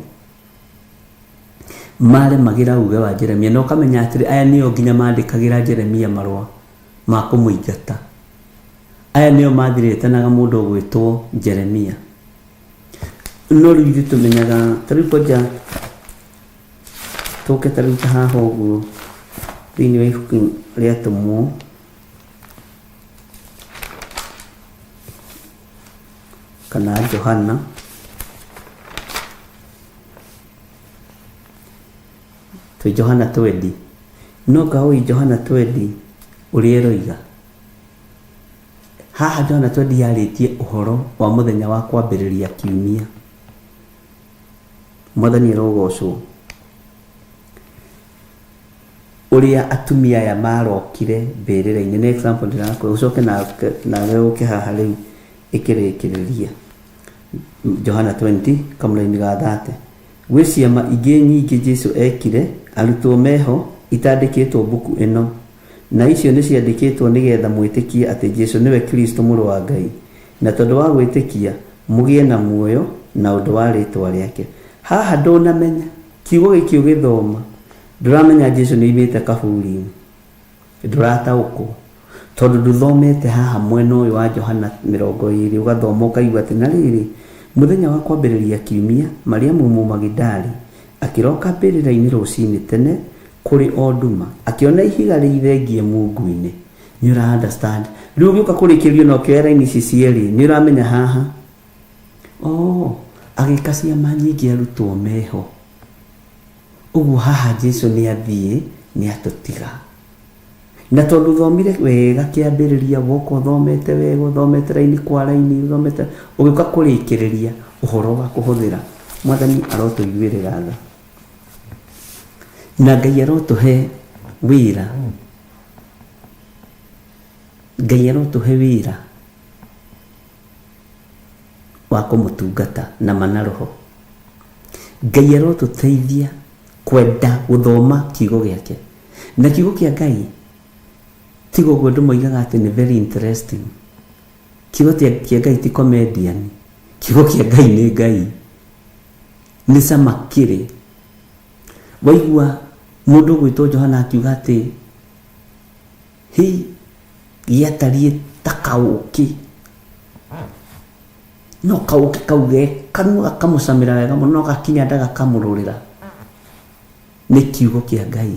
Maremagĩra uge wa Jeremia. Na ũkamenya atĩrĩ, aya nĩo nginya mandĩkagĩra Jeremia marũa ma kũmũingata. Aya nĩo mathiretanaga mũndũ ũgwĩtwo Jeremia. No rĩu ithuĩ tũmenyaga, ta rĩu kwanja tũke ta rĩu ta haha ũguo thĩinĩ wa ibuku rĩa Atũmwo, kana Johana. Twĩ Johana 20. No anga ũĩ Johana 20 ũrĩa ĩroiga? Haha Johana 20 yarĩtie ũhoro wa mũthenya wa kwambĩrĩria kiumia. Mwathani arogocwo. Ũrĩa atumia aya marokire mbĩrĩra-inĩ nĩ example ndĩrakũhe ũcoke nawe ũke haha rĩu ĩkĩrĩkĩrĩria. Johana 20 kamũraini ga 30. Gwĩ ciama ingĩ nyingĩ Jesu ekire arutwo meho itandĩkĩtwo mbuku ĩno. Na icio nĩ ciandĩkĩtwo nĩgetha mwĩtĩkie atĩ Jesu nĩwe Kristo mũrũ wa Ngai, na tondũ wa gwĩtĩkia mũgĩe na muoyo na ũndũ wa rĩĩtwa rĩake. Haha ndũnamenya, kiugo gĩkĩ ũgĩthoma, ndũramenya Jesu nĩ oimĩte kaburi-inĩ. Ndũrataũkwo. Tondũ ndũthomete haha mwena ũyũ wa Johana 20, ũgathoma ũkaigua atĩ na rĩrĩ, mũthenya wa kwambĩrĩria kiumia, Mariamu Mũmagidali akĩroka mbĩrĩra-inĩ rũcinĩ tene kũrĩ o nduma, akĩona ihiga rĩithengie mungu-inĩ. Nĩ ũra understand? Rĩu ũgĩũka kũrĩkĩrĩria na ũkĩoya raini ici cierĩ, nĩ ũramenya haha. Oh, agĩka ciama nyingĩ arutwo meho. Ũguo haha Jesu nĩ athiĩ, nĩ atũtiga. Na tondũ ũthomire wega kĩambĩrĩria, woka ũthomete wega, ũthomete raini kwa raini, ũthomete, ũgĩũka kũrĩkĩrĩria ũhoro wa kũhũthĩra. Mwathani arotũiguĩrĩra tha. Na Ngai arotũhe wĩra. Ngai arotũhe wĩra wa kũmũtungata na ma na roho. Ngai arotũteithia kwenda gũthoma kiugo gĩake. Na kiugo kĩa Ngai tiga ũguo andũ moigaga atĩ nĩ very interesting. Kiugo kĩa Ngai ti comedian. Kiugo kĩa Ngai nĩ Ngai. Nĩ cama kĩrĩ. Waigua mũndũ ũgwĩtwo Johana akiuga atĩ hi gĩatariĩ ta kaũkĩ. No kaũkĩ kau ge kanua gakamũcamĩra wega mũno no gakinya nda gakamũrũrĩra. Nĩ kiugo kĩa Ngai.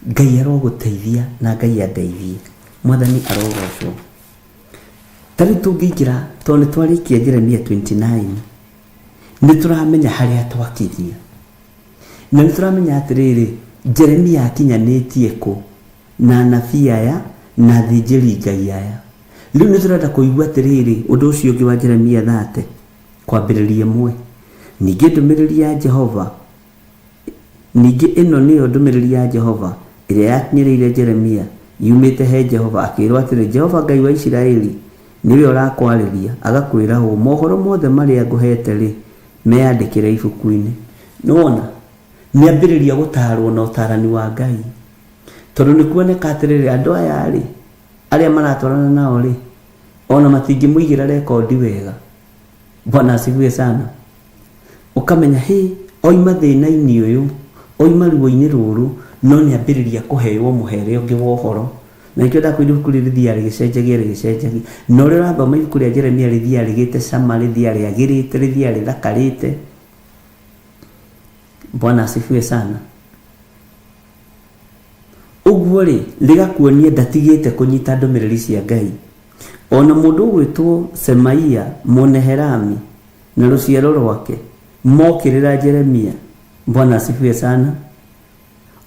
Ngai arogũteithia na Ngai andeithie. Mwathani arogocwo. Ta rĩu tũngĩingĩra tondũ nĩ twarĩkia Jeremia 29 nĩ tũramenya harĩa twakinyia. Na nĩ tũramenya atĩrĩrĩ, Jeremia akinyanĩtie kũ na anabii aya na athĩnjĩri Ngai aya. Rĩu nĩ tũrenda kũigua atĩrĩrĩ, ũndũ ũcio ũngĩ wa Jeremia 30 kwambĩrĩria ĩmwe. Ningĩ ndũmĩrĩri ya Jehova, ningĩ ĩno nĩyo ndũmĩrĩri ya Jehova ĩrĩa yakinyĩrĩire Jeremia yumĩte he Jehova, akĩĩrwo atĩrĩ, Jehova Ngai wa Isiraeli nĩwe ũrakwarĩria, agakwĩra ũũ, mohoro mothe marĩa ngũhete-rĩ, meyandĩkĩre ibuku-inĩ. Nĩwona, nĩambĩrĩria gũtaarwo na ũtaarani wa Ngai. Tondũ nĩ kuoneka atĩrĩrĩ, andũ aya-rĩ, arĩa maratwarana nao-rĩ, ona matingĩmũigĩra rekondi wega. Bwana asifiwe sana. Ũkamenya hĩ, oima thĩna-inĩ ũyũ, oima ruo-inĩ rũrũ, no nĩambĩrĩria kũheo mũhere ũngĩ wa ũhoro. Na nĩkĩo ndakwĩra ibuku rĩrĩ rĩthiaga rĩgĩcenjagia rĩgĩcenjagia. Na ũrĩa ũrathoma ibuku rĩa Jeremia rĩthiaga rĩgĩte cama, rĩthiaga rĩagĩrĩte, rĩthiaga rĩthakarĩte. Bwana asifiwe sana. Ũguo rĩ, rĩgakuonia ndatigĩte kũnyita ndũmĩrĩri cia Ngai. Ona mũndũ ũgwĩtwo Semaia Mũneherami na rũciaro rwake mokĩrĩra Jeremia. Bwana asifiwe sana.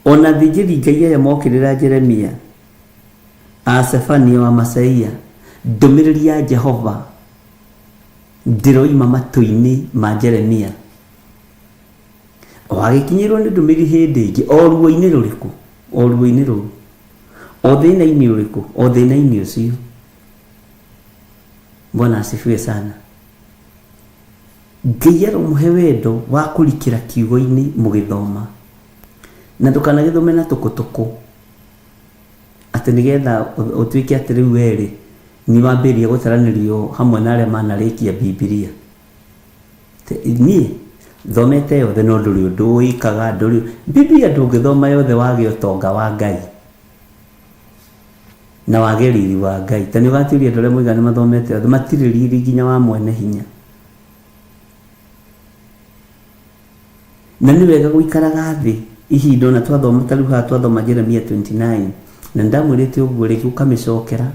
Ona athĩnjĩri Ngai aya mokĩrĩra Jeremia, a Sefania wa Maseia, ndũmĩrĩri ya Jehova ndĩroima matũ-inĩ ma Jeremia. O agĩkinyĩrwo nĩ ndũmĩrĩri hĩndĩ ĩngĩ, o ruo-inĩ rũrĩkũ, o ruo-inĩ rũu, o thĩna-inĩ ũrĩkũ, o thĩna-inĩ ũcio. Bwana asifiwe sana. Ngai aromũhe wendo wa kũrikĩra kiugo-inĩ mũgĩthoma. Na ndũkanagĩthome na tũkũtũkũ atĩ nĩgetha ũtuĩke atĩ rĩu werĩ nĩ wambĩrĩria gũtaranĩrio hamwe na arĩa manarĩkia Bibilia. Niĩ thomete yothe no ndũrĩ ũndũ wĩkaga, ndũrĩ Bibilia ndũngĩthoma yothe wage ũtonga wa Ngai na wage riri wa Ngai. Ta nĩ ũgatuĩria andũ arĩa moigaga nĩ mathomete yothe matirĩ riri nginya wa mwene hinya. Na nĩ wega gũikaraga thĩ ihinda ona twathoma ta rĩu haha twathoma Jeremia 29 na ndamwĩrĩte ũguo rĩngĩ ũkamĩcokera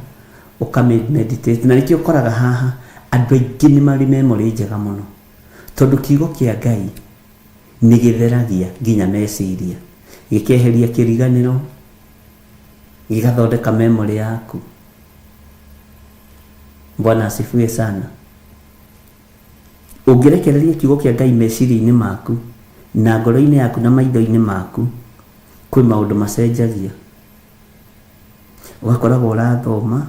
ũkamĩ meditate na nĩkĩo ũkoraga haha andũ aingĩ nĩ marĩ memory njega mũno tondũ kiugo kĩa Ngai Nĩ gĩtheragia nginya meciria, gĩkeheria kĩriganĩro, gĩgathondeka memory yaku. Bwana asifiwe sana. Ũngĩrekereria kiugo kĩa Ngai meciria-inĩ maku na ngoro-inĩ yaku na maitho-inĩ maku, kwĩ maũndũ macenjagia. Ũgakoragwo ũrathoma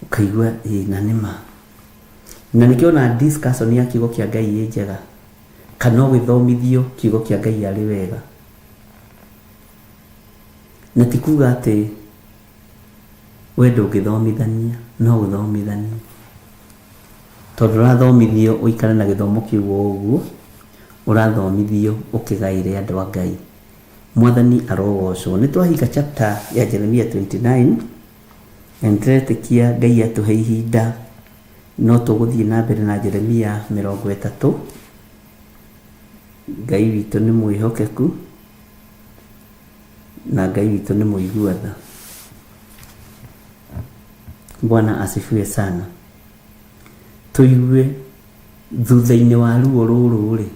ũkaigua ĩĩ na nĩma. Na nĩkĩo ona discussion ya kiugo kĩa Ngai ĩ njega, kana ũgĩthomithio kiugo kĩa Ngai arĩ wega. Na ti kuga atĩ we ndũngĩthomithania, no ũthomithanie. Tondũ ũrathomithio ũikare na gĩthomo kĩu o ũguo, ũrathomithio ũkĩgaĩre andũ a Ngai. Mwathani arogocwo. Nĩ twahinga chapter ya Jeremia 29, na nĩ tũretĩkia Ngai atũhe ihinda no tũgũthiĩ na mbere na Jeremia 30. Ngai witũ nĩ mwĩhokeku na Ngai witũ nĩ mũigua tha. Bwana asifiwe sana. Tũigue thutha-inĩ wa ruo rũrũ rĩ,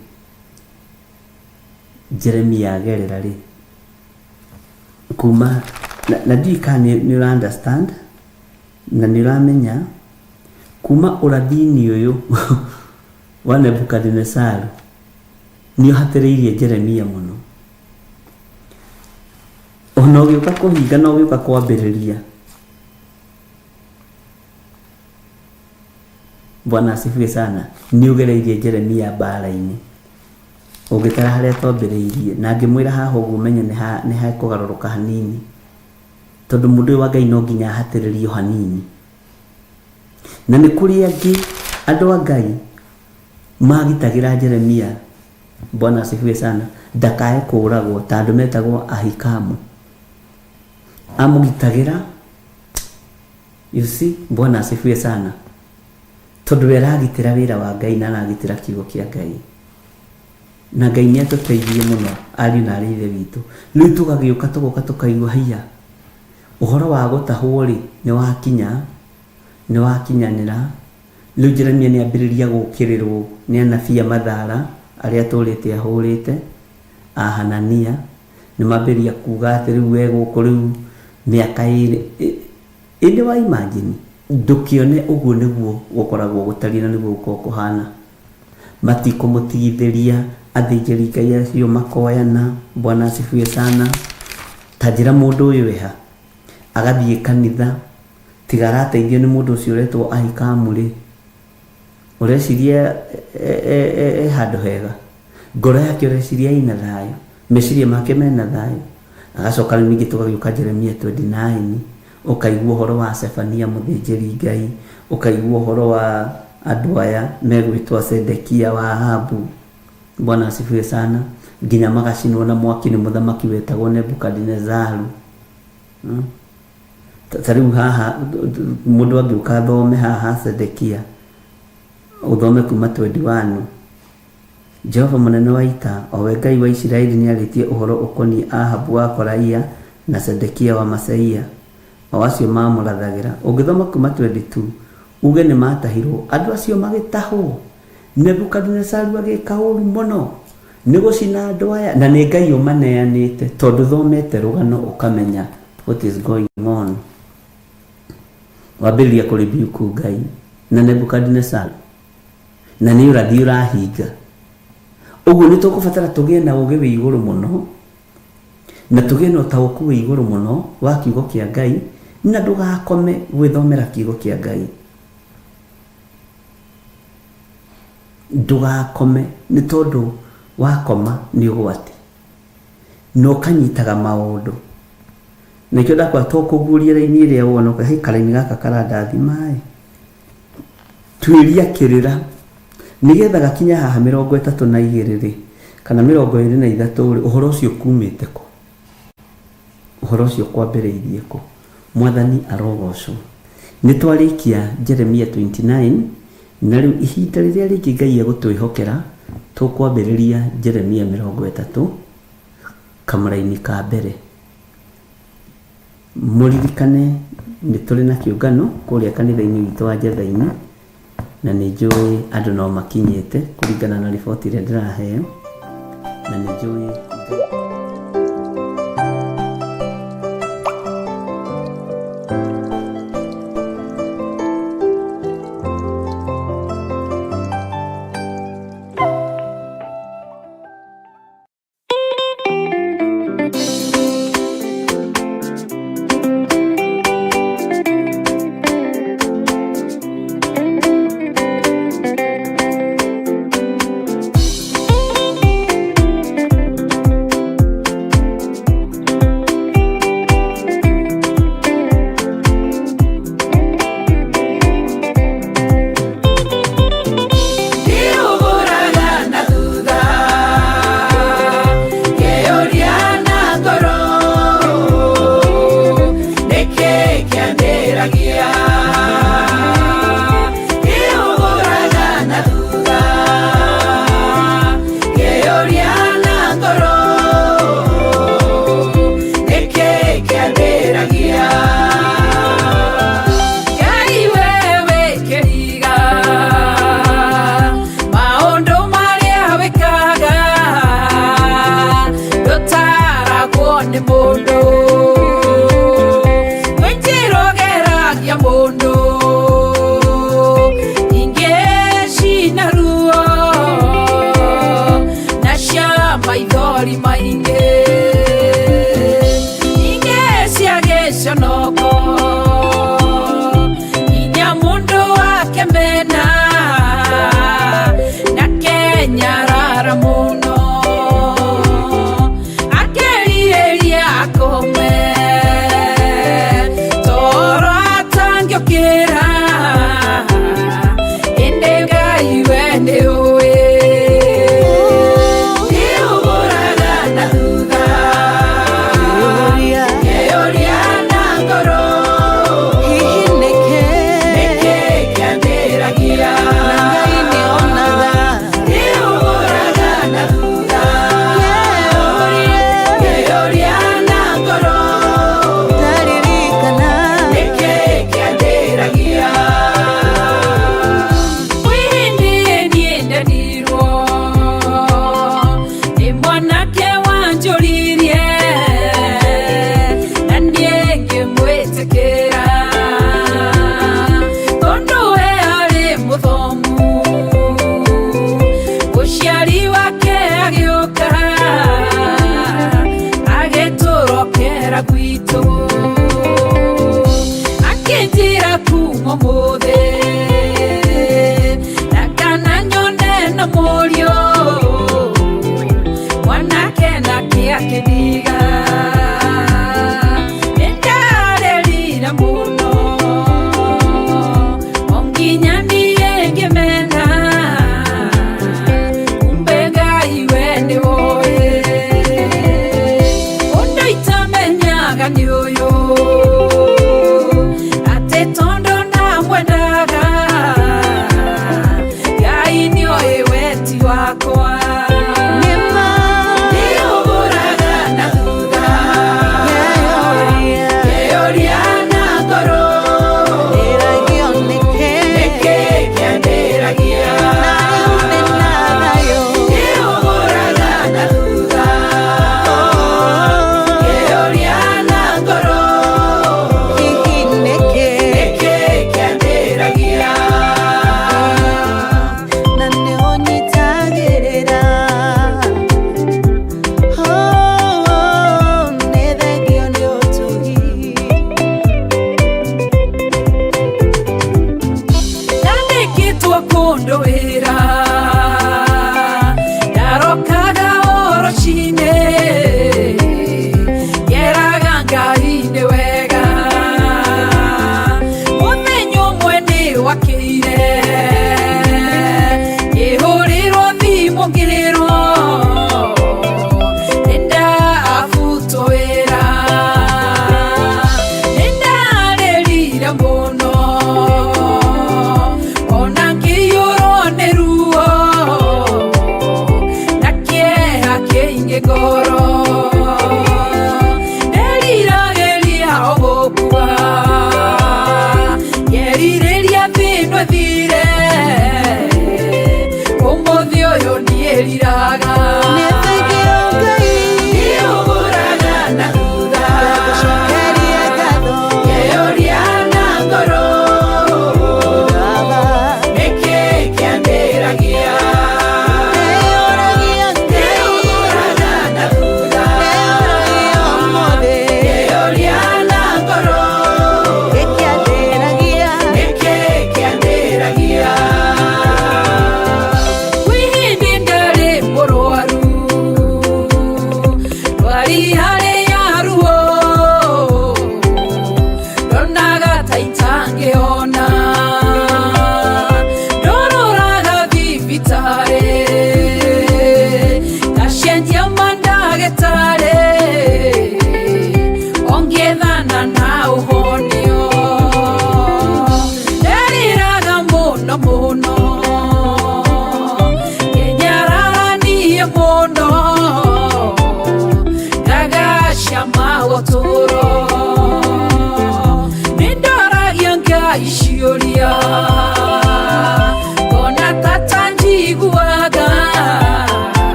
Jeremia agerera rĩ, kuma na ndiũĩ kana nĩ ũra understand na nĩ ũramenya kuma ũrathi-inĩ ũyũ wa Nebukadinesaru nĩ ũhatĩrĩirie Jeremia mũno. Ona ũgĩũka kũhinga na ũgĩũka kwambĩrĩria. Bwana asifiwe sana. Nĩ ũgereirie Jeremia mbara-inĩ. Ũngĩtara harĩa twambĩrĩirie na ngĩmwĩra haha ũguo ũmenye nĩ hekũgarũrũka hanini, tondũ mũndũ ũyũ wa Ngai no nginya ahatĩrĩrio hanini. Na nĩ kũrĩ angĩ andũ a Ngai magitagĩra Jeremia, Bwana asifiwe sana, ndakae kũragwo, ta andũ metagwo Ahikamu. Amũgitagĩra, you see, Bwana asifiwe sana, tondũ we aragitĩra wĩra wa Ngai na aragitĩra kiugo kĩa Ngai. Na Ngai nĩ atũteithie mũno ariũ na arĩ ithe witũ. Rĩu tũgagĩũka tũgoka tũkaigua haiya, ũhoro wa gũtahwo rĩ nĩ wakinya, nĩ wakinyanĩra. Rĩu Jeremia nĩ ambĩrĩria gũũkĩrĩrwo nĩ anabii a Mathara arĩa atũrĩte ahũrĩte, a Hanania, nĩ mambĩrĩria kuga atĩ rĩu we gũkũ rĩu mĩaka ĩrĩ. Ĩndĩ wa imagine, ndũkĩone ũguo nĩguo gũkoragwo gũtariĩ na nĩguo gũkoragwo kũhana. Matikũmũtigithĩria athĩnjĩri Ngai acio makoyana. Bwana asifiwe sana. Ta njĩra mũndũ ũyũ eha agathiĩ kanitha, tiga arateithio nĩ mũndũ ũcio ũretwo Ahikamu rĩ, ũreciria e handũ hega, ngoro yake ũreciria ĩna thayũ, meciria make mena thayũ. Agacoka rĩu ningĩ tũgagĩũka Jeremia 29, ũkaigua ũhoro wa Sefania mũthĩnjĩri Ngai, ũkaigua ũhoro wa andũ aya megwĩtwo Sedekia wa Ahabu. Bwana asifiwe sana. Nginya magacinwo na mwaki nĩ mũthamaki wetagwo Nebukadinezaru. Ta rĩu haha mũndũ angĩũka athome haha Sedekia, ũthome kuma 21. Jehova mũnene wa ita, o we Ngai wa Isiraeli, nĩarĩtie ũhoro ũkoniĩ Ahabu wa Koraia na Sedekia wa Maseia, o acio mamũrathagĩra. Ũngĩthoma kuma 22, uge nĩ matahirwo. Andũ acio magĩtahwo. Nebukadinesaru agĩka ũru mũno nĩ gũcina andũ aya, na nĩ Ngai ũmaneanĩte, tondũ thomete rũgano ũkamenya what is going on. Wambĩrĩria kũrebuke Ngai na Nebukadinesaru, na nĩ ũrathi ũrahinga. Ũguo nĩ tũkũbatara tũgĩe na ũũgĩ wĩ igũrũ mũno, na tũgĩe na ũtaũku wĩ igũrũ mũno wa kiugo kĩa Ngai, na ndũgakome gwĩthomera kiugo kĩa Ngai. Ndũgakome, nĩ tondũ wakoma nĩ ũgwati, na ũkanyitaga maũndũ. Nĩkĩo ndakwa to kũguũria raini ĩrĩa wona, ũka, hey, karaini gaka karandathima ĩ. Tuĩria kĩrĩra nĩgetha gakinya haha 32 rĩ, kana 23 rĩ, ũhoro ũcio kumĩte kũ? Ũhoro ũcio kwambĩrĩirie kũ? Mwathani arogocwo. Nĩ twarĩkia Jeremia 29, na rĩu ihinda rĩrĩa rĩngĩ Ngai egũtwĩhokera, tũkwambĩrĩria Jeremia 30 kamũraini ka mbere. Mũririkane nĩ tũrĩ na kĩũngano kũrĩa kanitha-inĩ witũ wa Njetha-inĩ. Na nĩ njũĩ andũ no makinyĩte kũringana na riboti ĩrĩa ndĩraheo, na nĩ njũĩ Ndĩũgũraga na thutha, ngĩũria na ngoro, nĩkĩ kĩandĩragia? Ndĩũgũraga na thutha, ngĩũria na ngoro, nĩkĩ kĩandĩragia? Ngai wewe kĩriga, maũndũ marĩa wĩkaga ndũtaragwo nĩ mũndũ, kwĩ njĩra ũgeragia mũndũ ingĩ cina ruo na cia maithori maingĩ, ingĩ cia gĩconoko, inya mũndũ akemena na kenyarara mũno, akerirĩria akome toro atangĩũkĩra, ĩndĩ Ngai we nĩũĩ. Nĩũgũraga na thutha, Ngĩũria ngĩũria na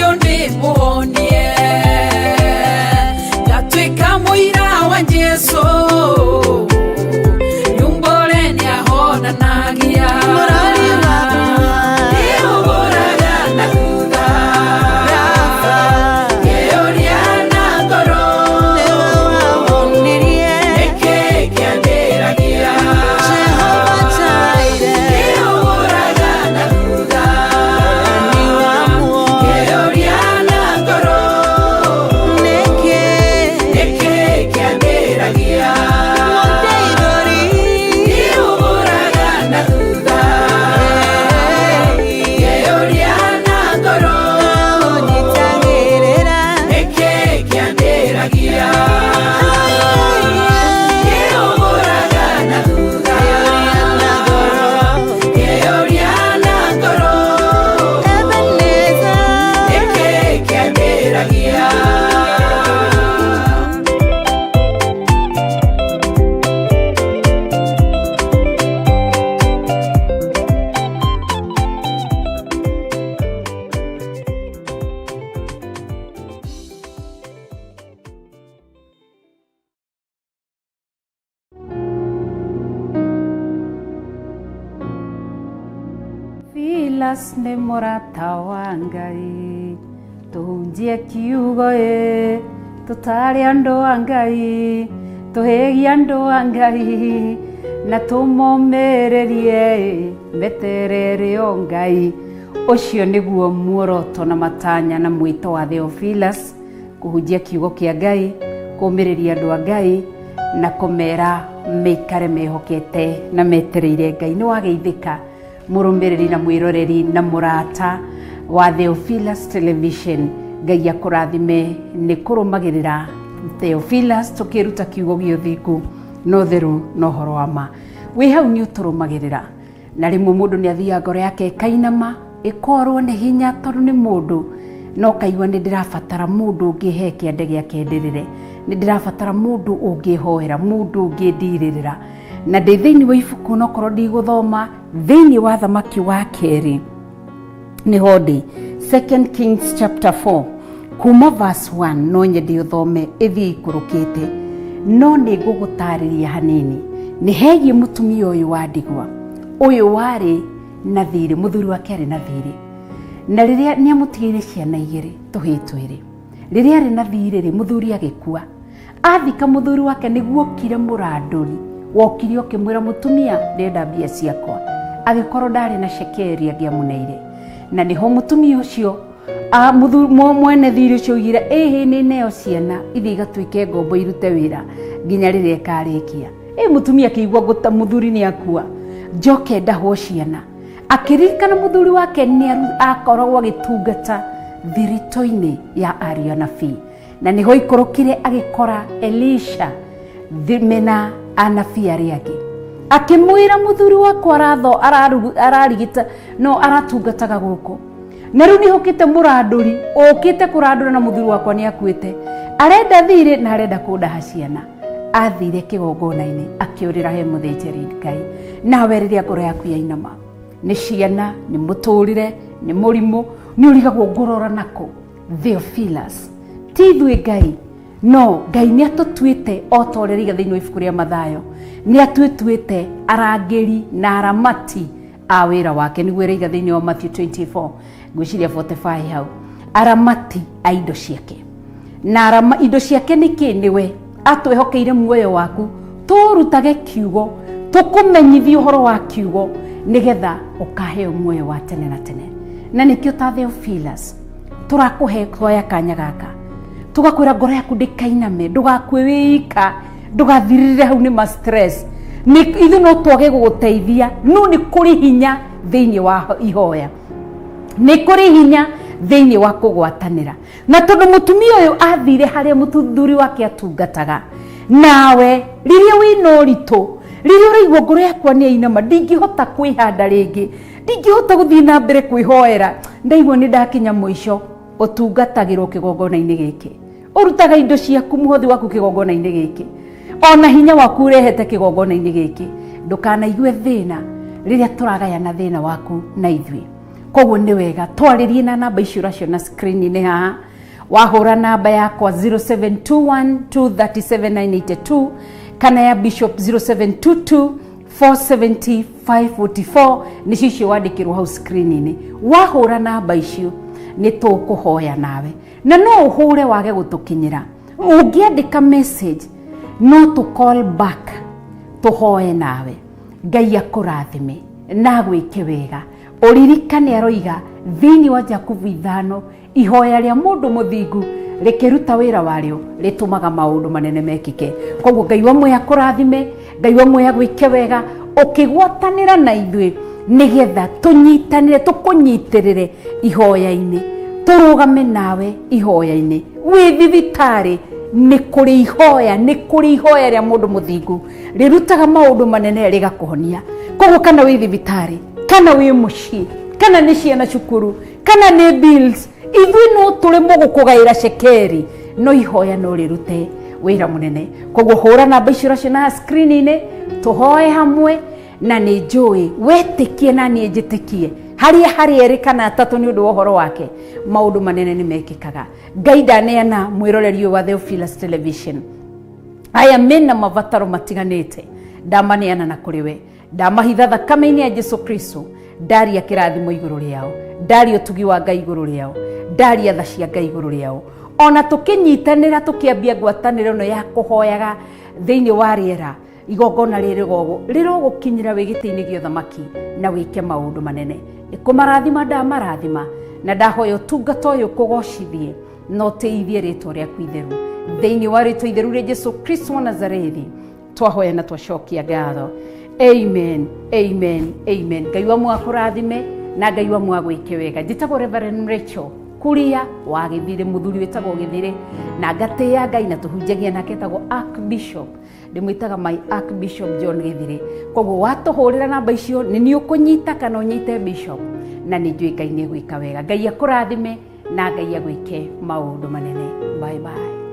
ũcio ndĩmũhonie ngatuĩka mũira wa Jesũ nyumbũre nĩahonanagia Mũrori wakwa. Ndĩhũgũraga na thutha Rafa, ngeyũria na ngoro nĩwe wahonirie. nĩkĩ kĩandĩragia Jehova Jireh, Ndĩhũgũraga na thutha ni wa muoyo. ngeyũria na ngoro Nĩkĩ nĩkĩ kĩandĩragia mũndeithũri? Ndĩhũgũraga na thutha ngeyũria na ngoro Ũnyitagĩrĩra. nĩkĩ kĩandĩragia Ndĩhũgũraga na thutha Na ngoro. ngeyũria na ngoro Ebenezer. nĩkĩ kĩandĩragia Filas nĩ mũrata wa Ngai tũhunjie kiugo ĩ tũtare andũ a Ngai tũhĩgie andũ a Ngai na tũmomĩrĩrie ĩ meterere o Ngai ũcio nĩguo muoroto na matanya na mwĩto wa Theophilus kũhunjia kiugo kĩa Ngai kũmĩrĩria andũ a Ngai na kũmera meikare mehokete na metereire Ngai nĩ wageithĩka mũrũmĩrĩri na mwĩroreri na mũrata wa Theophilus Television Ngai akũrathime nĩ kũrũmagĩrĩra Theophilus tũkĩruta kiugo gĩa ũthingu na ũtheru na ũhoro wa ma wĩ hau nĩ ũtũrũmagĩrĩra na rĩmwe mũndũ nĩ athiaga ngoro yake ĩkainama ĩkorwo nĩ hinya tondũ nĩ mũndũ no kaigua nĩ ndĩrabatara mũndũ ũngĩhe kĩande gĩake ndĩrĩre nĩ ndĩrabatara mũndũ ũngĩhoera mũndũ ũngĩndirĩrĩra na ndĩ thĩinĩ wa ibuku nokorwo ndigũthoma thĩinĩ wa thamaki wa kerĩ nĩho ndĩ Second Kings chapter 4 kuma verse 1 no nyende ũthome ĩthiĩ ikũrũkĩte no nĩ ngũgũtarĩria hanini nĩ hegiĩ mũtumia ũyũ wa ndigwa ũyũ warĩ na thirĩ mũthuri wake arĩ na thirĩ na rĩrĩa nĩ amũtigĩire ciana igĩrĩ tũhĩĩ twĩrĩ rĩrĩa arĩ na thirĩ rĩ mũthuri agĩkua athika mũthuri wake nĩguo okire mũrandũri wokire ũkĩmwĩra mũtumia ndĩrenda mbia ciakwa agĩkorwo ndarĩ na cekeri angĩamũneire na nĩho mũtumia ũcio mwene thirĩ ũcio oigire ĩhĩ nĩ neo ciana ithiĩ igatuĩke ngombo irute wĩra nginya rĩrĩa ĩkarĩkia ĩ mũtumia akĩigua ngũta mũthuri nĩ akua njoke ndahwo ciana akĩririkana mũthuri wake nĩ akoragwo agĩtungata thiritũ-inĩ ya ariũ anabii na nĩho ikũrũkire agĩkora Elisha mena anabii arĩa angĩ akĩmwĩra mũthuri wakwa aratho ararigita no aratungataga gũkũ na rĩu nĩ hũkĩte mũrandũri ũkĩte kũrandũra na mũthuri wakwa nĩ akuĩte arenda thirĩ na arenda kũndaha ciana athire kĩgongona-inĩ akĩũrĩra he mũthĩnjĩri Ngai nawe rĩrĩa ngoro yaku yainama nĩ ciana nĩ mũtũrĩre nĩ mũrimũ nĩ ũrigagwo ngũrora nako Theophilus ti ithuĩ Ngai no Ngai nĩ atũtuĩte o ta ũrĩa rĩiga thĩinĩ wa ibuku rĩa Mathayo nĩ atũtuĩte arangĩri na aramati a wĩra wake nĩguo ĩraiga thĩinĩ wa Matthew 24 ngwĩciria 45 hau aramati a indo ciake na arama indo ciake nĩ kĩ nĩwe atwĩhokeire muoyo waku tũrutage kiugo tũkũmenyithie ũhoro wa kiugo nĩgetha ũkaheo muoyo wa tene na tene na nĩkĩo ta Theophilus tũrakũhe koya kanya gaka tugakwĩra ngoro yaku ndĩkainame ndũgakue wĩika ndũgathirĩrĩre hau nĩ ma stress nĩ ithuĩ no twage gũgũteithia no nĩ kũrĩ hinya thĩinĩ wa ihoya nĩ kũrĩ hinya thĩinĩ wa kũgwatanĩra na tondũ mũtumia ũyũ athire harĩa mũthuri wake atungataga nawe rĩrĩa wĩna ũritũ rĩrĩa ũraigua ngoro yakwa nĩ yainama ndingĩhota kwĩhanda rĩngĩ ndingĩhota gũthiĩ na mbere kwĩhoera ndaigua nĩ ndakinya mũico ũtungatagĩrwo kĩgongona-inĩ gĩkĩ ũrutaga indo ciaku mũhothi waku kĩgongona-inĩ gĩkĩ ona hinya waku ũrehete kĩgongona-inĩ gĩkĩ ndũkanaigue thĩna rĩrĩa tũragayana thĩna waku na ithuĩ Koguo nĩ wega twarĩrie na namba icio ũraciona screen-inĩ haha. Wahũra namba yakwa 0721237982 kana ya Bishop 0722 470 544, nĩcio icio wandĩkĩrwo hau screen-inĩ. Wahũra namba icio nĩ tũkũhoya nawe, na no ũhũre wage gũtũkinyĩra. Ũngĩandĩka message no tũ call back tũhoe nawe. Ngai akũrathime na agwĩke wega. Ũririkane aroiga thĩinĩ wa Jakubu 5, ihoya rĩa mũndũ mũthingu rĩkĩruta wĩra warĩo rĩtũmaga maũndũ manene mekĩke. Koguo Ngai wa muoyo akũrathime, Ngai wa muoyo agwĩke wega ũkĩgwatanĩra na ithuĩ, nĩgetha tũnyitanĩre, tũkũnyitĩrĩre ihoya-inĩ, tũrũgame nawe ihoya-inĩ. Wĩ thibitarĩ nĩ kũrĩ ihoya, nĩ kũrĩ ihoya rĩa mũndũ mũthingu rĩrutaga maũndũ manene rĩgakũhonia. Koguo kana wĩ thibitarĩ, kana wĩ mũciĩ, kana nĩ ciana cukuru, kana nĩ bills, ithuĩ no tũrĩmwo gũkũgaĩra cekeri, no ihoya no rĩrute wĩra mũnene. Koguo hũra namba icio ũraciona screen-inĩ, tũhoe hamwe, na nĩ njũĩ wetĩkie na niĩ njĩtĩkie harĩa harĩ erĩ kana atatũ nĩ ũndũ wa ũhoro wake maũndũ manene nĩ mekĩkaga. Ngai ndaneana mwĩroreri ũyũ wa Theophilus Television, aya mena mabataro matiganĩte, ndamaneana na kũrĩ we, ndamahitha thakame-inĩ ya Jesu Kristo, ndaria kĩrathimo igũrũ rĩao, ndaria ũtugi wa Ngai igũrũ rĩao, ndaria tha cia Ngai igũrũ rĩao. Ona tũkĩnyitanĩra tũkĩambia ngwatanĩro ĩno ya kũhoyaga thĩinĩ wa rĩera, igongona rĩrĩ gogo rĩrogũkinyĩra wĩ gĩtĩ-inĩ gĩa ũthamaki na wĩke maũndũ manene. Nĩ kũmarathima ndamarathima, na ndahoya ũtungata ũyũ kũgocithie na ũtĩithie rĩtwa rĩaku itheru. Thĩinĩ wa rĩtwa itheru rĩa Jesu Kristo wa Nazarethi twahoya na twacokia ngatho. Amen, amen, amen. Ngai wa muoyo akũrathime na Ngai wa muoyo agwĩke wega. Njĩtagwo Reverend Rachel Kuria wa Gĩthirĩ, mũthuri wĩtagwo Gĩthirĩ, na ngatĩĩa Ngai na tũhunjagia nake etagwo Archbishop, ndĩmwĩtaga my Archbishop John Gĩthirĩ. Koguo watũhũrĩra namba icio nĩ niĩ ũkũnyita kana ũnyite Bishop, na nĩ njũĩ Ngai nĩ egwĩka wega. Ngai akũrathime na Ngai agwĩke maũndũ manene. Bye bye.